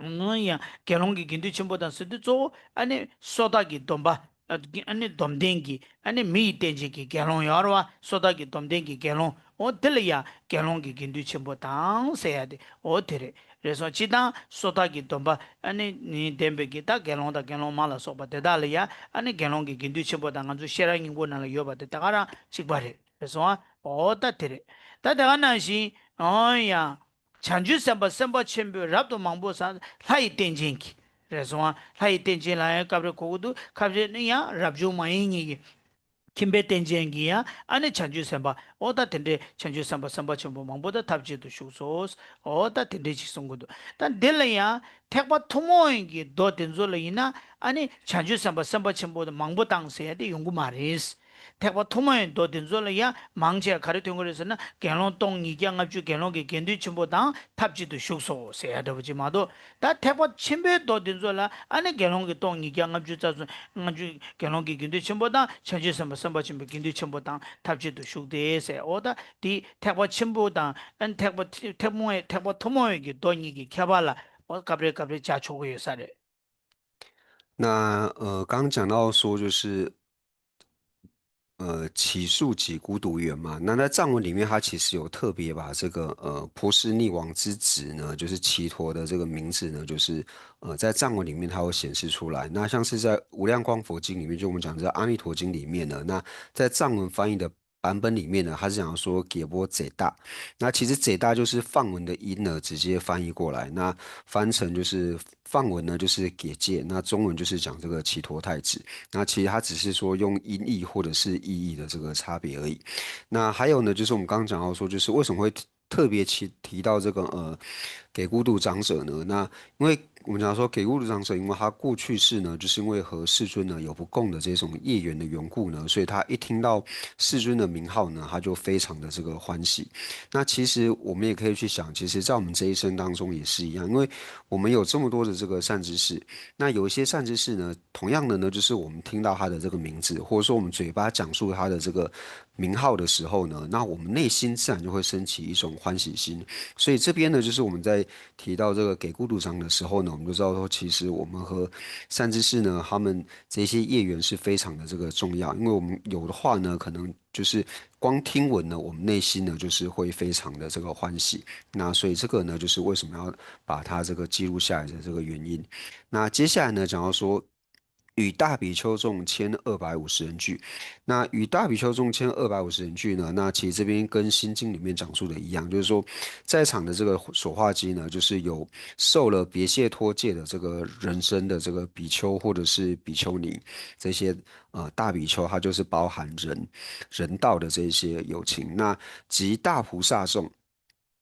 ཨུམ། ཡང་དགེ་སློང་གི་དགེ་འདུན་ཆེན་པོ་དང་ཟེར་དུས་གཙོ་བོ་ཨ་ནི་སོ་ཐར་གྱི་སྡོམ་པ། ཨ་ནི་སྡོམ་ལྡན་གྱི། ཨ་ནི་མི་ཡི་རྟེན་ཅན་གྱི་དགེ་སློང་ཡོད་རེད་བ། སོ་ཐར་གྱི་སྡོམ་ལྡན་གྱི་དགེ་སློང་། འོ་དེ་ལ་ཡང་དགེ་སློང་གི་དགེ་འདུན་ཆེན་པོ་དང་ཟེར་ཡ་དེ་འོ་དེ་རེད། རེད་སོང་། སྤྱིར་བཏང་སོ་ཐར་གྱི་སྡོམ་པ་ཨ་ནི་ནི་ལྡན་པའི་གི་ད་དགེ་སློང་དང་དགེ་སློང་མ་ལ་སོགས་པ་དེ་དག་ལ་ཡང་ཨ་ནི་དགེ་སློང་གི་དགེ་འདུན་ཆེན་པོ་དང་། ང་ཚོ་ཤེས་རབ་སྙིང་པོ་ནང་ལ་ཡོད་པ་དེ་དེ་ག་རང་གཅིག་པ་རེད། རེད་སོང་ཨ། འོ་ད་དེ་རེད། ད་དེ་ག་ནང་བཞིན་འོ་ཡང་། བྱང་ཆུབ་སེམས་དཔའ་སེམས་དཔའ་ཆེན་པོས་རབ་ཏུ་མང་པོ་བསགས། ལྷ་ཡི་རྟེན་ཅན་གྱི། རེད་སོང་ཨ། ལྷ་ཡི་རྟེན་ཅན་ལ་ཡང་སྐབས་རེ་གོ་གི་འདུག་སྐབས་རེ་ནི་ཡང་རབ་བྱུང་མ་ཡིན་གཉིས་ཀྱི་ཁྱིམ་པའི་རྟེན་ཅན་གྱི་ཡང་ཨ་ནི་བྱང་ཆུབ་སེམས་དཔའ། འོ་ད་དེ་འདྲའི་བྱང་ཆུབ་སེམས་དཔའ་སེམས་དཔའ་ཆེན་པོ་མང་པོ་དང་ཐབས་གཅིག་ཏུ་བཞུགས་སོ། འོ་ད་དེ་འདྲའི་ཅིག་གསུང་གི་འདུག་ད་འདི་ལ་ཡང་ཐེག་པ་ཐུན་མོང་གི་མདོ་དེ་ཚོ་ལ་ཡིན་ན་ཨ་ནི་བྱང་ཆུབ་སེམས་དཔའ་སེམས་དཔའ་ཆེན་པོ་མང་པོ་དང་ཟེར་ཡ་དེ་ཡོང་གི་མ་རེད། ཐེག་པ་ཐུན་མོང་གི་མདོ་དེ་ཚོ་ལ་ཡང་མང་ཆེ་བ་ག་རེ་ཐོན་གྱི་རེད་ཟེར་ན། དགེ་སློང་སྟོང་ཉིས་བརྒྱ་ལྔ་བཅུ་དགེ་སློང་གི་དགེ་འདུན་ཆེན་པོ་དང་ཐབས་གཅིག་ཏུ་བཞུགས་སོ་ཟེར་ཡ་འདྲ་པོ་ཅིག་མ་གཏོགས། ད་ཐེག་པ་ཆེན་པོའི་མདོ་དེ་ཚོ་ལ་ཨ་ནི་དགེ་སློང་གི་སྟོང་ཉིས་བརྒྱ་ལྔ་བཅུ་རྩ་གསུམ་ལྔ་བཅུ་དགེ་སློང་གི་དགེ་འདུན་ཆེན་པོ་དང་། བྱང་ཆུབ་སེམས་དཔའ་སེམས་དཔའ་ཆེན་པོའི་དགེ་འདུན་ཆེན་པོ་དང་ཐབས་གཅིག་ཏུ་བཞུགས་ཏེ་ཟེར། འོ་ད་དེ་ཐེག་པ་ཆེན་པོ་དང་ཨ་ནི་ཐེག་པ་ཐེག་མོ་ཐེག་པ་ཐུན་མོང་གི་མདོ་གཉིས་ཀྱི་ཁྱད་པར་ལ་འོ་སྐབས་རེ་སྐབས་རེ་བྱ་ཆོག་གི་ཡོད་ས་རེད། 那呃，刚讲到说就是，呃，祇树即孤独园嘛。那在藏文里面，它其实有特别把这个呃波斯匿王之子呢，就是祇陀的这个名字呢，就是呃在藏文里面它会显示出来。那像是在无量光佛经里面，就我们讲这个阿弥陀经里面呢，那在藏文翻译的版本里面呢，它是讲说解波贼大。那其实贼大就是梵文的音呢，直接翻译过来，那翻成就是梵文呢就是解界，那中文就是讲这个祇陀太子。那其实它只是说用音译或者是意义的这个差别而已。那还有呢，就是我们刚刚讲到说，就是为什么会特别提提到这个呃给孤独长者呢？那因为我们讲说给孤独长者，因为他过去世呢，就是因为和世尊呢有不共的这种业缘的缘故呢，所以他一听到世尊的名号呢，他就非常的这个欢喜。那其实我们也可以去想，其实在我们这一生当中也是一样，因为我们有这么多的这个善知识，那有一些善知识呢，同样的呢，就是我们听到他的这个名字，或者说我们嘴巴讲述他的这个名号的时候呢，那我们内心自然就会升起一种欢喜心。所以这边呢，就是我们在提到这个给孤独长的时候呢，我们就知道说，其实我们和善知识呢，他们这些业缘是非常的这个重要，因为我们有的话呢，可能就是光听闻呢，我们内心呢就是会非常的这个欢喜。那所以这个呢，就是为什么要把它这个记录下来的这个原因。那接下来呢，讲到说。与大比丘众千二百五十人俱。那与大比丘众千二百五十人俱呢？那其实这边跟心经里面讲述的一样，就是说，在场的这个所化机呢，就是有受了别谢脱戒的这个人身的这个比丘或者是比丘尼这些呃大比丘，它就是包含人人道的这些有情。那及大菩萨众。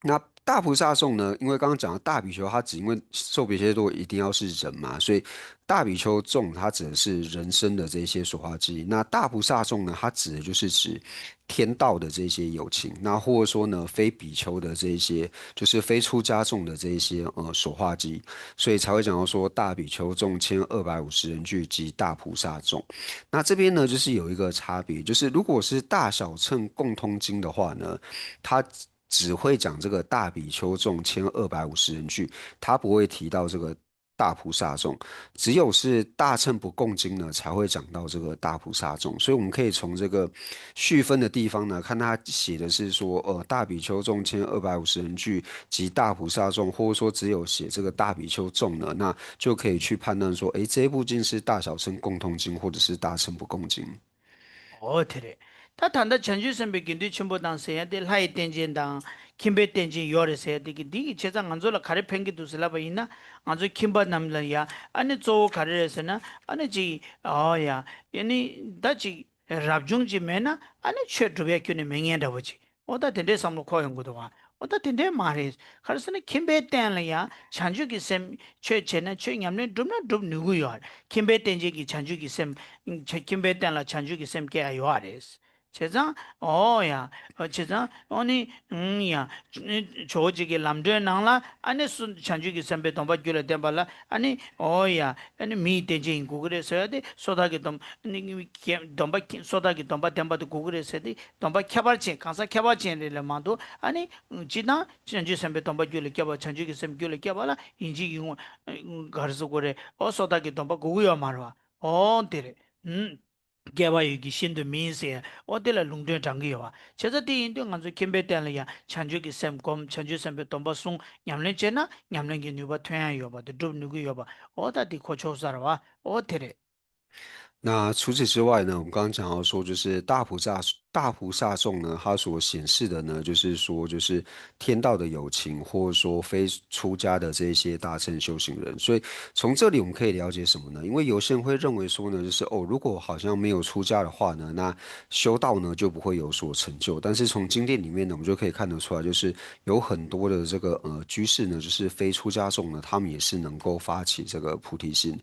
那大菩萨众呢？因为刚刚讲的大比丘，他只因为受别谢脱一定要是人嘛，所以大比丘众他指的是人身的这些所化机。那大菩萨众呢，他指的就是指天道的这些有情，那或者说呢，非比丘的这些，就是非出家众的这些呃所化机，所以才会讲到说大比丘众千二百五十人俱及大菩萨众。那这边呢，就是有一个差别，就是如果是大小乘共通经的话呢，它只会讲这个大比丘众千二百五十人俱，他不会提到这个大菩萨众，只有是大乘不共经呢，才会讲到这个大菩萨众。所以我们可以从这个序分的地方呢，看他写的是说，呃，大比丘众千二百五十人俱及大菩萨众，或者说只有写这个大比丘众呢，那就可以去判断说，诶，这一部经是大小乘共通经，或者是大乘不共经。 འོ་དེ་རེད། ད་ད་ལྟ་བྱང་ཆུབ་སེམས་དཔའི་དགེ་འདུན་ཆེན་པོ་དང་ཟེར་ཡ་དེ་ལྷ་ཡི་རྟེན་ཅན་དང་ཁྱིམ་པའི་རྟེན་ཅན་ཡོད་རེད་ཟེར་ཡ་དེ་གི་འདི་གི་བྱས་ཙང་ང་ཚོ་ལ་ག་རེ་ཕན་གི་འདུག་ཟེར་ལབ་པ་ཡིན་ན། ང་ཚོ་ཁྱིམ་པ་རྣམས་ལ་ཡ་ཨ་ནི་གཙོ་བོ་ག་རེ་རེད་ཟེར་ན། ཨ་ནི་ཅིག་ཨོ་ཡ་ཨ་ནི་ད་ཅིག་རབ་བྱུང་ཅིག་མེད་ན་ཨ་ནི་ཆོས་སྒྲུབ་ཡ་ཁྱོན་ནས་མེད་ངེས་འདྲ་བོ་ཅིག་འོ་ད་དེ་འདྲའི་བསམ་བློ་འཁོར་ཡོང་གི་འདུག་བ། འོ་ད་དེ་འདྲའི་མ་རེད། ག་རེ་ཟེར་ན་ཁྱིམ་པའི་རྟེན་ལ་ཡང་བྱང་ཆུབ་ཀྱི་སེམས་ཆོས་བྱས་ན་ཆོས་ཉམས་ལེན་སྒྲུབ་ན་སྒྲུབ་ནུས་ཀྱི་ཡོད་རེད། ཁྱིམ་པའི་རྟེན་ཅན་གྱི་བྱང་ཆུབ་ཀྱི་སེམས། ཁྱིམ་པའི་རྟེན་ལ་བྱང་ཆུབ་ཀྱི་སེམས་སྐྱེ་ཡ་ཡོད་རེད། བྱས་ཙང་འོ་ཡ། བྱས་ཙང་འོ་ནི་ཡ། ཇོ་བོ་རྗེ་གི་ལམ་སྒྲོན་ནང་ལ་ཨ་ནི་སུ་བྱང་ཆུབ་ཀྱི་སེམས་དཔའི་སྡོམ་པ་རྒྱུད་ལ་བསྟན་པ་ལ་ཨ་ནི་འོ་ཡ། ཨ་ནི་མི་ཡི་རྟེན་ཅན་ཡིན་དགོས་ཀྱི་རེད་ཟེར་ཡ་དེ་སོ་ཐར་གྱི་སྡོམ་སྡོམ་པ་སོ་ཐར་གྱི་སྡོམ་པ་བསྟན་པ་དེ་དགོས་ཀྱི་རེད་ཟེར་ཏེ། སྡོམ་པ་ཁྱད་པར་ཅན་གང་ཟག་ཁྱད་པར་ཅན་རེ་ལ་མ་གཏོགས་ཨ་ནི། སྤྱིར་བཏང་བྱང་ཆུབ་སེམས་དཔའི་སྡོམ་པ་རྒྱུད་ལ་སྐྱེ་བ་བྱང་ཆུབ་ཀྱི་སེམས་རྒྱུད་ལ་སྐྱེ་བ་ལ་ཡིན་གཅིག་ཡིན་གཅིག་ག་རེ་ཟེར་དགོས་རེད། ཨོ་སོ་ཐར་གྱི་སྡོམ་པ་དགོས་ཀྱི་ཡོད་མ་རེད་བ། ཨོ་དེ་རེད། ཨུམ། སྐྱེ་བ་ཡོད་ཀྱི་ཤིན་ཏུ་མིན་ཟེར། ཨོ་དེ་ལ་ལུང་འདྲེན་དྲང་གི་ཡོད་བ། བྱས་ཙང་དེ་ཡིན་དུས་ང་ཚོ་ཁྱིམ་པའི་རྟེན་ལ་ཡང་བྱང་ཆུབ་ཀྱི་སེམས་སྒོམ། བྱང་ཆུབ་སེམས་དཔའི་སྡོམ་པ་བསྲུང་། ཉམས་ལེན་བྱས་ན་ཉམས་ལེན་གྱི་ནུས་པ་ཐོན་ཡ་ཡོད་པ་དེ་སྒྲུབ་ནུས་ཀྱི་ཡོད་པ། ཨོ་ད་དེ་གོ་ཆོད་ས་རེད་བ། ཨོ་དེ་རེད།那除此之外呢，我们刚刚讲到说，就是大菩萨大菩萨众呢，它所显示的呢，就是说，就是天道的有情，或者说非出家的这些大乘修行人。所以从这里我们可以了解什么呢？因为有些人会认为说呢，就是哦，如果好像没有出家的话呢，那修道呢就不会有所成就。但是从经典里面呢，我们就可以看得出来，就是有很多的这个呃居士呢，就是非出家众呢，他们也是能够发起这个菩提心。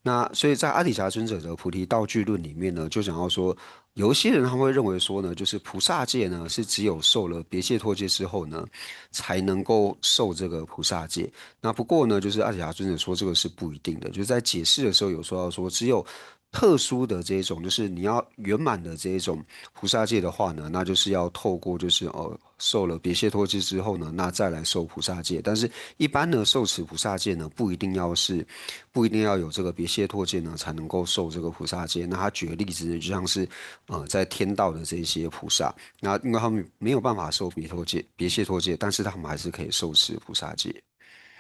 那所以在阿底峡尊者的菩提道炬论里面呢，就讲到说，有一些人他会认为说呢，就是菩萨戒呢是只有受了别解脱戒之后呢，才能够受这个菩萨戒。那不过呢，就是阿底峡尊者说这个是不一定的，就是在解释的时候有说到说，只有特殊的这一种，就是你要圆满的这一种菩萨戒的话呢，那就是要透过就是呃受了别解脱戒之后呢，那再来受菩萨戒。但是一般呢，受持菩萨戒呢，不一定要是不一定要有这个别解脱戒呢，才能够受这个菩萨戒。那他举的例子呢，就像是呃在天道的这些菩萨，那因为他们没有办法受别脱戒、别解脱戒，但是他们还是可以受持菩萨戒。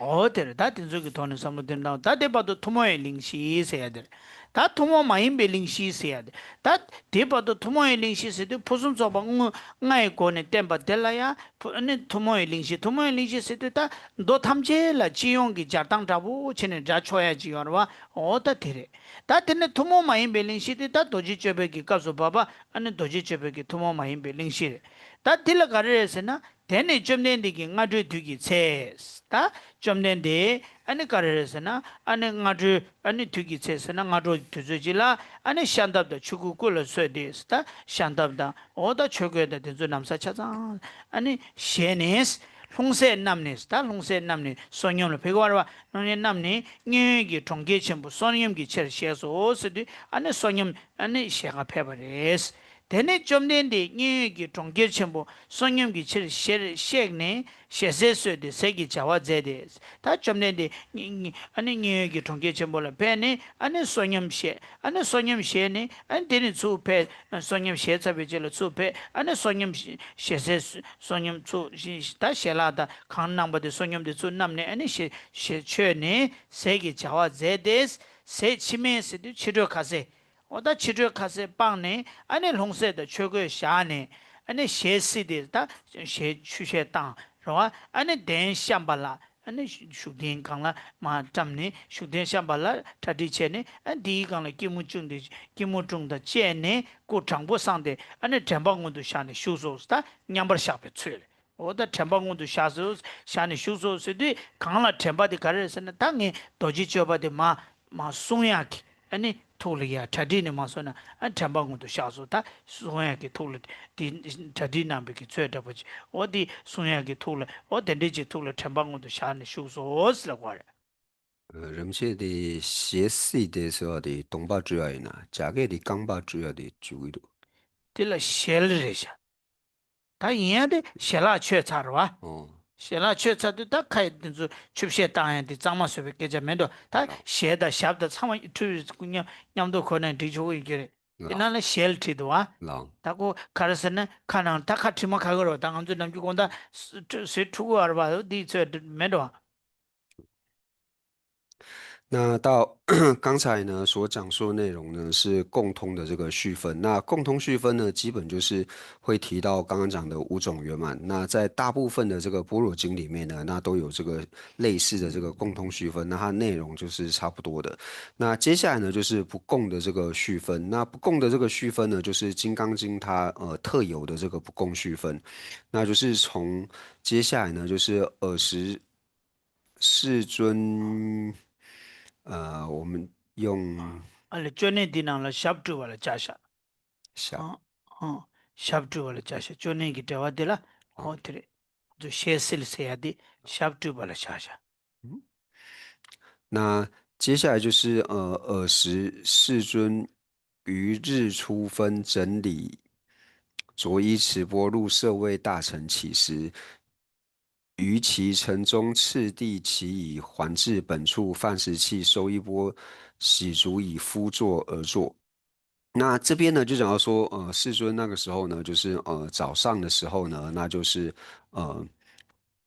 འོ་དེ་རེད། ད་དེ་ཚོ་གི་ཐོག་ནས་བསམ་བློ་བཏོན་དང་། ད་དེ་བར་དུ་ཐུན་མོང་བའི་གླེང་གཞི་ཟེར་ཡ་དེ་རེད། ད་ཐུན་མོང་མ་ཡིན་པའི་གླེང་གཞི་ཟེར་ཡ་དེ། ད་དེ་བར་དུ་ཐུན་མོང་བའི་གླེང་གཞི་ཟེར་དུས་ཕུན་སུམ་ཚོགས་པ་དངོས་ལྔ་ཡི་སྒོ་ནས་བསྟན་པ་དེ་ལ་ཡང་ཕུ་ཨ་ནི་ཐུན་མོང་བའི་གླེང་གཞི། ཐུན་མོང་བའི་གླེང་གཞི་ཟེར་དུས་ད་མདོ་ཐམས་ཅད་ལ་སྤྱི་ཡོངས་ཀྱི་སྦྱར་སྟངས་འདྲ་པོ་བྱས་ནས་སྒྲ་ཆོག་ཡ་ཅིག་ཡོད་རེད་བ། འོ་ད་དེ་རེད། ད་དེ་ནས་ཐུན་མོང་མ་ཡིན་པའི་གླེང་གཞི་དེ་ད་རྡོ་རྗེ་གཅོད་པའི་གི་སྐབས་སུ་བབ་པ་ཨ་ནི་རྡོ་རྗེ་གཅོད་པའི་གི་ཐུན་མོང་མ་ཡིན་པའི་གླེང་གཞི་རེད། ད་དེ་ལ་ག་རེ་རེད་ཟེར་ན། དེ་ནས་བཅོམ་ལྡན་འདས་ཀྱིས་སྔ་དྲོའི་དུས་ཀྱི་ཚེ། ད་བཅོམ་ལྡན་འདས་ཨ་ནི་ག་རེ་རེད་ཟེར་ན། ཨ་ནི་སྔ་དྲོའི་ཨ་ནི་དུས་ཀྱི་ཚེ་ཟེར་ན་སྔ་དྲོ་དུས་ཚོད་ཅིག་ལ་ཨ་ནི་ཤམ་ཐབས་དང་ཆོས་གོས་སྐུ་ལ་གསོལ་ཏེ། ད་ཤམ་ཐབས་དང་འོ་ད་ཆོས་གོས་དང་དེ་ཚོ་ན་བཟའ་ཆ་ཚང་ཨ་ནི་བཞེས་ནས། ལྷུང་བཟེད་བསྣམས་ནས། ད་ལྷུང་བཟེད་བསྣམས་ནས་བསོད་སྙོམས་ལ་ཕེབས་ཀྱི་ཡོད་རེད་བ། ལྷུང་བཟེད་བསྣམས་ནས་མཉན་ཡོད་ཀྱི་གྲོང་ཁྱེར་ཆེན་པོ་བསོད་སྙོམས་ཀྱི་ཆེར་གཤེགས་སོ་ཟེར་དུས་ཨ་ནི་བསོད་སྙོམས་ཨ་ནི་བཞེས་ག་ཕེབས་པ་རེད། དེ་ནས་བཅོམ་ལྡན་འདས་མཉན་ཡོད་ཀྱི་གྲོང་ཁྱེར་ཆེན་པོ་བསོད་སྙོམས་ཀྱི་ཆེར་གཤེགས་ནས་ཞལ་ཟས་གསོལ་ཏེ་ཟས་ཀྱི་བྱ་བ་མཛད་དེ། ད་བཅོམ་ལྡན་འདས་ཨ་ནི་མཉན་ཡོད་ཀྱི་གྲོང་ཁྱེར་ཆེན་པོ་ལ་ཕེབས་ནས་ཨ་ནི་བསོད་སྙོམས་བཞེས། ཨ་ནི་བསོད་སྙོམས་བཞེས་ནས་ཨ་ནི་དེ་ནས་ཚུར་ཕེབས། བསོད་སྙོམས་བཞེས་ཚར་བའི་རྗེས་ལ་ཚུར་ཕེབས། ཨ་ནི་བསོད་སྙོམས་ཞལ་ཟས་བསོད་སྙོམས་ཚུར་ད་ཞལ་ལག་དང་གང་གནང་པ་དེ་བསོད་སྙོམས་དེ་ཚུར་བསྣམས་ནས་ཨ་ནི་ཞལ་ཞལ་མཆོད་ནས་ཟས་ཀྱི་བྱ་བ་མཛད་དེ། ཟས་ཕྱི་མའི་ཟེར་དུས་ཕྱི་དྲོའི་ཁ་ཟས། འོ་ད་ཕྱི་དྲོའི་ཁ་ཟས་སྤངས་ནས་ཨ་ནི་ལྷུང་བཟེད་དང་ཆོས་གོས་བཞག་ནས་ཨ་ནི་ཞལ་བསིལ་ཏེ་ད་ཞལ་ཆུ་ཞལ་བཏང་རེད་བ། ཨ་ནི་གདན་བཤམས་པ་ལ་ཨ་ནི་བཞུགས་གདན་སྒང་ལ་མར་བཀྲམ་ནས་བཞུགས་གདན་བཤམས་པ་ལ་གྲ་སྒྲིག་བྱས་ནས་ཨ་འདིའི་སྒང་ལ་སྐྱིལ་མོ་ཅུང་དེ་སྐྱིལ་མོ་ཀྲུང་དང་བཅས་ནས་སྐུ་དྲང་པོ་བསྲངས་ཏེ་ཨ་ནི་དྲན་པ་མངོན་དུ་བཞག་ནས་བཞུགས་སོ། ད་མཉམ་པར་བཞག་པའི་ཚུལ་རེད། འོ་ད་དྲན་པ་མངོན་དུ་བཞག་སོ། བཞག་ནས་བཞུགས་སོ་ཟེར་དུས་གང་ལ་དྲན་པ་དེ་ག་རེ་རེད་ཟེར་ན། ད་ངས་རྡོ་རྗེ་གཅོད་པ་དེ་མར་མར་བསྲུང་ཡག་གི་ཨ་ནི་ཐུགས་ལ་ཡ་གྲ་སྒྲིག་ནས་མར་སོང་ན་ཨ་དྲན་པ་མངོན་དུ་བཞག་སོ། ད་བསྲུང་ཡག་གི་ཐུགས་ལ་དེ་གྲ་སྒྲིག་གནང་བའི་གི་ཚོད་འདྲ་པོ་ཅིག་འོ་དེ་བསྲུང་ཡག་གི་ཐུགས་ལ་འོ་དེ་འདྲ་ཅིག་ཐུགས་ལ་དྲན་པ་མངོན་དུ་བཞག་ནས་བཞུགས་སོ་ཟེར་ལབ་པ་རེད། རིན་པོ་ཆེ་དེ་ཞལ་བསིལ་ཏེ་ཟེར་བ་དེ་གདོང་པ་བཀྲུ་ཡ་ཡིན་ན། རྒྱ་སྐད་དེ་རྐང་པ་བཀྲུ་ཡ་དེ་བརྗོད་ཀྱི་འདུག་དེ་ལ་ཞལ་རེད་ཤག་ད་ཡིན་ཡ་དེ་ཞལ་ལག་མཆོད་ཚར་བ། ཨོ། ཞལ་ལག་མཆོད་ཚར་དུས་ད་ཁ་ཡི་དེ་ཚོ་ཆུ་བཤལ་བཏང་ཡ་དེ་གཙང་མ་བཟོ་བའི་སྐད་ཆ་མེད་འགྲོ། ད་ཞལ་དང་ཞབས་དང་ཚང་མ་འཁྲུ་བའི་མཉམ་མཉམ་དུ་གོ་ནས་འགྲིག་ཆོག་གི་རེད། དེ་ནང་ལ་ཞལ་བྲིས་འདུག་བ། ལགས། ད་ཁོ་ག་རེ་ཟེར་ན་ཁ་ནང་ད་ཁ་དྲི་མ་ག་གི་རོ། ད་ང་ཚོ་ནམ་རྒྱུན་དགོང་དག་ཟས་འཁྲུ་གི་བར་བ་འདིའི་ཚོད་མེད་འགྲོ། 那到刚才呢所讲述的内容呢是共通的这个续分。那共通续分呢，基本就是会提到刚刚讲的五种圆满。那在大部分的这个般若经里面呢，那都有这个类似的这个共通续分。那它内容就是差不多的。那接下来呢就是不共的这个续分。那不共的这个续分呢，就是《金刚经》它呃特有的这个不共续分。那就是从接下来呢就是尔时世尊，呃，我们用 ཨ་ལས་ཅོ་ནེ་འདི་ནང་ལ་ཞབས་བཀྲུས་པ་ལ་བྱ་ཤ། 下 ཨང་། ཨང་། ཞབས་བཀྲུས་པ་ལ་བྱ་ཤ། ཅོ་ནེ་གི་འགྲེལ་པ་འདི་ལ། ཨོ་དེ་རེད། ང་ཚོ་ཤེས་སིལ་ཟེར་ཡ་འདི་ཞབས་བཀྲུས་པ་ལ་བྱ་ཤ། 那接下来就是呃，尔时世尊于日初分整理着衣持钵入舍卫大城起时，于其城中次第其已，还至本处饭食讫，收衣钵，洗足已，敷座而坐。那这边呢，就讲到说，呃，世尊那个时候呢，就是呃早上的时候呢，那就是呃，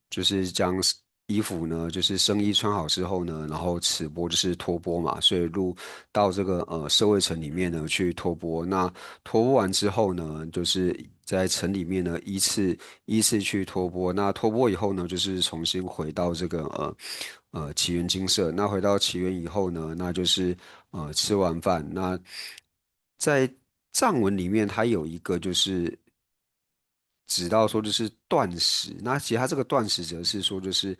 就是将衣服呢，就是僧衣穿好之后呢，然后持钵就是托钵嘛，所以入到这个呃舍卫城里面呢去托钵。那托钵完之后呢，就是在城里面呢依次依次去托钵。那托钵以后呢，就是重新回到这个呃呃祇园精舍。那回到祇园以后呢，那就是呃吃完饭。那在藏文里面，它有一个就是指到说就是断食。那其实它这个断食则是说就是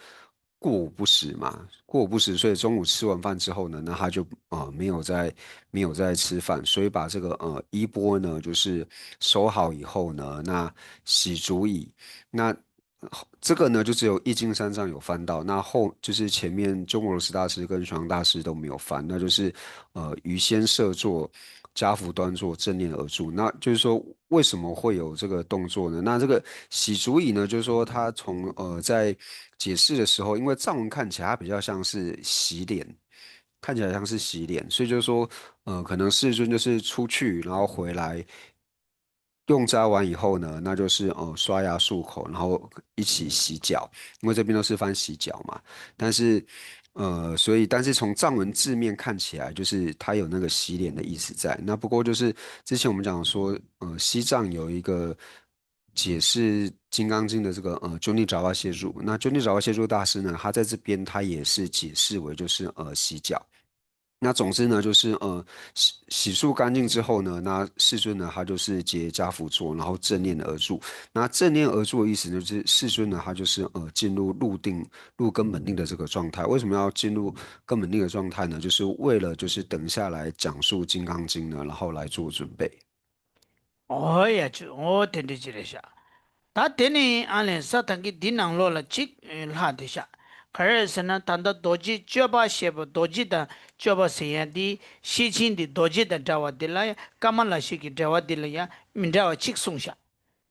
过午不食嘛，过午不食，所以中午吃完饭之后呢，那他就呃没有再没有再吃饭，所以把这个呃衣钵呢就是收好以后呢，那洗足已，那这个呢就只有一经三藏有翻到，那后就是前面鸠摩罗什大师跟玄奘大师都没有翻，那就是呃于先设座， 跏趺端坐，正念而住。那就是说，为什么会有这个动作呢？那这个洗足已呢，就是说他从呃在解释的时候，因为藏文看起来它比较像是洗脸，看起来像是洗脸，所以就是说，呃，可能世尊就是出去，然后回来用斋完以后呢，那就是呃刷牙漱口，然后一起洗脚，因为这边都是翻洗脚嘛。但是呃，所以但是从藏文字面看起来，就是它有那个洗脸的意思在。那不过就是之前我们讲说，呃，西藏有一个解释《金刚经》的这个呃 Joni Java 谢柱，那 Joni Java 谢柱大师呢，他在这边他也是解释为就是呃洗脚。那总之呢，就是呃洗洗漱干净之后呢，那世尊呢，他就是结跏趺坐，然后正念而住。那正念而住的意思呢，就是世尊呢，他就是呃进入入定、入根本定的这个状态。为什么要进入根本定的状态呢？就是为了就是等一下来讲述《金刚经》呢，然后来做准备。 ཨོ་ཡ་ཅུ། ཨོ་དེ་འདྲ་ཅི་རེད་ཤག་ད་དེ་ནི་ཨ་ལན་ས་ཐང་གི་འདི་ནང་ལོགས་ལ་ཅིག་ལྷག་དེ་ཤག་ག་རེ་ཟེར་ན། ད་ལྟ་རྡོ་རྗེ་སྤྱོད་པ་ཞེས་པ། རྡོ་རྗེ་དང་སྤྱོད་པ་ཟེར་ཡ་འདི་ཤེར་ཕྱིན་འདི་རྡོ་རྗེ་དང་འདྲ་བ་འདི་ལ་ཡ་ཀ་མ་ལ་ཤཱི་གི་འགྲེལ་པ་འདི་ལ་ཡ་མི་འདྲ་བ་ཅིག་གསུངས་ཤག་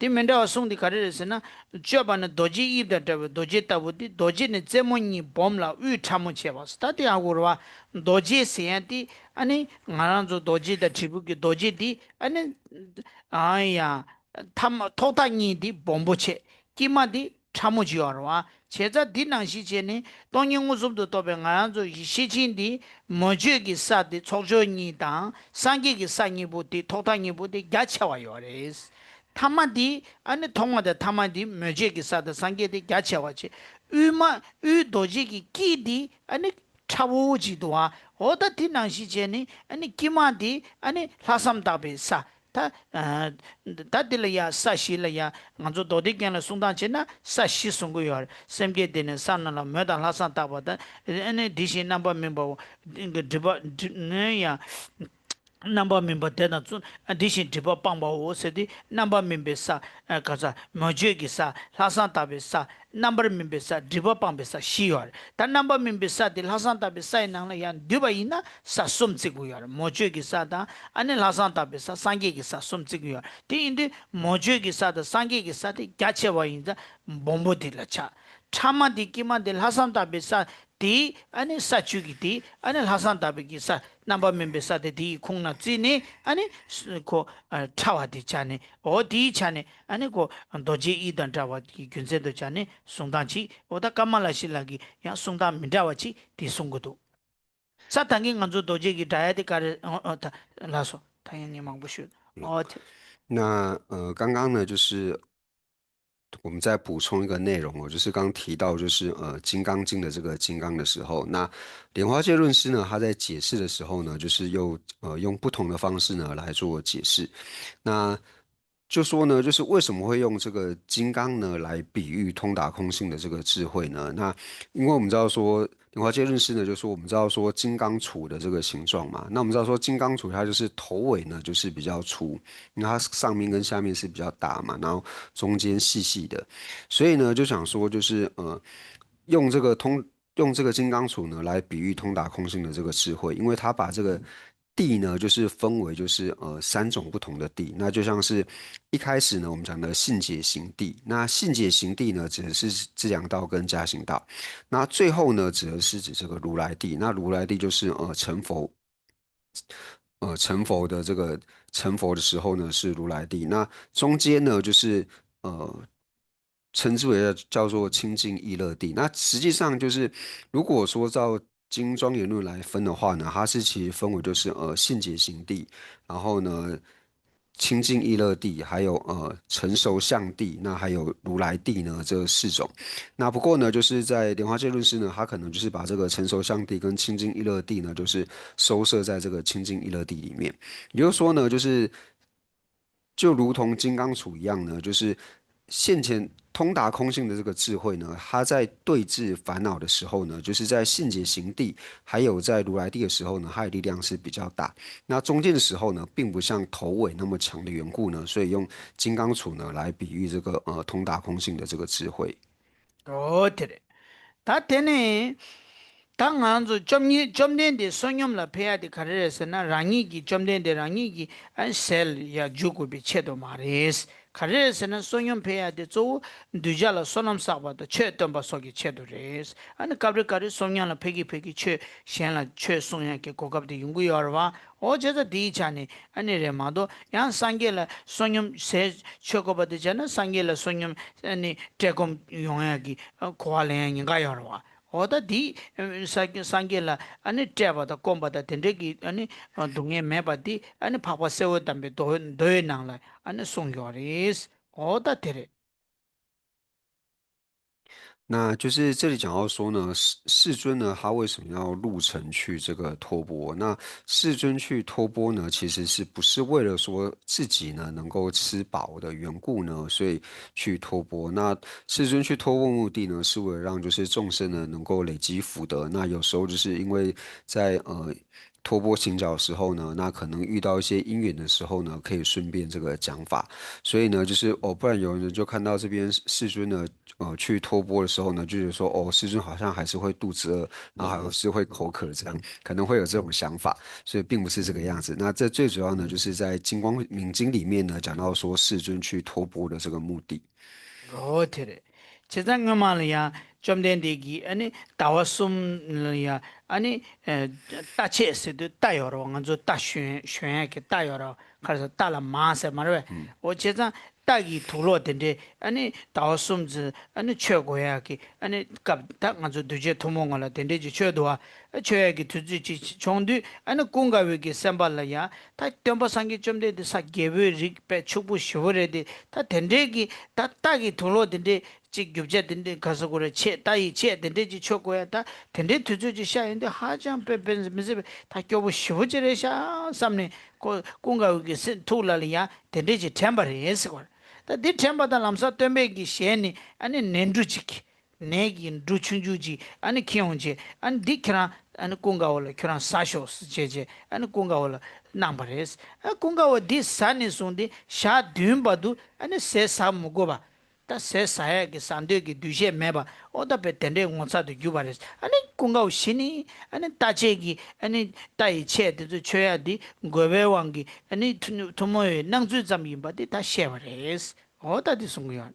དེ་མི་འདྲ་བ་གསུངས་དེ་ག་རེ་རེད་ཟེར་ན། སྤྱོད་པ་ནི་རྡོ་རྗེ་དབྱིབས་དང་འདྲ་བའི་རྡོ་རྗེ་ལྟ་བུ་སྟེ། རྡོ་རྗེ་ནི་རྩེ་མོ་གཉིས་སྦོམ་ལ་དབུས་ཕྲ་མོ་ཆེ་བ། ད་དེ་ཡང་གོ་ར་བ། རྡོ་རྗེ་ཟེར་ཡ་དེ་ཨ་ནི་ང་རང་ཚོ་རྡོ་རྗེ་དང་དྲིལ་བུ་གི་རྡོ་རྗེ་དེ་ཨ་ནི། ཨ་ཡ། ཐ་མ་ཐོག་མཐའ་གཉིས་དེ་སྦོམ་པོ་ཆེ། དཀྱིལ་མ་དེ་ཕྲ་མོ་ཅིག་ཡོད་རེད་བ། བྱས་ཙང་འདི་ནང་བཞིན་བྱས་ནས་སྟོང་ཉིད་མངོན་སུམ་དུ་རྟོགས་པའི་ང་རང་ཚོ་ཡི་ཤེར་ཕྱིན་འདི་མོས་སྤྱོད་ཀྱི་ས་དེ་ཚོགས་སྦྱོར་གཉིས་དང་སངས་རྒྱས་ཀྱི་ས་གཉིས་པོ་དེ་ཐོག་མཐའ་གཉིས་པོ་དེ་རྒྱ་ཆེ་བ་ཡོད་རེད། ཐ་མ་དེ་ཨ་ནི་ཐོག་མ་དང་ཐ་མ་དེ་མོས་སྤྱོད་ཀྱི་ས་དང་སངས་རྒྱས་དེ་རྒྱ་ཆེ་བ་བྱས། དབུས་མ་དབུས་རྡོ་རྗེ་གི་དཀྱིལ་དེ་ཨ་ནི་ཕྲ་བོ་ཅིག་འདུག་ཨ། འོ་ད་དེ་ནང་བཞིན་བྱས་ནས་ཨ་ནི་དཀྱིལ་མ་དེ་ཨ་ནི་ལྷག་བསམ་དག་པའི་ས། ད་ཨ་ད་དེ་ལ་ཡ་ས་བཞི་ལ་ཡ་ང་ཚོ་མདོ་སྡེ་རྒྱན་ལ་གསུང་སྟངས་བྱས་ན་ས་བཞི་གསུང་གི་ཡོད་རེད། སེམས་བསྐྱེད་དེ་ནི་ས་རྣམས་ལ་མོས་དང་ལྷག་བསམ་དག་པ་དང་། ཨ་ནི་དེ་བཞིན་རྣམ་པར་སྨིན་པའོ། སྒྲིབ་པ་སྒྲིབ་ནི་ཡ། རྣམ་པར་སྨིན་པ་དེ་དང་བཙུན། དེ་བཞིན་སྒྲིབ་པ་སྤངས་པའོ་ཟེར་ཏེ་རྣམ་པར་སྨིན་པའི་ས། ཨ་ག་ས་མོས་སྤྱོད་ཀྱི་ས། ལྷག་བསམ་དག་པའི་ས། རྣམ་པར་སྨིན་པའི་ས། སྒྲིབ་པ་སྤངས་པའི་ས་བཞི་ཡོད་རེད། ད་རྣམ་པར་སྨིན་པའི་ས་དེ་ལྷག་བསམ་དག་པའི་སའི་ནང་ལ་ཡང་འདུས་པ་ཡིན་ན་ས་གསུམ་བརྩི་དགོས་ཡོད་རེད། མོས་སྤྱོད་ཀྱི་ས་དང་ཨ་ནི་ལྷག་བསམ་དག་པའི་ས། སངས་རྒྱས་ཀྱི་ས་གསུམ་བརྩི་དགོས་ཡོད་རེད། དེ་ཡིན་དུས་མོས་སྤྱོད་ཀྱི་ས་དང་སངས་རྒྱས་ཀྱི་ས་དེ་རྒྱ་ཆེ་བ་ཡིན་ཙང་སྦོམ་པོ་དེ་ལ་ཆགས། ཕྲ་མ་དེ་དཀྱིལ་མ་དེ་ལྷག་བསམ་དག་པའི་ས། དེའི་ཨ་ནི་ས་བཅུ་གི་དེ་ཨ་ནི་ལྷག་བསམ་དག་པའི་གི་ས། རྣམ་པར་སྨིན་པའི་ས་དེ་དེའི་ཁོངས་ན་བརྩིས་ནས་ཨ་ནི་ཁོ་ཨ་ཕྲ་བ་དེ་ཆགས་ནས། འོ་དེའི་ཆ་ནས་ཨ་ནི་ཁོ་རྡོ་རྗེ་དབྱིབས་དང་འདྲ་བ་གི་རྒྱུ་མཚན་དུ་བྱས་ནས་གསུང་སྟངས་ཅིག་འོ་ད་ཀ་མ་ལ་ཤཱི་ལ་གི་ཡང་གསུང་སྟངས་མི་འདྲ་བ་ཅིག་དེ་གསུང་གི་འདུག་ས་ད་གིན་ང་ཚོ་རྡོ་རྗེ་གི་འདྲ་ཡ་དེ་ག་རེ། ཨོ་ཨོ་ད་ལགས་སོ། ད་ཡང་ངས་མང་པོ་ཞུས། ཨོ་དེ།那呃，刚刚呢，就是我们再补充一个内容哦，就是刚提到就是呃《金刚经》的这个金刚的时候，那莲花戒论师呢，他在解释的时候呢，就是又呃用不同的方式呢来做解释。那就说呢，就是为什么会用这个金刚呢来比喻通达空性的这个智慧呢？那因为我们知道说，莲花戒论师呢，就说我们知道说金刚杵的这个形状嘛，那我们知道说金刚杵它就是头尾呢就是比较粗，因为它上面跟下面是比较大嘛，然后中间细细的，所以呢就想说就是呃用这个通用这个金刚杵呢来比喻通达空性的这个智慧，因为它把这个地呢，就是分为就是呃三种不同的地，那就像是一开始呢，我们讲的信解行地，那信解行地呢，指的是资粮道跟加行道，那最后呢，指的是指这个如来地，那如来地就是呃成佛，呃成佛的这个成佛的时候呢是如来地，那中间呢就是呃称之为叫做清净意乐地。那实际上就是，如果说照经庄严论来分的话呢，它是其实分为就是呃信解行地，然后呢清净意乐地，还有呃成熟相地，那还有如来地呢这四种。那不过呢，就是在莲花戒论师呢，他可能就是把这个成熟相地跟清净意乐地呢，就是收摄在这个清净意乐地里面。也就是说呢，就是就如同金刚杵一样呢，就是现前通达空性的这个智慧呢，它在对治烦恼的时候呢，就是在信解行地，还有在如来地的时候呢，它的力量是比较大。那中间的时候呢，并不像头尾那么强的缘故呢，所以用金刚杵呢来比喻这个呃通达空性的这个智慧。 ཨོ་དེ་རེད། ད་དེ་ནས་ད་ང་ཚོ་བཅོམ་ལྡན་བཅོམ་ལྡན་འདས་བསོད་སྙོམས་ལ་ཕེབས་ཡ་དེ་ག་རེ་རེད་ཟེར་ན། རང་ཉིད་ཀྱི་བཅོམ་ལྡན་འདས་རང་ཉིད་ཀྱི་ཨ་ཟས་ལ་ཡ་འཇུག་དགོས་པའི་ཆེད་དུ་མ་རེད། ག་རེ་རེད་ཟེར་ན་བསོད་སྙོམས་ཕེབས་ཡ་དེ་གཙོ་བོ་གདུལ་བྱ་ལ་བསོད་ནམས་བསགས་པ་དང་ཆོས་སྟོན་པ་སོགས་ཀྱི་ཆེད་དུ་རེད། ཨ་ནི་སྐབས་རེ་སྐབས་རེ་བསོད་སྙོམས་ལ་ཕ་གི་ཕ་གི་ཆོས་གཞན་ལ་ཆོས་གསུང་ཡ་གི་གོ་སྐབས་དེ་ཡོང་གི་ཡོད་རེད་བ། ཨོ་བྱས་ཙང་དེའི་ཆ་ནས་ཨ་ནི་རེད་མ་གཏོགས། ཡང་སངས་རྒྱས་ལ་བསོད་སྙོམས་ཟས་མཆོད་དགོས་པ་དེ་བྱས་ན་སངས་རྒྱས་ལ་བསོད་སྙོམས་ཨ་ནི་བཀྲེས་སྐོམ་ཡོང་ཡ་གི་ཨ་གོ་བ་ལེན་ཡ་ཉེན་ཁ་ཡོད་རེད་བ། ཨོ་ད་དེ་ཨ་ས་སངས་རྒྱས་ལ་ཨ་ནི་བཀྲེས་པ་དང་སྐོམ་པ་དང་དེ་འདྲའི་གི་ཨ་ནི་སྡུག་བསྔལ་མེད་པ་དེ་ཨ་ནི་འཕགས་པ་གསེར་འོད་དམ་པའི་མདོ་མདོའི་ནང་ལ་ཨ་ནི་གསུངས་ཡོད་རེད། ཨོ་ད་དེ་རེད། 那就是这里讲到说呢，世世尊呢，他为什么要入城去这个托钵？那世尊去托钵呢，其实是不是为了说自己呢能够吃饱的缘故呢，所以去托钵？那世尊去托钵目的呢，是为了让就是众生呢能够累积福德。那有时候就是因为在呃托钵行脚的时候呢，那可能遇到一些因缘的时候呢，可以顺便这个讲法。所以呢，就是哦，不然有人就看到这边世尊呢，呃，去托钵的时候呢，就觉得说哦，世尊好像还是会肚子饿，然后还是会口渴这样，可能会有这种想法。所以并不是这个样子。那这最主要呢，就是在《金光明经》里面呢，讲到说世尊去托钵的这个目的。 ཨོ་དེ་རེད། བྱས་ཙང་སྔོན་མ་ལ་ཡང་བཅོམ་ལྡན་འདས་ཀྱིས་ཨ་ནི་ཟླ་བ་གསུམ་ལ་ཡང་ཨ་ནི་ཨ་རྟ་ཆས་ཟེར་དུས་རྟ་ཡོད་རེད་བ། ང་ཚོ་རྟ་ཞོན་ཞོན་ཡ་གི་རྟ་ཡོད་རེད་བ། ག་རེ་ཟེར། རྟ་ལ་མ་ཟེར་མ་རེད་བས། ཨོ་བྱས་ཙང་རྟ་གི་དུག་སློག་དེ་འདྲས་ཨ་ནི་ཟླ་བ་གསུམ་ཙམ་ཨ་ནི་མཆོད་དགོས་ཡ་གི་ཨ་ནི་སྐབས་ད་ང་ཚོ་འདུས་བྱས་ཐུན་མོང་ངོ་ལ་དེ་འདྲས་ཀྱི་མཆོད་འདུག་བ། མཆོད་ཡ་གི་དུས་ཚོད་ཅིག་བྱུང་དུས་ཨ་ནི་ཀུན་དགའ་བོ་གི་སེམས་པ་ལ་ཡང་ད་སྟོན་པ་སངས་རྒྱས་བཅོམ་ལྡན་འདས་ས་རྒྱལ་པོའི་རིགས་དཔེ་ཕྱུག་པོ་ཞེ་པོ་རེད་དེ། ད་དེ་འདྲས་ཀྱི་ད་རྟ་གི་དུག་སློག་དེ་འདྲས་ཅིག་རྒྱུ་ཆ་དེ་འདྲས་ག་ཟེར་དགོས་རེད། ཆས་རྟ་ཡི་ཆས་དེ་འདྲས་ཅིག་མཆོད་དགོས་ཡ། ད་དེ་འདྲས་དུས་ཚོད་ཅིག་ཤར་ཡོང་དུས་ཧ་ཅང་དཔེ་དཔེ་མི་སྲིད་པའི་ད་སྐྱོ་པོ་ཞེ་པོ་ཅིག་རེད་ཤག་བསམ་ནས་ཀུན་དགའ་བོ་གི་སེམས་ཐུགས་ལ་ལ་ཡང་དེ་འདྲས་ཅིག་དྲན་པ་རེད་ཟེར་བ་རེད། ད་འདི་དྲན་པ་དང་ལམ་སང་སྟོན་པའི་གི་ཞལ་ནས་ཨ་ནི་ནས་འབྲུ་ཅིག་ནས་ཀྱི་འབྲུ་ཆུང་ཆུང་ཅིག་ཨ་ནི་ཁྱེར་ཡོང་བྱས། ཨ་ནི་འདི་ཁྱེད་རང་ཨ་ནི་ཀུན་དགའ་བོ་ལ་ཁྱེད་རང་ཟ་ཤོག་ཟེར་བྱས་བྱས་ཨ་ནི་ཀུན་དགའ་བོ་ལ་གནང་པ་རེད། ཨ་ཀུན་དགའ་བོ་འདི་ཟ་ནས་བཟུང་སྟེ་ཞག་བདུན་བར་དུ་ཨ་ནི་ཟས་ཟ་མི་དགོས་པ། ད་ཟས་ཟ་ཡག་གི་ཟ་འདོད་ཀྱི་འདུ་ཤེས་མེད་པ། ཨོ་ད་དཔེ་དེ་འདྲའི་ངོ་མཚར་དུ་གྱུར་པ་རེད། ཨ་ནི་ཀུན་དགའ་བོ་གཞི་ནས་ཨ་ནི་རྟ་ཆས་ཀྱི་ཨ་ནི་རྟ་ཡི་ཆས་དེ་ཚོ་མཆོད་ཡག་འདི་དགོས་པའི་དབང་གིས་ཨ་ནི་ཐུན་ཐུན་མོང་བའི་སྣང་ཚུལ་ཙམ་ཡིན་པ་འདི་ད་བཤད་པ་རེད། ཨོ་ད་འདི་གསུང་གི་ཡོད།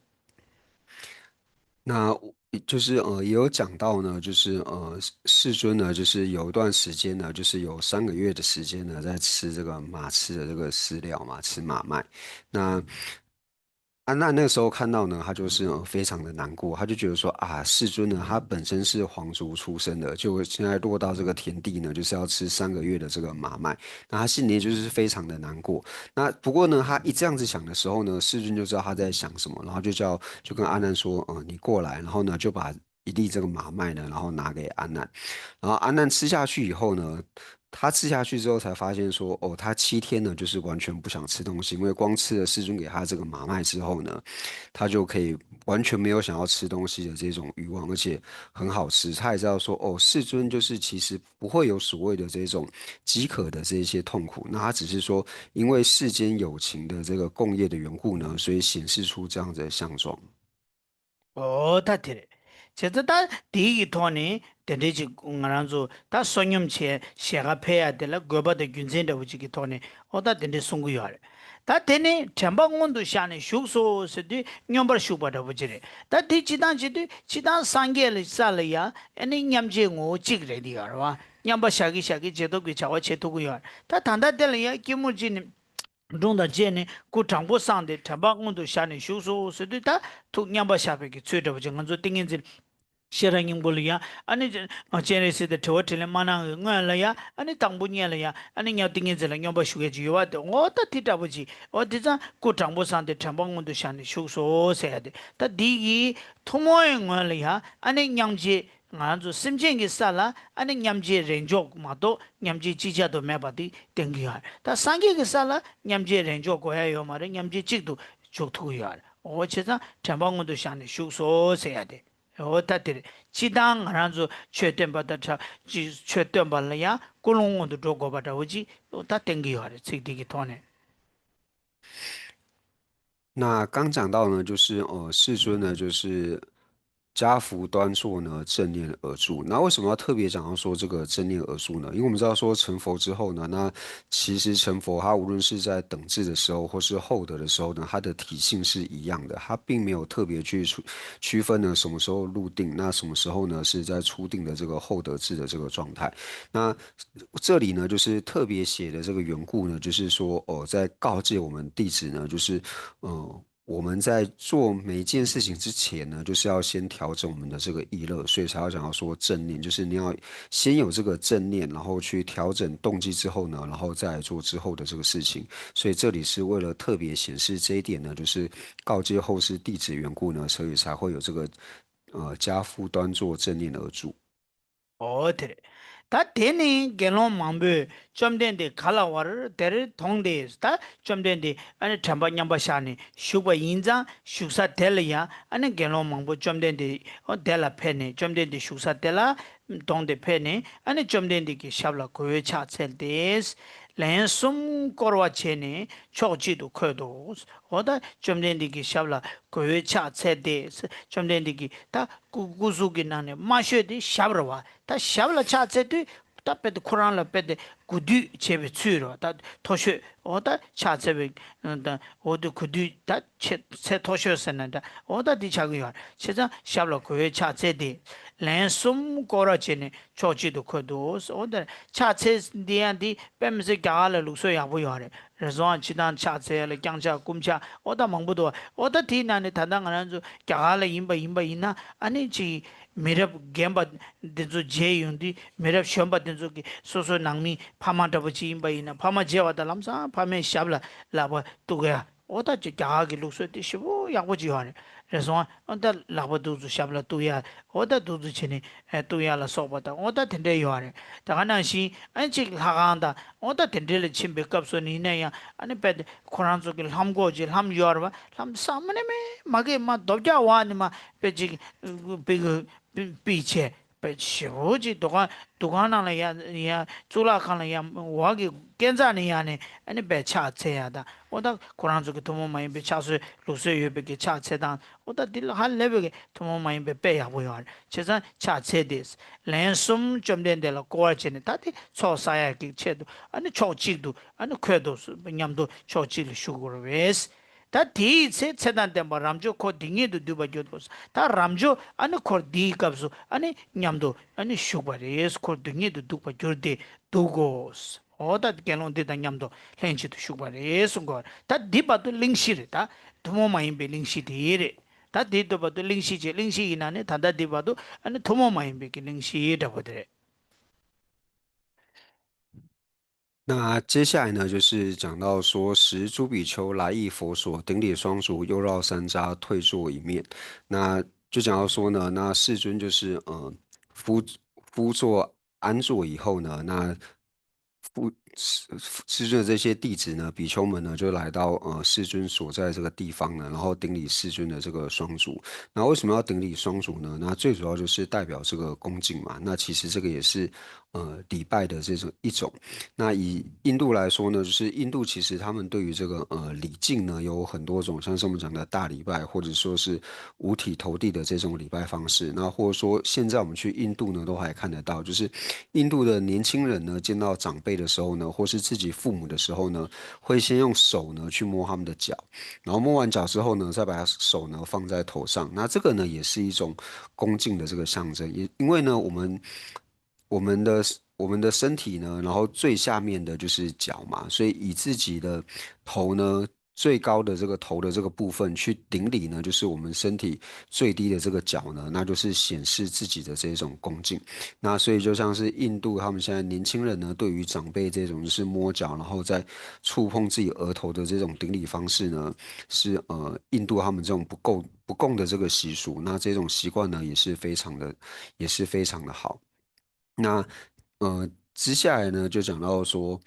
那就是呃，也有讲到呢，就是呃，世尊呢，就是有一段时间呢，就是有三个月的时间呢，在吃这个马吃的这个饲料嘛，吃马麦。那安娜那时候看到呢，她就是呃非常的难过，她就觉得说啊，世尊呢，他本身是皇族出身的，就现在落到这个田地呢，就是要吃三个月的这个马麦，那她心里就是非常的难过。那不过呢，她一这样子想的时候呢，世尊就知道她在想什么，然后就叫就跟阿难说，嗯、你过来，然后呢就把一粒这个马麦呢，然后拿给阿难，然后阿难吃下去以后呢，他吃下去之后才发现说，哦，他七天呢就是完全不想吃东西，因为光吃了世尊给他这个马麦之后呢，他就可以完全没有想要吃东西的这种欲望，而且很好吃。他也知道说，哦，世尊就是其实不会有所谓的这种饥渴的这一些痛苦，那他只是说因为世间有情的这个共业的缘故呢，所以显示出这样子的相状。 ཨོ་ད་དེ་རེད། བྱས་ཙང་ད་དེའི་གི་ཐོག་ནས་དེ་འདྲའི་ཅིག་ང་རང་ཚོ་ད་བསོད་སྙོམས་བྱས་ཞལ་ཁ་ཕེབས་ཡ་དེ་ལ་དགོས་པ་དང་རྒྱུ་མཚན་འདྲ་བོ་ཅིག་གི་ཐོག་ནས་ཨོ་ད་དེ་འདྲའི་གསུང་གི་ཡོད་རེད། ད་དེ་ནས་དྲན་པ་མངོན་དུ་བཞག་ནས་བཞུགས་སོ་ཟེར་དུས་སྙོམས་པར་ཞུགས་པ་འདྲ་བོ་ཅིག་རེད། ད་དེ་སྤྱི་བཏང་བྱེད་དུས་སྤྱི་བཏང་སངས་རྒྱས་ལ་ས་ལ་ཡ་ཨ་ནི་མཉམ་རྗེས་ངོ་བོ་གཅིག་རེད་དེ་ཡོད་རེད་བ། མཉམ་པ་བཞག་གི་བཞག་གི་རྗེས་ཐོབ་ཀྱི་བྱ་བ་བྱེད་ཐུབ་ཀྱི་ཡོད་རེད། ད་ད་ལྟ་དེ་ལ་ཡ་སྐྱེད་མོས་ཅིག་ནི། སྒྲུང་དང་བཅས་ནས་སྐུ་དྲང་པོ་བསྲངས་ཏེ་དྲན་པ་མངོན་དུ་བཞག་ནས་བཞུགས་སོ་ཟེར་དུས་ད་ཐུགས་མཉམ་པར་བཞག་པའི་གི་ཚུལ་འདྲ་བོ་ཅིག་ང་ཚོ་ཏིང་ངེ་འཛིན་ཤེས་རབ་སྙིང་པོ་ལ་ཡང་ཨ་ནི་སྤྱན་རས་གཟིགས་དང་དྲི་བ་དྲིས་ལན་མ་གནང་བའི་སྔོན་ལ་ཡང་ཨ་ནི་དང་པོ་ཉིད་ལ་ཡང་ཨ་ནི་མཉམ་ཏིང་ངེ་འཛིན་ལ་སྙོམས་པར་ཞུགས་ཡས་ཅིག་ཡོད་པ་དེ་འོ་ད་དེ་འདྲ་བོ་ཅིག་འོ་དེ་ཙང་སྐུ་དྲང་པོ་བསྲངས་ཏེ་དྲན་པ་མངོན་དུ་བཞག་ནས་བཞུགས་སོ་ཟེར་ཡ་དེ་ད་འདི་གི་ཐུན་མོང་བའི་ངོས་ལ་ཡང་ཨ་ནི་མཉམ་རྗེས། ང་རང་ཚོ་སེམས་ཅན་གྱི་ས་ལ་ཨ་ནི་མཉམ་རྗེས་རེས་འཇོག་མ་གཏོགས་མཉམ་རྗེས་ཅིག་ཅར་དུ་མེད་པ་དེ་བསྟན་གྱི་ཡོད་རེད། ད་སངས་རྒྱས་ཀྱི་ས་ལ་མཉམ་རྗེས་རེས་འཇོག་དགོས་ཡ་ཡོད་མ་རེད། མཉམ་རྗེས་གཅིག་ཏུ་འཇོག་ཐུབ་ཀྱི་ཡོད་རེད། འོ་བྱས་ཙང་དྲན་པ་མངོན་དུ་བཞག་ནས་བཞུགས་སོ་ཟེར་ཡ་དེ། འོ་ད་དེ་རེད། སྤྱི་བཏང་ང་རང་ཚོ་ཆོས་སྟོན་པ་དང་འདྲ་ཅིག་ཆོས་སྟོན་པ་ལ་ཡང་ཀུན་སློང་མངོན་དུ་འགྲོ་དགོས་པ་འདྲ་བོ་ཅིག་ད་བསྟན་གྱི་ཡོད་རེད། ཚིག་འདི་གི་ཐོག་ནས། 那刚讲到呢，就是呃，世尊呢，就是家福端坐呢，正念而住。那为什么要特别讲到说这个正念而住呢？因为我们知道说成佛之后呢，那其实成佛他无论是在等至的时候，或是厚德的时候呢，他的体性是一样的，他并没有特别去区区分呢什么时候入定，那什么时候呢是在初定的这个厚德智的这个状态。那这里呢，就是特别写的这个缘故呢，就是说，哦，在告诫我们弟子呢，就是，呃，我们在做每一件事情之前呢，就是要先调整我们的这个意乐，所以才要讲到说正念，就是你要先有这个正念，然后去调整动机之后呢，然后再来做之后的这个事情。所以这里是为了特别显示这一点呢，就是告诫后世弟子缘故呢，所以才会有这个，呃，家父端坐正念而住。 འོ་དེ་རེད། ད་དེ་ནི་དགེ་སློང་མང་པོས་བཅོམ་ལྡན་འདས་ག་ལ་བར་དེར་དོང་སྟེ། ད་བཅོམ་ལྡན་འདས་ཨ་ནི་དྲན་པ་མཉམ་པ་བཞག་ནས་བཞུགས་པ་ཡིན་ཙང་བཞུགས་ས་དེ་ལ་ཡང་ཨ་ནི་དགེ་སློང་མང་པོ་བཅོམ་ལྡན་འདས་འོ་དེ་ལ་ཕེབས་ནས་བཅོམ་ལྡན་འདས་བཞུགས་ས་དེ་ལ་དོང་སྟེ་ཕེབས་ནས་ཨ་ནི་བཅོམ་ལྡན་འདས་ཀྱི་ཞབས་ལ་གུས་པས་ཕྱག་འཚལ་ཏེ། ལན་གསུམ་བསྐོར་བ་བྱས་ནས་ཕྱོགས་གཅིག་ཏུ་འཁོད་དོ། འོ་ད་བཅོམ་ལྡན་འདས་ཀྱི་ཞབས་ལ་གུས་པས་ཕྱག་འཚལ་ཏེ། བཅོམ་ལྡན་འདས་ཀྱི་ད་སྐུ་སྐུ་གཟུགས་ཀྱི་ནང་ནས་དམའ་ཤོས་དེ་ཞབས་རེད་བ། ད་ཞབས་ལ་ཕྱག་འཚལ་དུས་ད་དཔེ་དེ་ཁོ་རང་ལ་དཔེ་དེ་གུས་འདུད་བྱེད་པའི་ཚུལ་རེད་བ། ད་མཐོ་ཤོས་འོ་ད་ཕྱག་འཚལ་བའི་ད་འོ་དེ་གུས་འདུད་ད་ཆེ་ཚད་མཐོ་ཤོས་ཟེར་ན་འདྲ་འོ་ད་དེ་ཆགས་ཀྱི་ཡོད་རེད། བྱས་ཙང་ཞབས་ལ་གུས་པས་ཕྱག་འཚལ་ཏེ། ལན་གསུམ་བསྐོར་བ་བྱས་ནས་ཕྱོགས་གཅིག་ཏུ་འཁོད་དོ། འོ་ད་ཕྱག་འཚལ་འདི་ཡང་འདི་དཔེ་མི་སྲིད་རྒྱ་གར་ལ་ལུགས་སྲོལ་ཡག་པོ་ཡོད་རེད། རེ་ཟུང་ཨ་ཕྱི་ནང་ཕྱག་འཚལ་ལ་བརྐྱང་ཕྱག་བསྐུམ་ཕྱག་འོ་ད་མང་པོ་འདུག་འོ་ད་དེའི་ནང་ནས་ད་ལྟ་ང་རང་ཚོ་རྒྱ་གར་ལ་ཡིན་པ་ཡིན་པ་ཡིན་ན་ཨ་ནི་ཅིག་མི་རབས་རྒན་པ་འདི་ཚོ་མཇལ་ཡོང་དུས་མི་རབས་གཞོན་པ་འདི་ཚོ་གི་སོ་སོའི་ནང་མི་ཕ་མ་འདྲ་པོ་ཅིག་ཡིན་པ་ཡིན་ན་ཕ་མ་མཇལ་བ་དང་ལམ་སང་ཕ་མའི་ཞབས་ལ་ལག་པ་གཏུག་ཡ། འོ་ད་ཅིག་རྒྱ་གར་གྱི་ལུགས་སྲོལ་དེ་ཞེ་པོ་ཡག་པོ་ཅིག་ཡོད་རེད། རེ་ཟུང་ཨ་ད་ལག་པ་འདུག་ཚུལ་ཞབས་ལ་གཏུག་ཡ། འོ་ད་འདུག་ཚུལ་བྱས་ནས་ཨ་གཏུག་ཡ་ལ་སོགས་པ་དང་འོ་ད་དེ་འདྲ་ཡོད་རེད། དེ་ག་ནང་བཞིན་ཨ་ཅིག་ལྷ་ཁང་དང་འོ་ད་དེ་འདྲ་ལ་ཕྱིན་པའི་སྐབས་སུ་ནི་ཡིན་ན་ཡང་ཨ་ནི་དཔེ་ཁོ་རང་ཚོ་གི་ལྷམ་གོག་ཅིག་ལྷམ་ཡོད་རེད་བ། ལྷམ་ས་མ་ནས་མེད་མ་གི་མ་རྡོ་བརྒྱ་བ་ནི་མ་དཔེ་ཅིག་པི་གི་པི་པི་བྱས། དཔེ་ཞེ་པོ་ཅིག་འདུ་ཁང་འདུ་ཁང་ནང་ལ་ཡ་ཡ་གཙུག་ལག་ཁང་ལ་ཡ་འོག་གི་སྐས་འཛེག་ནས་ཡ་ནས་ཨ་ནི་དཔེ་ཕྱག་འཚལ་ཡ་དང་འོ་ད་ཁོ་རང་ཚོ་གི་ཐུན་མོང་མ་ཡིན་པའི་ཕྱག་སྲོལ་ལུགས་སྲོལ་ཡོད་པའི་གི་ཕྱག་འཚལ་སྟངས་འོ་ད་འདི་ལ་ཧ་ལས་པའི་གི་ཐུན་མོང་མ་ཡིན་པའི་དཔེ་ཡག་པོ་ཡོད་རེད། བྱས་ཙང་ཕྱག་འཚལ་ཏེ། ལན་གསུམ་བཅོམ་ལྡན་འདས་ལ་བསྐོར་བ་བྱས་ནས་ད་དེ་ཚོགས་བསགས་ཡ་གི་ཆེད་དུ་ཨ་ནི་ཕྱོགས་གཅིག་ཏུ་ཨ་ནི་འཁོད་དོ། མཉམ་དུ་ཕྱོགས་གཅིག་ལ་བཞུགས་དགོས་རེད། ད་དེའི་ཚེ་ཚེ་དང་ལྡན་པ་རབ་འབྱོར་འཁོར་འདི་ཉིད་དུ་འདུས་པར་གྱུར་ཏོ། ད་རབ་འབྱོར་ཨ་ནི་འཁོར་འདིའི་སྐབས་སུ་ཨ་ནི་མཉམ་དུ་ཨ་ནི་བཞུགས་པ་རེད། འཁོར་འདི་ཉིད་དུ་འདུས་པར་གྱུར་ཏེ་འདུག་གོ། འོ་ད་དགེ་སློང་འདི་དང་མཉམ་དུ་ལྷན་ཅིག་ཏུ་བཞུགས་པ་རེད་གསུང་གི་ཡོད་རེད། ད་འདི་བར་དུ་གླེང་གཞི་རེད། ད་ཐུན་མོང་མ་ཡིན་པའི་གླེང་གཞི་དེ་རེད། ད་འདི་བར་དུ་གླེང་གཞི་བྱས། གླེང་གཞི་ཡིན་ན་ནི་ད་ལྟ་འདི་བར་དུ་ཨ་ནི་ཐུན་མོང་མ་ཡིན་པའི་གི་གླེང་གཞི་འདྲ་པོ་དེ་རེད།那接下来呢，就是讲到说，时诸比丘来诣佛所，顶礼双足，右绕三匝，退坐一面。那就讲到说呢，那世尊就是呃，敷敷座安坐以后呢，那敷世世尊的这些弟子呢，比丘们呢，就来到呃世尊所在这个地方呢，然后顶礼世尊的这个双足。那为什么要顶礼双足呢？那最主要就是代表这个恭敬嘛。那其实这个也是呃礼拜的这种一种。那以印度来说呢，就是印度其实他们对于这个呃礼敬呢有很多种，像是我们讲的大礼拜，或者说是五体投地的这种礼拜方式。那或者说现在我们去印度呢，都还看得到，就是印度的年轻人呢见到长辈的时候呢，或是自己父母的时候呢，会先用手呢去摸他们的脚，然后摸完脚之后呢，再把手呢放在头上。那这个呢也是一种恭敬的这个象征，也因为呢我们我们的我们的身体呢，然后最下面的就是脚嘛，所以以自己的头呢，最高的这个头的这个部分去顶礼呢，就是我们身体最低的这个脚呢，那就是显示自己的这种恭敬。那所以就像是印度他们现在年轻人呢，对于长辈这种就是摸脚，然后再触碰自己额头的这种顶礼方式呢，是呃印度他们这种不够不供的这个习俗。那这种习惯呢，也是非常的也是非常的好。那呃，接下来呢，就讲到说，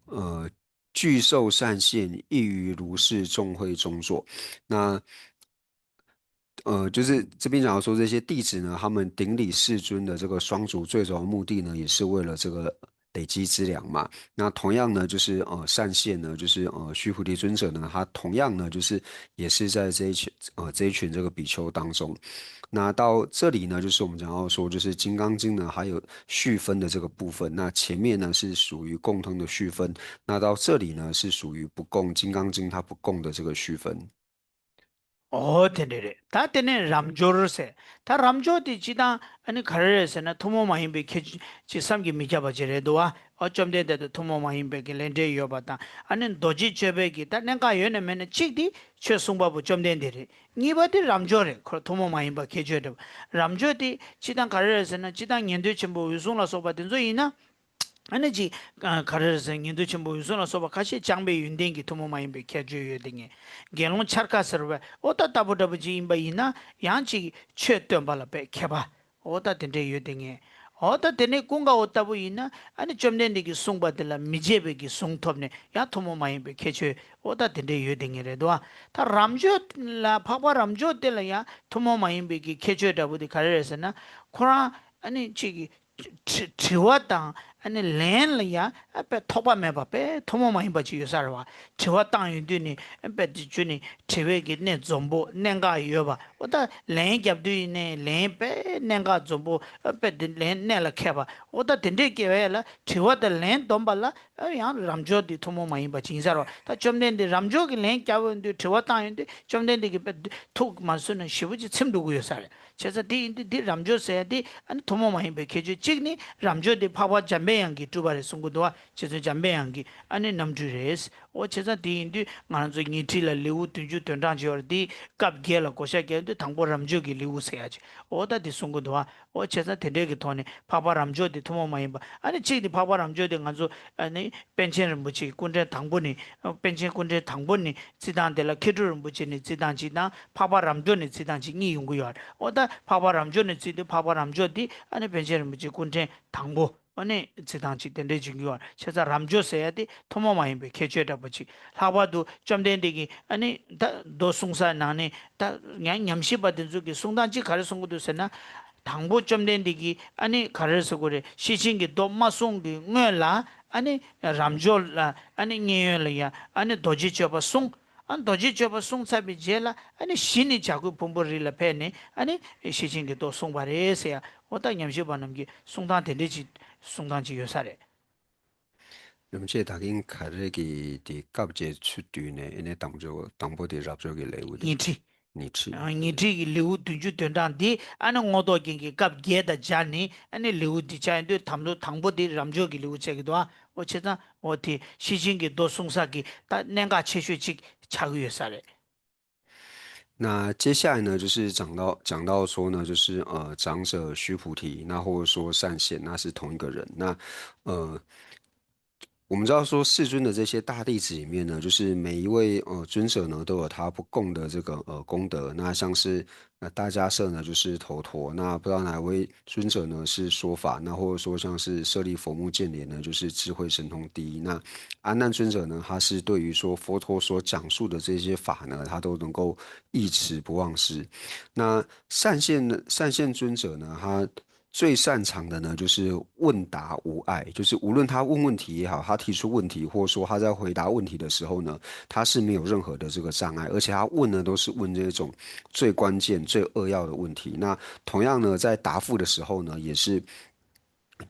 呃，具受善现，亦于如是众会中坐。那呃，就是这边讲到说，这些弟子呢，他们顶礼世尊的这个双足，最主要目的呢，也是为了这个累积资粮嘛。那同样呢，就是呃，善现呢，就是呃，须菩提尊者呢，他同样呢，就是也是在这一群呃这一群这个比丘当中。那到这里呢，就是我们讲到说，就是《金刚经》呢，还有续分的这个部分。那前面呢是属于共通的续分，那到这里呢是属于不共，《金刚经》它不共的这个续分。འོ་དེ་འདྲ་རེད། ད་དེ་ནས་རབ་འབྱོར་ཟེར། ད་རབ་འབྱོར་དེ་སྤྱིར་བཏང་ཨ་ནི་ག་རེ་རེད་ཟེར་ན། ཐུན་མོང་མ་ཡིན་པའི་ཁྱད་ཆོས་ཅིག་བསམ་གྱིས་མི་ཁྱབ་པ་ཅིག་རེད་འདུག་བ། ཨོ་བཅོམ་ལྡན་འདས་དེ་ཐུན་མོང་མ་ཡིན་པའི་གི་ལས་འབྲས་ཡོད་པ་དང་། ཨ་ནི་རྡོ་རྗེ་གཅོད་པའི་གི་ད་གནད་འགག་ཡོད་ན་མེད་ན། གཅིག་དེ་ཆོས་གསུངས་པ་པོ་བཅོམ་ལྡན་འདས་རེད། གཉིས་པ་དེ་རབ་འབྱོར་རེད། ཁོ་ཐུན་མོང་མ་ཡིན་པ་ཁྱད་ཆོས་འདྲ་པོ། རབ་འབྱོར་དེ་སྤྱིར་བཏང་ག་རེ་རེད་ཟེར་ན། སྤྱིར་བཏང་ཉན་ཐོས་ཆེན་པོ་འོད་སྲུང་ལ་སོགས་པ་དེ་ཚོ་ཡིན་ན། ཨ་ནི་ཅིག་ཨ་ག་རེ་རེད་ཟེར། ཉན་ཐོས་ཆེན་པོ་འོད་སྲུང་ལ་སོགས་པ་ཁ་ཤས་བྱམས་པའི་ཡོན་ཏན་གྱི་ཐུན་མོང་མ་ཡིན་པའི་ཁྱད་ཆོས་ཡོད་དེ་ངེས། དགེ་སློང་འཆར་ཀ་ཟེར་བའི་ཨོ་ད་ལྟ་བུ་འདྲ་པོ་ཅིག་ཡིན་པ་ཡིན་ན། ཡང་ཅིག་ཆོས་སྟོན་པ་ལ་དཔེ་མཁས་པ་ཨོ་ད་དེ་འདྲས་ཡོད་དེ་ངེས། ཨོ་ད་དེ་ནས་ཀུན་དགའ་བོ་ལྟ་བུ་ཡིན་ན། ཨ་ནི་བཅོམ་ལྡན་འདས་ཀྱིས་གསུངས་པ་དེ་ལ་མི་བརྗེད་པའི་གི་གཟུངས་ཐོབ་ནས་ཡང་ཐུན་མོང་མ་ཡིན་པའི་ཁྱད་ཆོས་ཨོ་ད་དེ་འདྲས་ཡོད་དེ་ངེས་རེད་དོ། ད་རབ་འབྱོར་ལ། འཕགས་པ་རབ་འབྱོར་དེ་ལ་ཡང་ཐུན་མོང་མ་ཡིན་པའི་གི་ཁྱད་ཆོས་འདྲ་པོ་དེ་ག་རེ་རེད་ཟེར་ན། ཁོ་རང་ཨ་ནི་ཅིག་གི་དྲི་དྲི་བ་དང་ཨ་ནི་ལན་ལ་ཡང་དཔེ་ཐོགས་པ་མེད་པ། དཔེ་ཐུན་མོང་མ་ཡིན་པ་ཅིག་ཡོད་ས་རེད་བ། དྲི་བ་བཏང་ཡོང་དུས་ནི་དཔེ་དེ་བྱུ་ནི་དྲི་བའི་གི་གནད་འཛོམས་པོ། གནད་འགག་ཡོད་པ། ཨོ་ད་ལན་རྒྱབ་དུས་ཡིན་ནའི་ལན་དཔེ་གནད་འགག་འཛོམས་པོ། དཔེ་དེ་ལན་གནད་ལ་འཁེལ་བ། ཨོ་ད་དེ་འདྲའི་སྐྱེ་བ་ལ་དྲི་བ་དང་ལན་འདོམས་པ་ལ་ཡང་རབ་འབྱོར་དེ་ཐུན་མོང་མ་ཡིན་པ་ཅིག་ཡིན་ས་རེད་བ། ད་བཅོམ་ལྡན་འདས་རབ་འབྱོར་གྱི་ལན་རྒྱབ་ཡོང་དུས། དྲི་བ་བཏང་ཡོང་དུས་བཅོམ་ལྡན་འདས་ཀྱིས་དཔེ་ཐུགས་མ་སུན་ནས་ཞེ་པོ་ཅིག་ཚིམ་འགྲོ་གི་ཡོད་ས་རེད། བྱས་ཙང་དེ་ཡིན་དུས་འདི་རབ་འབྱོར་ཟེར་ཡ་དེ་ཨ་ནི་ཐུན་མོང་མ་ཡིན་པའི་ཁྱད་ཆོས་གཅིག་ནི། རབ་འབྱོར་དེ་འཕགས་པ་འཇམ་པའི་དབྱངས་ཀྱིས་སྤྲུལ་པ་རེད་གསུང་གི་འདུག་བ། རྗེ་བཙུན་འཇམ་པའི་དབྱངས་ཀྱི་ཨ་ནི་རྣམ་སྤྲུལ་རེད། ཨོ་བྱས་ཙང་དེ་ཡིན་དུས་ང་རང་ཚོ་ཉི་ཁྲི་ལ་ལེའུ་བདུན་ཅུ་དོན་གྲངས་ཅིག་ཡོད་རེད། དེ་སྐབས་བརྒྱད་ལ་བགོ་བཤའ་བརྒྱབ་དུས་དང་པོ་རབ་འབྱོར་གྱི་ལེའུ་ཟེར་ཡ་ཅིག་ཨོ་ད་དེ་གསུང་གི་འདུག་བ། ཨོ་བྱས་ཙང་དེ་འདྲའི་གི་ཐོག་ནས་འཕགས་པ་རབ་འབྱོར་དེ་ཐུན་མོང་མ་ཡིན་པ། ཨ་ནི་གཅིག་དེ་འཕགས་པ་རབ་འབྱོར་དེ་ང་ཚོ་ཨ་ནི་པཎ་ཆེན་རིན་པོ་ཆེ་གི་སྐུ་ཕྲེང་དང་པོ་ནས། པཎ་ཆེན་སྐུ་ཕྲེང་དང་པོ་ནས་རྩི་སྟངས་དེ་ལ་མཁས་གྲུབ་རིན་པོ་ཆེ་ནས་རྩི་སྟངས་གཅིག་དང་། འཕགས་པ་རབ་འབྱོར་ནས་རྩི་སྟངས་གཅིག་གཉིས་ཡོང་གི་ཡོད་རེད། ཨོ་ད་འཕགས་པ་རབ་འབྱོར་ནས་རྩི་དུས་འཕགས་པ་རབ་འབྱོར་དེ་ཨ་ནི་པཎ་ཆེན་རིན་པོ་ཆེ་སྐུ་ཕྲེང་དང་པོ། ཨ་ནི་རྩི་སྟངས་གཅིག་དེ་འདྲའི་བྱུང་གི་ཡོད་རེད། བྱས་ཙང་རབ་འབྱོར་ཟེར་ཡ་དེ་ཐུན་མོང་མ་ཡིན་པའི་ཁྱད་ཆོས་འདྲ་པོ་ཅིག་ལྷག་པར་དུ་བཅོམ་ལྡན་འདས་ཀྱིས་ཨ་ནི་ད་མདོ་གསུང་ས་ནང་ནས། ད་ཡང་ཉམས་ཞིབ་པ་དེ་ཚོ་གིས་གསུང་སྟངས་གཅིག་ག་རེ་གསུང་གི་འདུག་ཟེར་ན། དང་པོ་བཅོམ་ལྡན་འདས་ཀྱིས་ཨ་ནི་ག་རེ་ཟེར་དགོས་རེད། ཤེར་ཕྱིན་གྱི་མདོ་མ་གསུང་གི་སྔོན་ལ་ཨ་ནི་རབ་འབྱོར་ལ། ཨ་ནི་མཉན་ཡོད་ལ་ཡ་ཨ་ནི་རྡོ་རྗེ་གཅོད་པ་གསུངས། ཨ་རྡོ་རྗེ་གཅོད་པ་གསུངས་ཚར་བའི་རྗེས་ལ་ཨ་ནི་གཞི་ནས་བྱ་རྒོད་ཕུང་པོའི་རི་ལ་ཕེབས་ནས་ཨ་ནི་ཤེར་ཕྱིན་གྱི་མདོ་གསུངས་པ་རེད་ཟེར་ཡ། འོ་ད་ཉམས་ཞིབ་པ་རྣམས་ཀྱིས་གསུང་སྟངས་དེ་འདྲའི་ཅིག་གསུང་སྟངས་ཅིག་ཡོད་ས་རེད། རིན་པོ་ཆེ། ད་གིན་ག་རེ་གི་དེ་སྐབས་བརྒྱད་ཚུར་བསྡུས་ནས། ཨ་ནི་དང་པོ་དང་པོ་དེ་རབ་འབྱོར་གྱི་ལེའུ་དེ། ཉི་ཁྲི། ཉི་ཁྲི། ཨ། ཉི་ཁྲི་གི་ལེའུ་བདུན་ཅུ་དོན་གྲངས་འདི་ཨ་ནི་རྔོག་ཐོག་རྒྱན་གྱི་སྐབས་བརྒྱད་དང་སྦྱར་ནས་ཨ་ནི་ལེའུ་འདི་ཆགས་ཡོང་དུས། དང་པོ་དང་པོ་དེ་རབ་འབྱོར་གྱི་ལེའུ་ཆགས་ཀྱི་འདུག་ཨ། འོ་བྱས་ཙང་འོ་དེ་ཤེར་ཕྱིན་གྱི་མདོ་གསུང་ས་གི་ད་གནད་འགག་ཆེ་ཤོས་ཅིག་ཆགས་ཀྱི་ཡོད་ས་རེད།那接下来呢，就是讲到讲到说呢，就是呃，长者须菩提，那或者说善现，那是同一个人。那呃，我们知道说世尊的这些大弟子里面呢，就是每一位呃尊者呢，都有他不共的这个呃功德。那像是呃大迦叶呢，就是头陀。那不知道哪位尊者呢是说法，那或者说像是舍利佛目犍连呢，就是智慧神通第一。那阿难尊者呢，他是对于说佛陀所讲述的这些法呢，他都能够一直不忘失。那善现呢，善现尊者呢，他最擅长的呢，就是问答无碍，就是无论他问问题也好，他提出问题，或者说他在回答问题的时候呢，他是没有任何的这个障碍，而且他问呢都是问这种最关键、最扼要的问题。那同样呢，在答复的时候呢，也是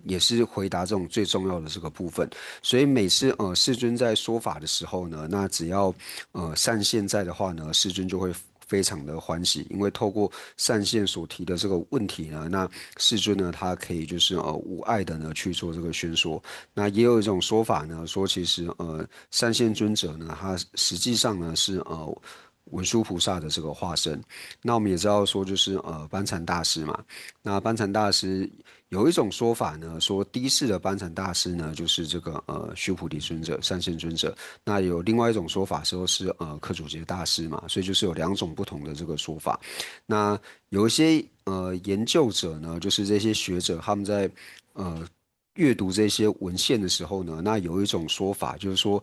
也是回答这种最重要的这个部分。所以每次呃世尊在说法的时候呢，那只要呃善现在的话呢，世尊就会非常的欢喜，因为透过善现所提的这个问题呢，那世尊呢，他可以就是呃无碍的呢去做这个宣说。那也有一种说法呢，说其实呃善现尊者呢，他实际上呢是呃文殊菩萨的这个化身。那我们也知道说，就是呃班禅大师嘛，那班禅大师有一种说法呢，说第一世的班禅大师呢，就是这个呃须菩提尊者、善现尊者。那有另外一种说法说是呃克珠杰大师嘛，所以就是有两种不同的这个说法。那有一些呃研究者呢，就是这些学者，他们在呃阅读这些文献的时候呢，那有一种说法就是说，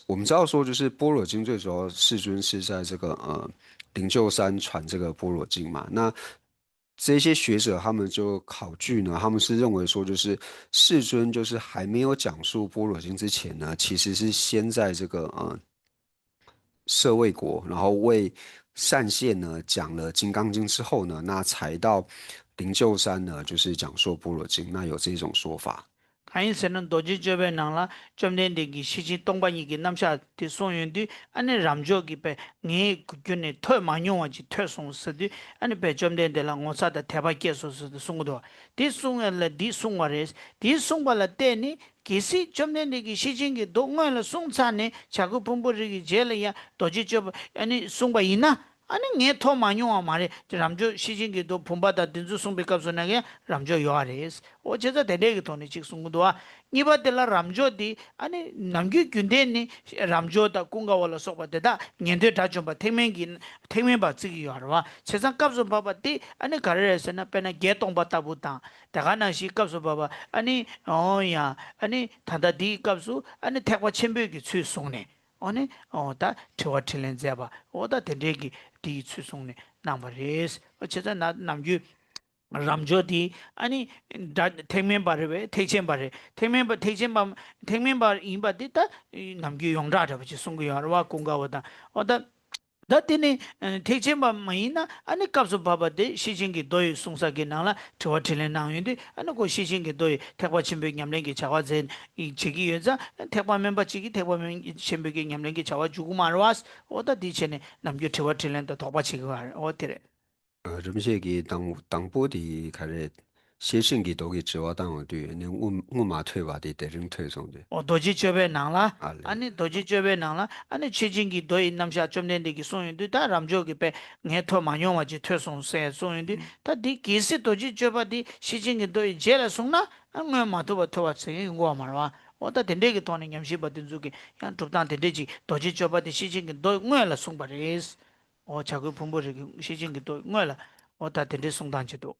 我们知道说，就是般若经最主要世尊是在这个呃灵鹫山传这个般若经嘛。那这些学者他们就考据呢，他们是认为说，就是世尊就是还没有讲述般若经之前呢，其实是先在这个呃舍卫国，然后为善现呢讲了金刚经之后呢，那才到灵鹫山呢，就是讲述般若经。那有这种说法。 གང་ཡིན་ཟེར་ན། རྡོ་རྗེ་གཅོད་པའི་ནང་ལ་བཅོམ་ལྡན་འདས་ཀྱིས་ཤེར་ཕྱིན་སྟོང་པ་ཉིད་ཀྱི་རྣམ་གཞག་དེ་གསུངས་ཡོང་དུས། ཨ་ནི་རབ་འབྱོར་གྱིས་པས་ངས་ཁྱོན་ནས་ཐོས་མ་མྱོང་བ་ཅིག་ཐོས་སོང་ཟེར་དུས། ཨ་ནི་པས་བཅོམ་ལྡན་འདས་ལ་ངོ་ཚ་དང་དད་པ་སྐྱེས་སོ་ཟེར་དུ་གསུང་གི་འདུག་དེ་གསུང་ཡ་ལ་འདི་གསུང་བ་རེད། དེ་གསུངས་པ་ལ་བརྟེན་ནས། གལ་སྲིད་བཅོམ་ལྡན་འདས་ཀྱིས་ཤེར་ཕྱིན་གྱི་མདོ་སྔོན་ལ་གསུངས་ཚར་ནས། བྱ་རྒོད་ཕུང་པོའི་རིགས་ཀྱི་རྗེས་ལ་ཡང་རྡོ་རྗེ་གཅོད་པ་ཨ་ནི་གསུངས་པ་ཡིན་ན། ཨ་ནི་ངས་ཐོས་མ་མྱོང་བ་མ་རེད། རབ་འབྱོར་ཤེར་ཕྱིན་གྱི་མདོ་བུམ་པ་དང་དེ་ཚོ་གསུངས་པའི་སྐབས་སུ་ན་ཡང་རབ་འབྱོར་ཡོད་རེད། འོ་བྱས་ཙང་དེ་འདྲས་ཀྱི་ཐོག་ནས་ཅིག་གསུང་གི་འདུག་ཨ། གཉིས་པ་དེ་ལ་རབ་འབྱོར་དེ་ཨ་ནི་ནམ་རྒྱུན་རྒྱུན་ལྡན་ནི་རབ་འབྱོར་དང་ཀུན་དགའ་བོ་ལ་སོགས་པ་དེ་དག་ཉན་ཐོས་དགྲ་བཅོམ་པ་ཐེག་དམན་གྱི་ཐེག་དམན་པ་བརྩི་གི་ཡོད་རེད་བ། བྱས་ཙང་སྐབས་སུ་བབ་པ་དེ་ཨ་ནི་ག་རེ་རེད་ཟེར་ན། དཔེར་ན་བརྒྱད་སྟོང་པ་ལྟ་བུ་དང་། དེ་ག་ནང་བཞིན་སྐབས་སུ་བབ་པ་ཨ་ནི་འོ་ཡ་ཨ་ནི་ད་ལྟ་འདིའི་སྐབས་སུ་ཨ་ནི་ཐེག་པ་ཆེན་པོའི་གི་ཚུལ་བཟུང་ནས། འོ་ནི་འོ་ད་དྲི་བ་དྲིས་ལན་མཛད་པ། འོ་ད་དེ་འདྲའི་གི་དེའི་ཚུལ་བཟུང་ནས་གནང་བ་རེད། འོ་བྱས་ཙང་ན་ནམ་རྒྱུན་རབ་འབྱོར་དེ་ཨ་ནི་དགྲ་ཐེག་དམན་པ་རེད་པས། ཐེག་ཆེན་པ་རེད། ཐེག་དམན་པ་ཐེག་ཆེན་པ་ཐེག་དམན་པ་ཡིན་པ་དེ་ད་ནམ་རྒྱུན་ཡོངས་གྲགས་འདྲ་པོ་ཅིག་གསུང་གི་ཡོད་རེད་བ། ཀུན་དགའ་བོ་དང་། འོ་ད་ད་དེ་ནི་ཐེག་ཆེན་པ་མ་ཡིན་ན་ཨ་ནི་སྐབས་སུ་བབ་པ་དེ་ཤེར་ཕྱིན་གྱི་མདོ་ཡི་གསུང་ས་གི་ནང་ལ་དྲི་བ་དྲིས་ལན་གནང་ཡོང་དུས། ཨ་ནི་ཁོ་ཤེར་ཕྱིན་གྱི་མདོ་ཡི་ཐེག་པ་ཆེན་པོའི་ཉམས་ལེན་གྱི་བྱ་བ་མཛད་བྱེད་ཀྱི་ཡོད་ཙང་། ཐེག་པ་དམན་པ་གཅིག་གིས་ཐེག་པ་དམན་ཆེན་པོའི་གི་ཉམས་ལེན་གྱི་བྱ་བ་འཇུག་གི་མ་རེད་བ། འོ་ད་དེ་བྱས་ནས་ནམ་རྒྱུན་དྲི་བ་དྲིས་ལན་དང་དོགས་པ་བྱེད་ཀྱི་ཡོད་རེད། འོ་དེ་རེད། ཨ། རིན་པོ་ཆེ་གིས་དང་དང་པོ་དེ་ག་རེ། ཤེར་ཕྱིན་གྱི་མདོ་གི་དྲི་བ་བཏང་ཡོང་དུས་ནི་སྔོན་སྔོན་མ་ཐོས་པ་དེ་དེ་རིང་ཐོས་སོང་སྟེ། འོ་རྡོ་རྗེ་གཅོད་པའི་ནང་ལ། ཨ་ལས། ཨ་ནི་རྡོ་རྗེ་གཅོད་པའི་ནང་ལ་ཨ་ནི་ཤེར་ཕྱིན་གྱི་མདོ་ཡི་རྣམ་གཞག་བཅོམ་ལྡན་འདས་ཀྱིས་གསུངས་ཡོང་དུས། ད་རབ་འབྱོར་གྱིས་པས་ངས་ཐོས་མ་མྱོང་བ་ཅིག་ཐོས་སོང་ཟེར་གསུངས་ཡོང་དུས། ད་འདི་གལ་སྲིད་རྡོ་རྗེ་གཅོད་པ་འདི་ཤེར་ཕྱིན་གྱི་མདོ་ཡི་རྗེས་ལ་གསུངས་ན། ཨ་སྔོན་མ་ཐོས་པ་ཐོས་པ་ཟེར་མཁན་ཡོང་གི་ཡོད་མ་རེད་བ། འོ་ད་དེ་འདྲས་ཀྱི་ཐོག་ནས་ཉམས་ཞིབ་པ་དེ་ཚོ་གིས་ཡང་སྒྲུབ་སྟངས་དེ་འདྲས་ཅིག་རྡོ་རྗེ་གཅོད་པ་དེ་ཤེར་ཕྱིན་གྱི་མདོ་ཡི་སྔོན་ལ་གསུངས་པ་རེད། འོ་བྱ་རྒོད་ཕུང་པོའི་རིགས་ཀྱི་ཤེར་ཕྱིན་གྱི་མདོ་ཡི་སྔོན་ལ། འོ་ད་དེ་འདྲས་གསུང་སྟངས་ཅིག་འདུག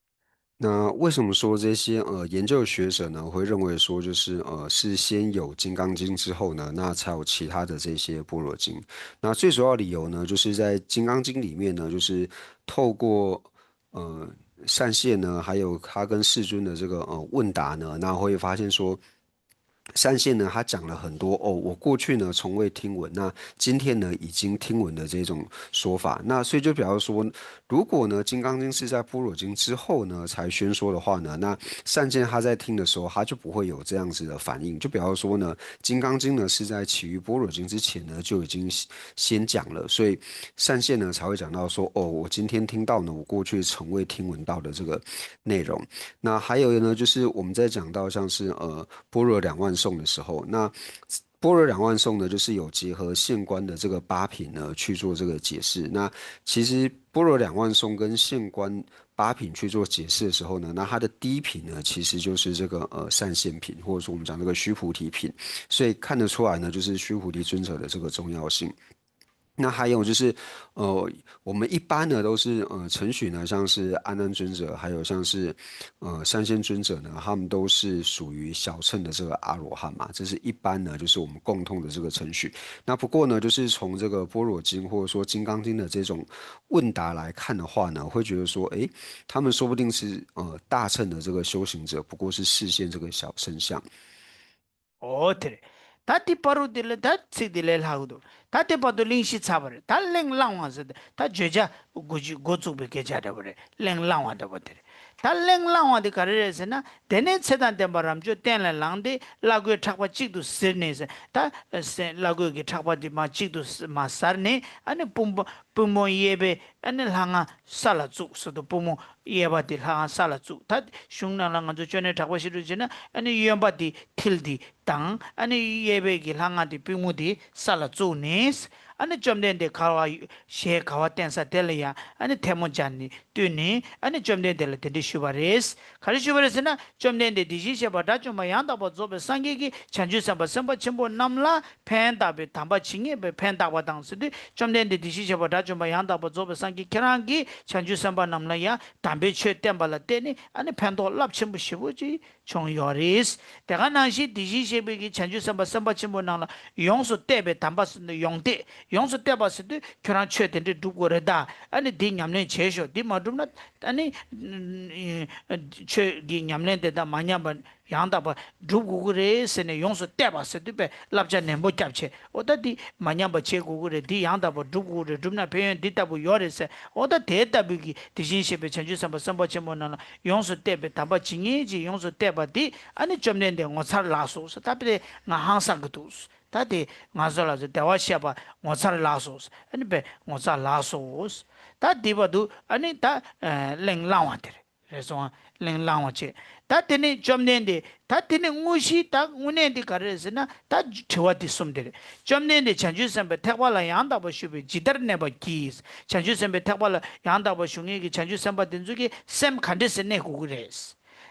那为什么说这些呃研究学者呢会认为说就是呃是先有《金刚经》之后呢，那才有其他的这些般若经？那最主要理由呢，就是在《金刚经》里面呢，就是透过呃善现呢，还有他跟世尊的这个呃问答呢，那会发现说，善现呢，他讲了很多哦，我过去呢从未听闻，那今天呢已经听闻的这种说法。那所以就表示说，如果呢《金刚经》是在般若经之后呢才宣说的话呢，那善现他在听的时候，他就不会有这样子的反应。就表示说呢，《金刚经》呢是在起于般若经之前呢就已经先讲了，所以善现呢才会讲到说，哦，我今天听到呢，我过去从未听闻到的这个内容。那还有呢，就是我们在讲到像是呃般若两万颂的时候，那般若两万颂呢，就是有结合现观的这个八品呢去做这个解释。那其实般若两万颂跟现观八品去做解释的时候呢，那它的第一品呢，其实就是这个呃善现品，或者说我们讲这个须菩提品，所以看得出来呢，就是须菩提尊者的这个重要性。那还有就是，呃，我们一般呢都是呃承许呢，像是阿难尊者，还有像是呃善现尊者呢，他们都是属于小乘的这个阿罗汉嘛，这是一般呢就是我们共同的这个程序。那不过呢，就是从这个般若经或者说金刚经的这种问答来看的话呢，会觉得说，诶，他们说不定是呃大乘的这个修行者，不过是示现这个小乘相。 ཨོ་དེ་རེད། ད་དེ་བར་དུ་དེ་ལ་ད་ཚིག་དེ་ལས་ལྷག་གི་འདུག་ད་དེ་བར་དུ་གླེང་གཞི་ཚར་བ་རེད། ད་གླེང་བསླང་བ་ཟེར་ཏེ་ད་བརྗོད་བྱ་འགོ་འགོ་བཙུགས་པའི་སྐད་ཆ་འདྲ་པོ་རེད། གླེང་བསླང་བ་འདྲ་པོ་དེ་རེད། ད་གླེང་བསླང་བ་དེ་ག་རེ་རེད་ཟེར་ན། དེ་ནས་ཚེ་དང་ལྡན་པ་རབ་འབྱོར་གཏན་ལ་ལངས་ཏེ་བླ་གོས་ཕྲག་པ་གཅིག་ཏུ་གཟིར་ནས་ཟེར། ད་བླ་གོས་ཀྱི་ཕྲག་པ་དེ་མ་གཅིག་ཏུ་མ་གཟར་ནས། ཨ་ནི་པུས་པུས་མོ་གཡས་པས་ཨ་ནི་ལྷ་ང་ས་ལ་བཙུགས་ཟེར་དུས། པུས་མོ་གཡས་པ་དེ་ལྷ་ང་ས་ལ་བཙུགས། ད་གཞུང་ནང་ལ་ང་ཚོ་ཅོ་ནེ་དྲག་པོ་ཞིག་ཏུ་བྱས་ན། ཨ་ནི་གཡོན་པ་དེ་མཐིལ་དེ་དང་། ཨ་ནི་གཡས་པའི་གི་ལྷ་ང་དེ་པུས་མོ་དེ་ས་ལ་བཙུགས་ནས། ཨ་ནི་བཅོམ་ལྡན་འདས་ག་བ་ཞལ་ག་བ་བསྟན་ས་དེ་ལ་ཡང་ཨ་ནི་ཐལ་མོ་སྦྱར་ནས་བཏུད་ནས། ཨ་ནི་བཅོམ་ལྡན་འདས་ལ་དེ་འདྲ་ཞུས་པ་རེད། ག་རེ་ཞུས་པ་རེད་ཟེར་ན། བཅོམ་ལྡན་འདས་དེ་བཞིན་གཤེགས་པ་དགྲ་བཅོམ་པ་ཡང་དག་པར་རྫོགས་པའི་སངས་རྒྱས་ཀྱིས་བྱང་ཆུབ་སེམས་དཔའ་སེམས་དཔའ་ཆེན་པོ་རྣམས་ལ་ཕན་བཏགས་པའི་དམ་པ་ཇི་སྙེད་པའི་ཕན་བཏགས་པ་དང་ཟེར་དུས། བཅོམ་ལྡན་འདས་དེ་བཞིན་གཤེགས་པ་དགྲ་བཅོམ་པ་ཡང་དག་པར་རྫོགས་པའི་སངས་རྒྱས་ཁྱེད་རང་གིས་བྱང་ཆུབ་སེམས་དཔའ་རྣམས་ལ་ཡང་དམ་པའི་ཆོས་བསྟན་པ་ལ་བརྟེན་ནས་ཨ་ནི་ཕན་ཐོགས་རླབས་ཆེན་པོ་ཞེ་པོ་ཅིག་བྱུང་ཡོད་རེད། དེ་ག་ནང་བཞིན་དེ་བཞིན་གཤེགས་པའི་གི་བྱང་ཆུབ་སེམས་དཔའ་སེམས་དཔའ་ཆེན་པོ་རྣམས་ལ་ཡོངས་སུ་གཏད་པའི་དམ་པ་ཟེར་དུས། ཡོངས་གཏད། ཡོངས་སུ་གཏད་པ་ཟེར་དུས་ཁྱོད་རང་ཆོས་དེ་འདྲས་སྒྲུབ་དགོས་རེད་ད། ཨ་ནི་འདི་ཉམས་ལེན་བྱས་ཤོག་འདི་མ་སྒྲུབ་ན་ཨ་ནི་ཆོས་ཀྱི་ཉམས་ལེན་དེ་དག་མ་ཉམས་པ་ཡང་དག་པ་སྒྲུབ་དགོས་ཀྱི་རེད་ཟེར་ནས། ཡོངས་སུ་གཏད་པ་ཟེར་དུས་པའི་བསླབ་བྱ་ནན་པོ་བརྒྱབ་བྱས། འོ་ད་འདི་མ་ཉམས་པ་བྱེད་དགོས་ཀྱི་རེད། འདི་ཡང་དག་པ་སྒྲུབ་དགོས་ཀྱི་རེད། སྒྲུབ་ན་ཕན་ཡོན་འདི་ལྟ་བུ་ཡོད་རེད་ཟེར། འོ་ད་དེ་ལྟ་བུའི་གི་དེ་བཞིན་གཤེགས་པའི་བྱང་ཆུབ་སེམས་དཔའ་སེམས་དཔའ་ཆེན་པོ་རྣམས་ལ་ཡོངས་སུ་གཏད་པའི་དམ་པ་ཇི་སྙེད་ཅིག་ཡོངས་སུ་གཏད་པ་འདི་ཨ་ནི་བཅོམ་ལྡན་འདས་ངོ་མཚར་ལགས་སོ་ཟེར། ད་དཔེ་ང་ཧང་སང་གི་འདུག་ད་དེ་ང་ཚོ་ལ་བདེ་བར་གཤེགས་པ་ངོ་མཚར་ལགས་སོ། ཨ་ནི་པའི་ངོ་མཚར་ལགས་སོ། ད་འདི་བར་དུ་ཨ་ནི་ད་གླེང་བསླང་བ་དེ་རེད། རེད་སོང་། གླེང་བསླང་བ་བྱས། ད་དེ་ནས་བཅོམ་ལྡན་འདས། ད་དེ་ནས་དངོས་གཞི་ད་དངོས་གནས་འདི་ག་རེ་རེད་ཟེར་ན། ད་དྲི་བ་འདི་གསུམ་དེ་རེད། བཅོམ་ལྡན་འདས་བྱང་ཆུབ་སེམས་དཔའི་ཐེག་པ་ལ་ཡང་དག་པར་ཞུགས་པས་ཇི་ལྟར་གནས་པར་བགྱི། བྱང་ཆུབ་སེམས་དཔའི་ཐེག་པ་ལ་ཡང་དག་པར་ཞུགས་མཁན་གྱི་བྱང་ཆུབ་སེམས་དཔའ་དེ་ཚོ་གིས་སེམས་ག་འདྲས་སེ་གནས་དགོས་ཀྱི་རེད།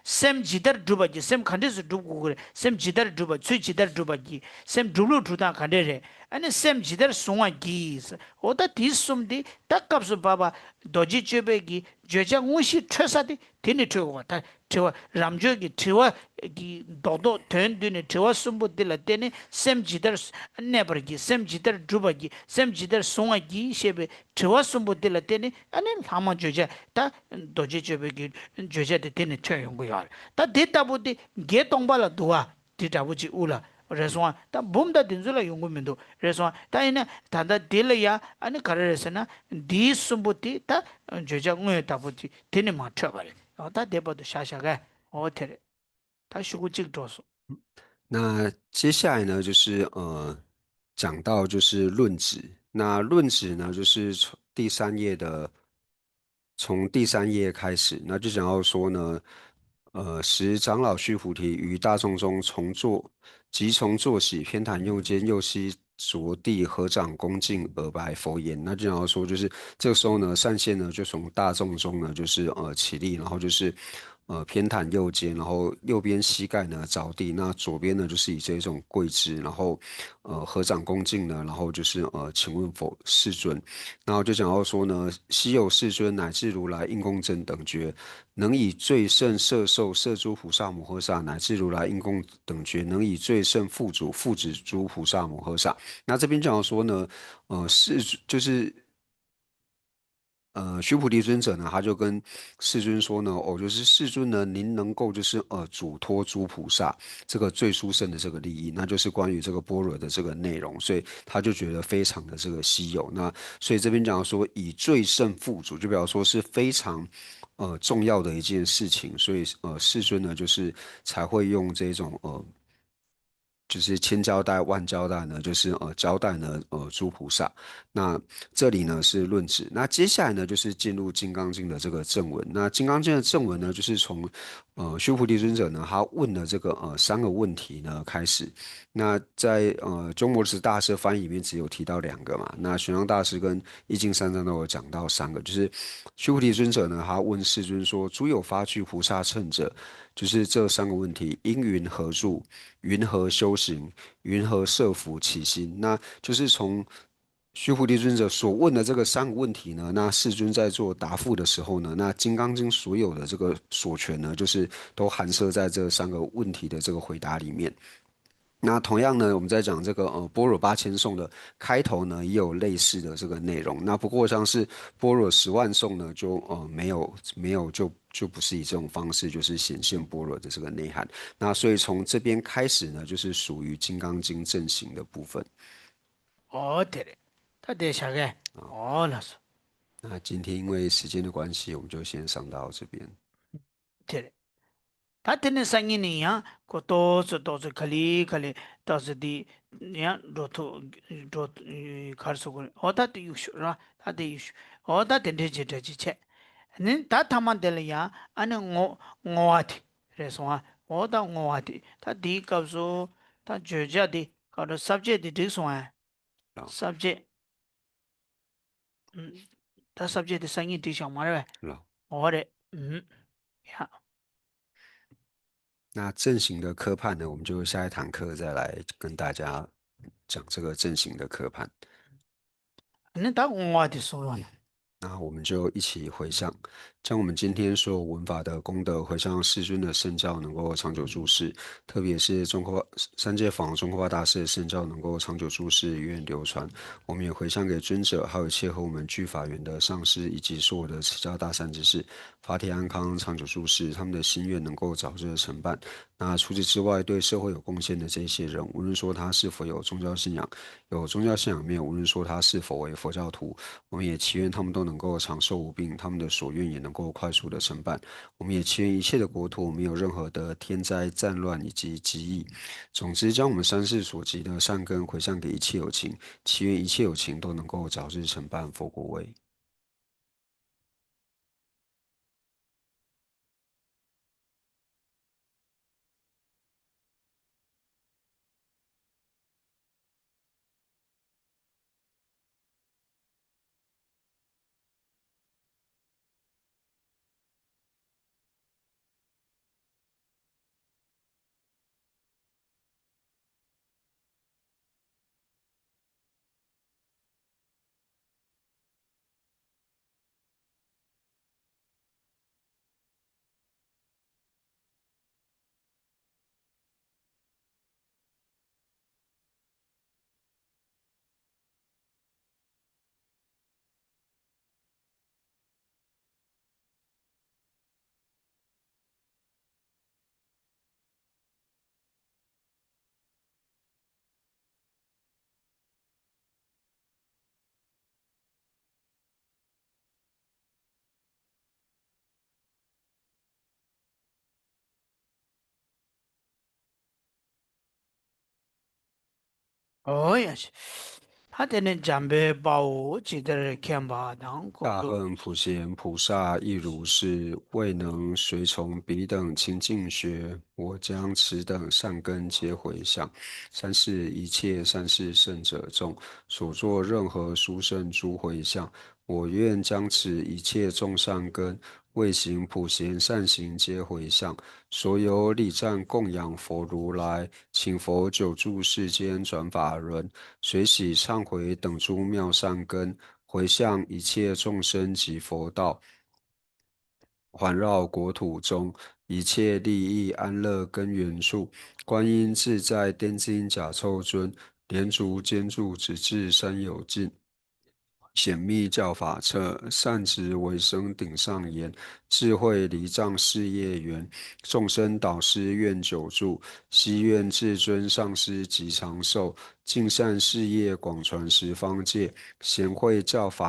སེམས་ཇི་ལྟར་སྒྲུབ་པར་བགྱི། སེམས་ག་འདྲས་སུ་སྒྲུབ་དགོས་ཀྱི་རེད། སེམས་ཇི་ལྟར་སྒྲུབ་པ། ཚུལ་ཇི་ལྟར་སྒྲུབ་པར་བགྱི། སེམས་སྒྲུབ་ལུགས་སྒྲུབ་སྟངས་ག་འདྲས་རེད། ཨ་ནི་སེམས་ཇི་ལྟར་བཟུང་བར་བགྱི། འོ་ད་དེ་གསུམ་དེ་ད་སྐབས་སུ་བབ་པ་རྡོ་རྗེ་གཅོད་པའི་གི་བརྗོད་བྱ་དངོས་གཞི་འཕྲོད་ས་དེ་དེ་ནས་འཕྲོད་དགོས་པ། ད་དྲི་བ་རབ་འབྱོར་གྱི་དྲི་བ་གི་རྡོག་རྡོག་དོན་བསྡུས་ནས་དྲི་བ་གསུམ་པོ་འདི་ལ་བརྟེན་ནས་སེམས་ཇི་ལྟར་གནས་པར་བགྱི། སེམས་ཇི་ལྟར་སྒྲུབ་པར་བགྱི། སེམས་ཇི་ལྟར་བཟུང་བར་བགྱི་ཞེས་པའི་དྲི་བ་གསུམ་པོ་འདི་ལ་བརྟེན་ནས། ཨ་ནི་ལྷག་མ་བརྗོད་བྱ་ད་རྡོ་རྗེ་གཅོད་པའི་གི་བརྗོད་བྱ་དེ་དེ་ནས་འཕྲོད་ཡོང་གི་ཡོད་རེད། ད་དེ་ལྟ་བུ་དེ་བརྒྱད་སྟོང་པ་ལ་འདུ་བ་དེ་འདྲ་པོ་ཅིག་དབུ་ལ་རེད་སོང་ཨ། ད་འབུམ་དང་དེ་ཚོ་ལ་ཡོང་གི་མི་འདུག་རེད་སོང་ཨ། ད་ཡིན་ན་ད་ལྟ་དེ་ལ་ཡ་ཨ་ནི་ག་རེ་རེད་ཟེར་ན། འདིའི་གསུམ་པོ་དེ་ད་བརྗོད་བྱ་དངོས་ལྟ་བུ་དེ་དེ་ནས་མར་འཕྲོད་པ་རེད། འོ་ད་དེ་བར་དུ་བཞག་བཞག་ག་འོ་དེ་རེད། ད་ཤོག་གུ་གཅིག་འགྲོ་སོང་། 那接下来呢，就是呃，讲到就是论旨。那论旨呢，就是从第三页的，从第三页开始，那就讲到说呢，呃，时长老须菩提于大众中从坐，即从坐起，偏袒右肩，右膝着地，合掌恭敬而白佛言。那就讲到说，就是这个时候呢，善现呢就从大众中呢，就是呃起立，然后就是呃偏袒右肩，然后右边膝盖呢着地，那左边呢就是以这种跪姿，然后呃合掌恭敬呢，然后就是呃请问佛世尊，然后就讲到说呢，昔有世尊乃至如来应供正等觉，能以最胜摄受，摄诸菩萨摩诃萨，乃至如来应供等觉，能以最胜付诸，付诸诸菩萨摩诃萨。那这边讲到说呢，呃，是就是呃，须菩提尊者呢，他就跟世尊说呢，哦，就是世尊呢，您能够就是呃嘱托诸菩萨这个最殊胜的这个利益，那就是关于这个般若的这个内容，所以他就觉得非常的这个稀有。那所以这边讲说以最胜付诸，就表示说是非常呃重要的一件事情，所以呃世尊呢就是才会用这种呃就是千交代万交代呢，就是呃交代呢呃诸菩萨。那这里呢是论旨，那接下来呢就是进入《金刚经》的这个正文。那《金刚经》的正文呢，就是从呃须菩提尊者呢他问的这个呃三个问题呢开始。那在呃鸠摩罗什大师翻译里面只有提到两个嘛，那玄奘大师跟译经三藏都有讲到三个，就是须菩提尊者呢他问世尊说：“诸有发具菩萨乘者，就是这三个问题，因云何住？云何修行？云何摄伏其心？”那就是从须菩提尊者所问的这个三个问题呢，那世尊在做答复的时候呢，那《金刚经》所有的这个所全呢，就是都含摄在这三个问题的这个回答里面。那同样呢，我们在讲这个呃般若八千颂的开头呢，也有类似的这个内容。那不过像是般若十万颂呢，就呃没有没有就就不是以这种方式就是显现般若的这个内涵。那所以从这边开始呢，就是属于《金刚经》正行的部分。 ཨོ་དེ་རེད། ད་དེ་བཞག་གས། ཨོ་ལགས་སོ། 那今天因为时间的关系，我们就先上到这边。 དེ་རེད། ད་དེ་ནས་སང་ཉིན་ནས་ཡང་ཁོ་ཏོག་ཙམ་ཏོག་ཙམ་ག་ལེ་ག་ལེ་ཏོག་ཙམ་དེ་ཡང་འགྲོ་ཐུབ་འགྲོ་གར་སོ་གོ། ཨོ་ད་དེ་གཡུག་ཤོག་ར། ད་དེ་གཡུག་ཤོག་ཨོ་ད་དེ་འདྲས་ཅིག་འདྲ་ཅིག་བྱས། ནི་ད་ཐ་མ་དེ་ལ་ཡང་ཨ་ནི་བསྔོ་བསྔོ་བ་དེ་རེད་སོང་ཨ། ཨོ་ད་བསྔོ་བ་དེ་ད་དེའི་སྐབས་སུ་ད་བརྗོད་བྱ་དེ་ག་རེ་ས་བཅད་དེ་འགྲིག་སོང་ཨ། ལགས། ས་བཅད། ཨུམ། ད་ས་བཅད་དེ་སང་ཉིན་བསྒྲིགས་བཞག་མ་རེད་པས། ལགས། འོ་རེད། ཨུམ། ཡ། 那正行的科判呢，我们就下一堂课再来跟大家讲这个正行的科判。 ཨ་ནི་ད་བསྔོ་བ་དེ་གསུང་རོགས་གནང་། 那我们就一起回向，将我们今天所有闻法的功德回向世尊的圣教，能够长久住世，特别是中科三界法王宗喀巴大师的圣教能够长久住世，源远流传。我们也回向给尊者，还有一切和我们具法缘的上师，以及所有的持教大善知识，法体安康，长久住世，他们的心愿能够早日成办。那除此之外，对社会有贡献的这些人，无论说他是否有宗教信仰，有宗教信仰没有，无论说他是否为佛教徒，我们也祈愿他们都能够长寿无病，他们的所愿也能够快速的成办。我们也祈愿一切的国土没有任何的天灾、战乱以及疾疫。总之，将我们三世所积的善根回向给一切有情，祈愿一切有情都能够早日成办佛果位。 ཨོ་ཡ། ད་དེ་ནས་འཇམ་དཔལ་དཔའ་བོ་ཇི་ལྟར་མཁྱེན་པ་དང་། 大恨普贤菩萨亦如是，未能随从彼等清净学，我将此等善根皆回向。三世一切善逝圣者众，所作任何殊胜诸回向，我愿将此一切众善根，未行普贤善行皆回向。所有礼赞供养佛如来，请佛久住世间转法轮，随喜忏悔等诸妙善根，回向一切众生及佛道，环绕国土中一切利益安乐根源处。观音自在天津甲胄尊，莲足坚柱直至山有径。显密教法侧，善止为生顶上言，智慧礼障事业圆，众生导师愿久住，悉愿至尊上师及长寿，尽善事业广传十方界，贤慧教法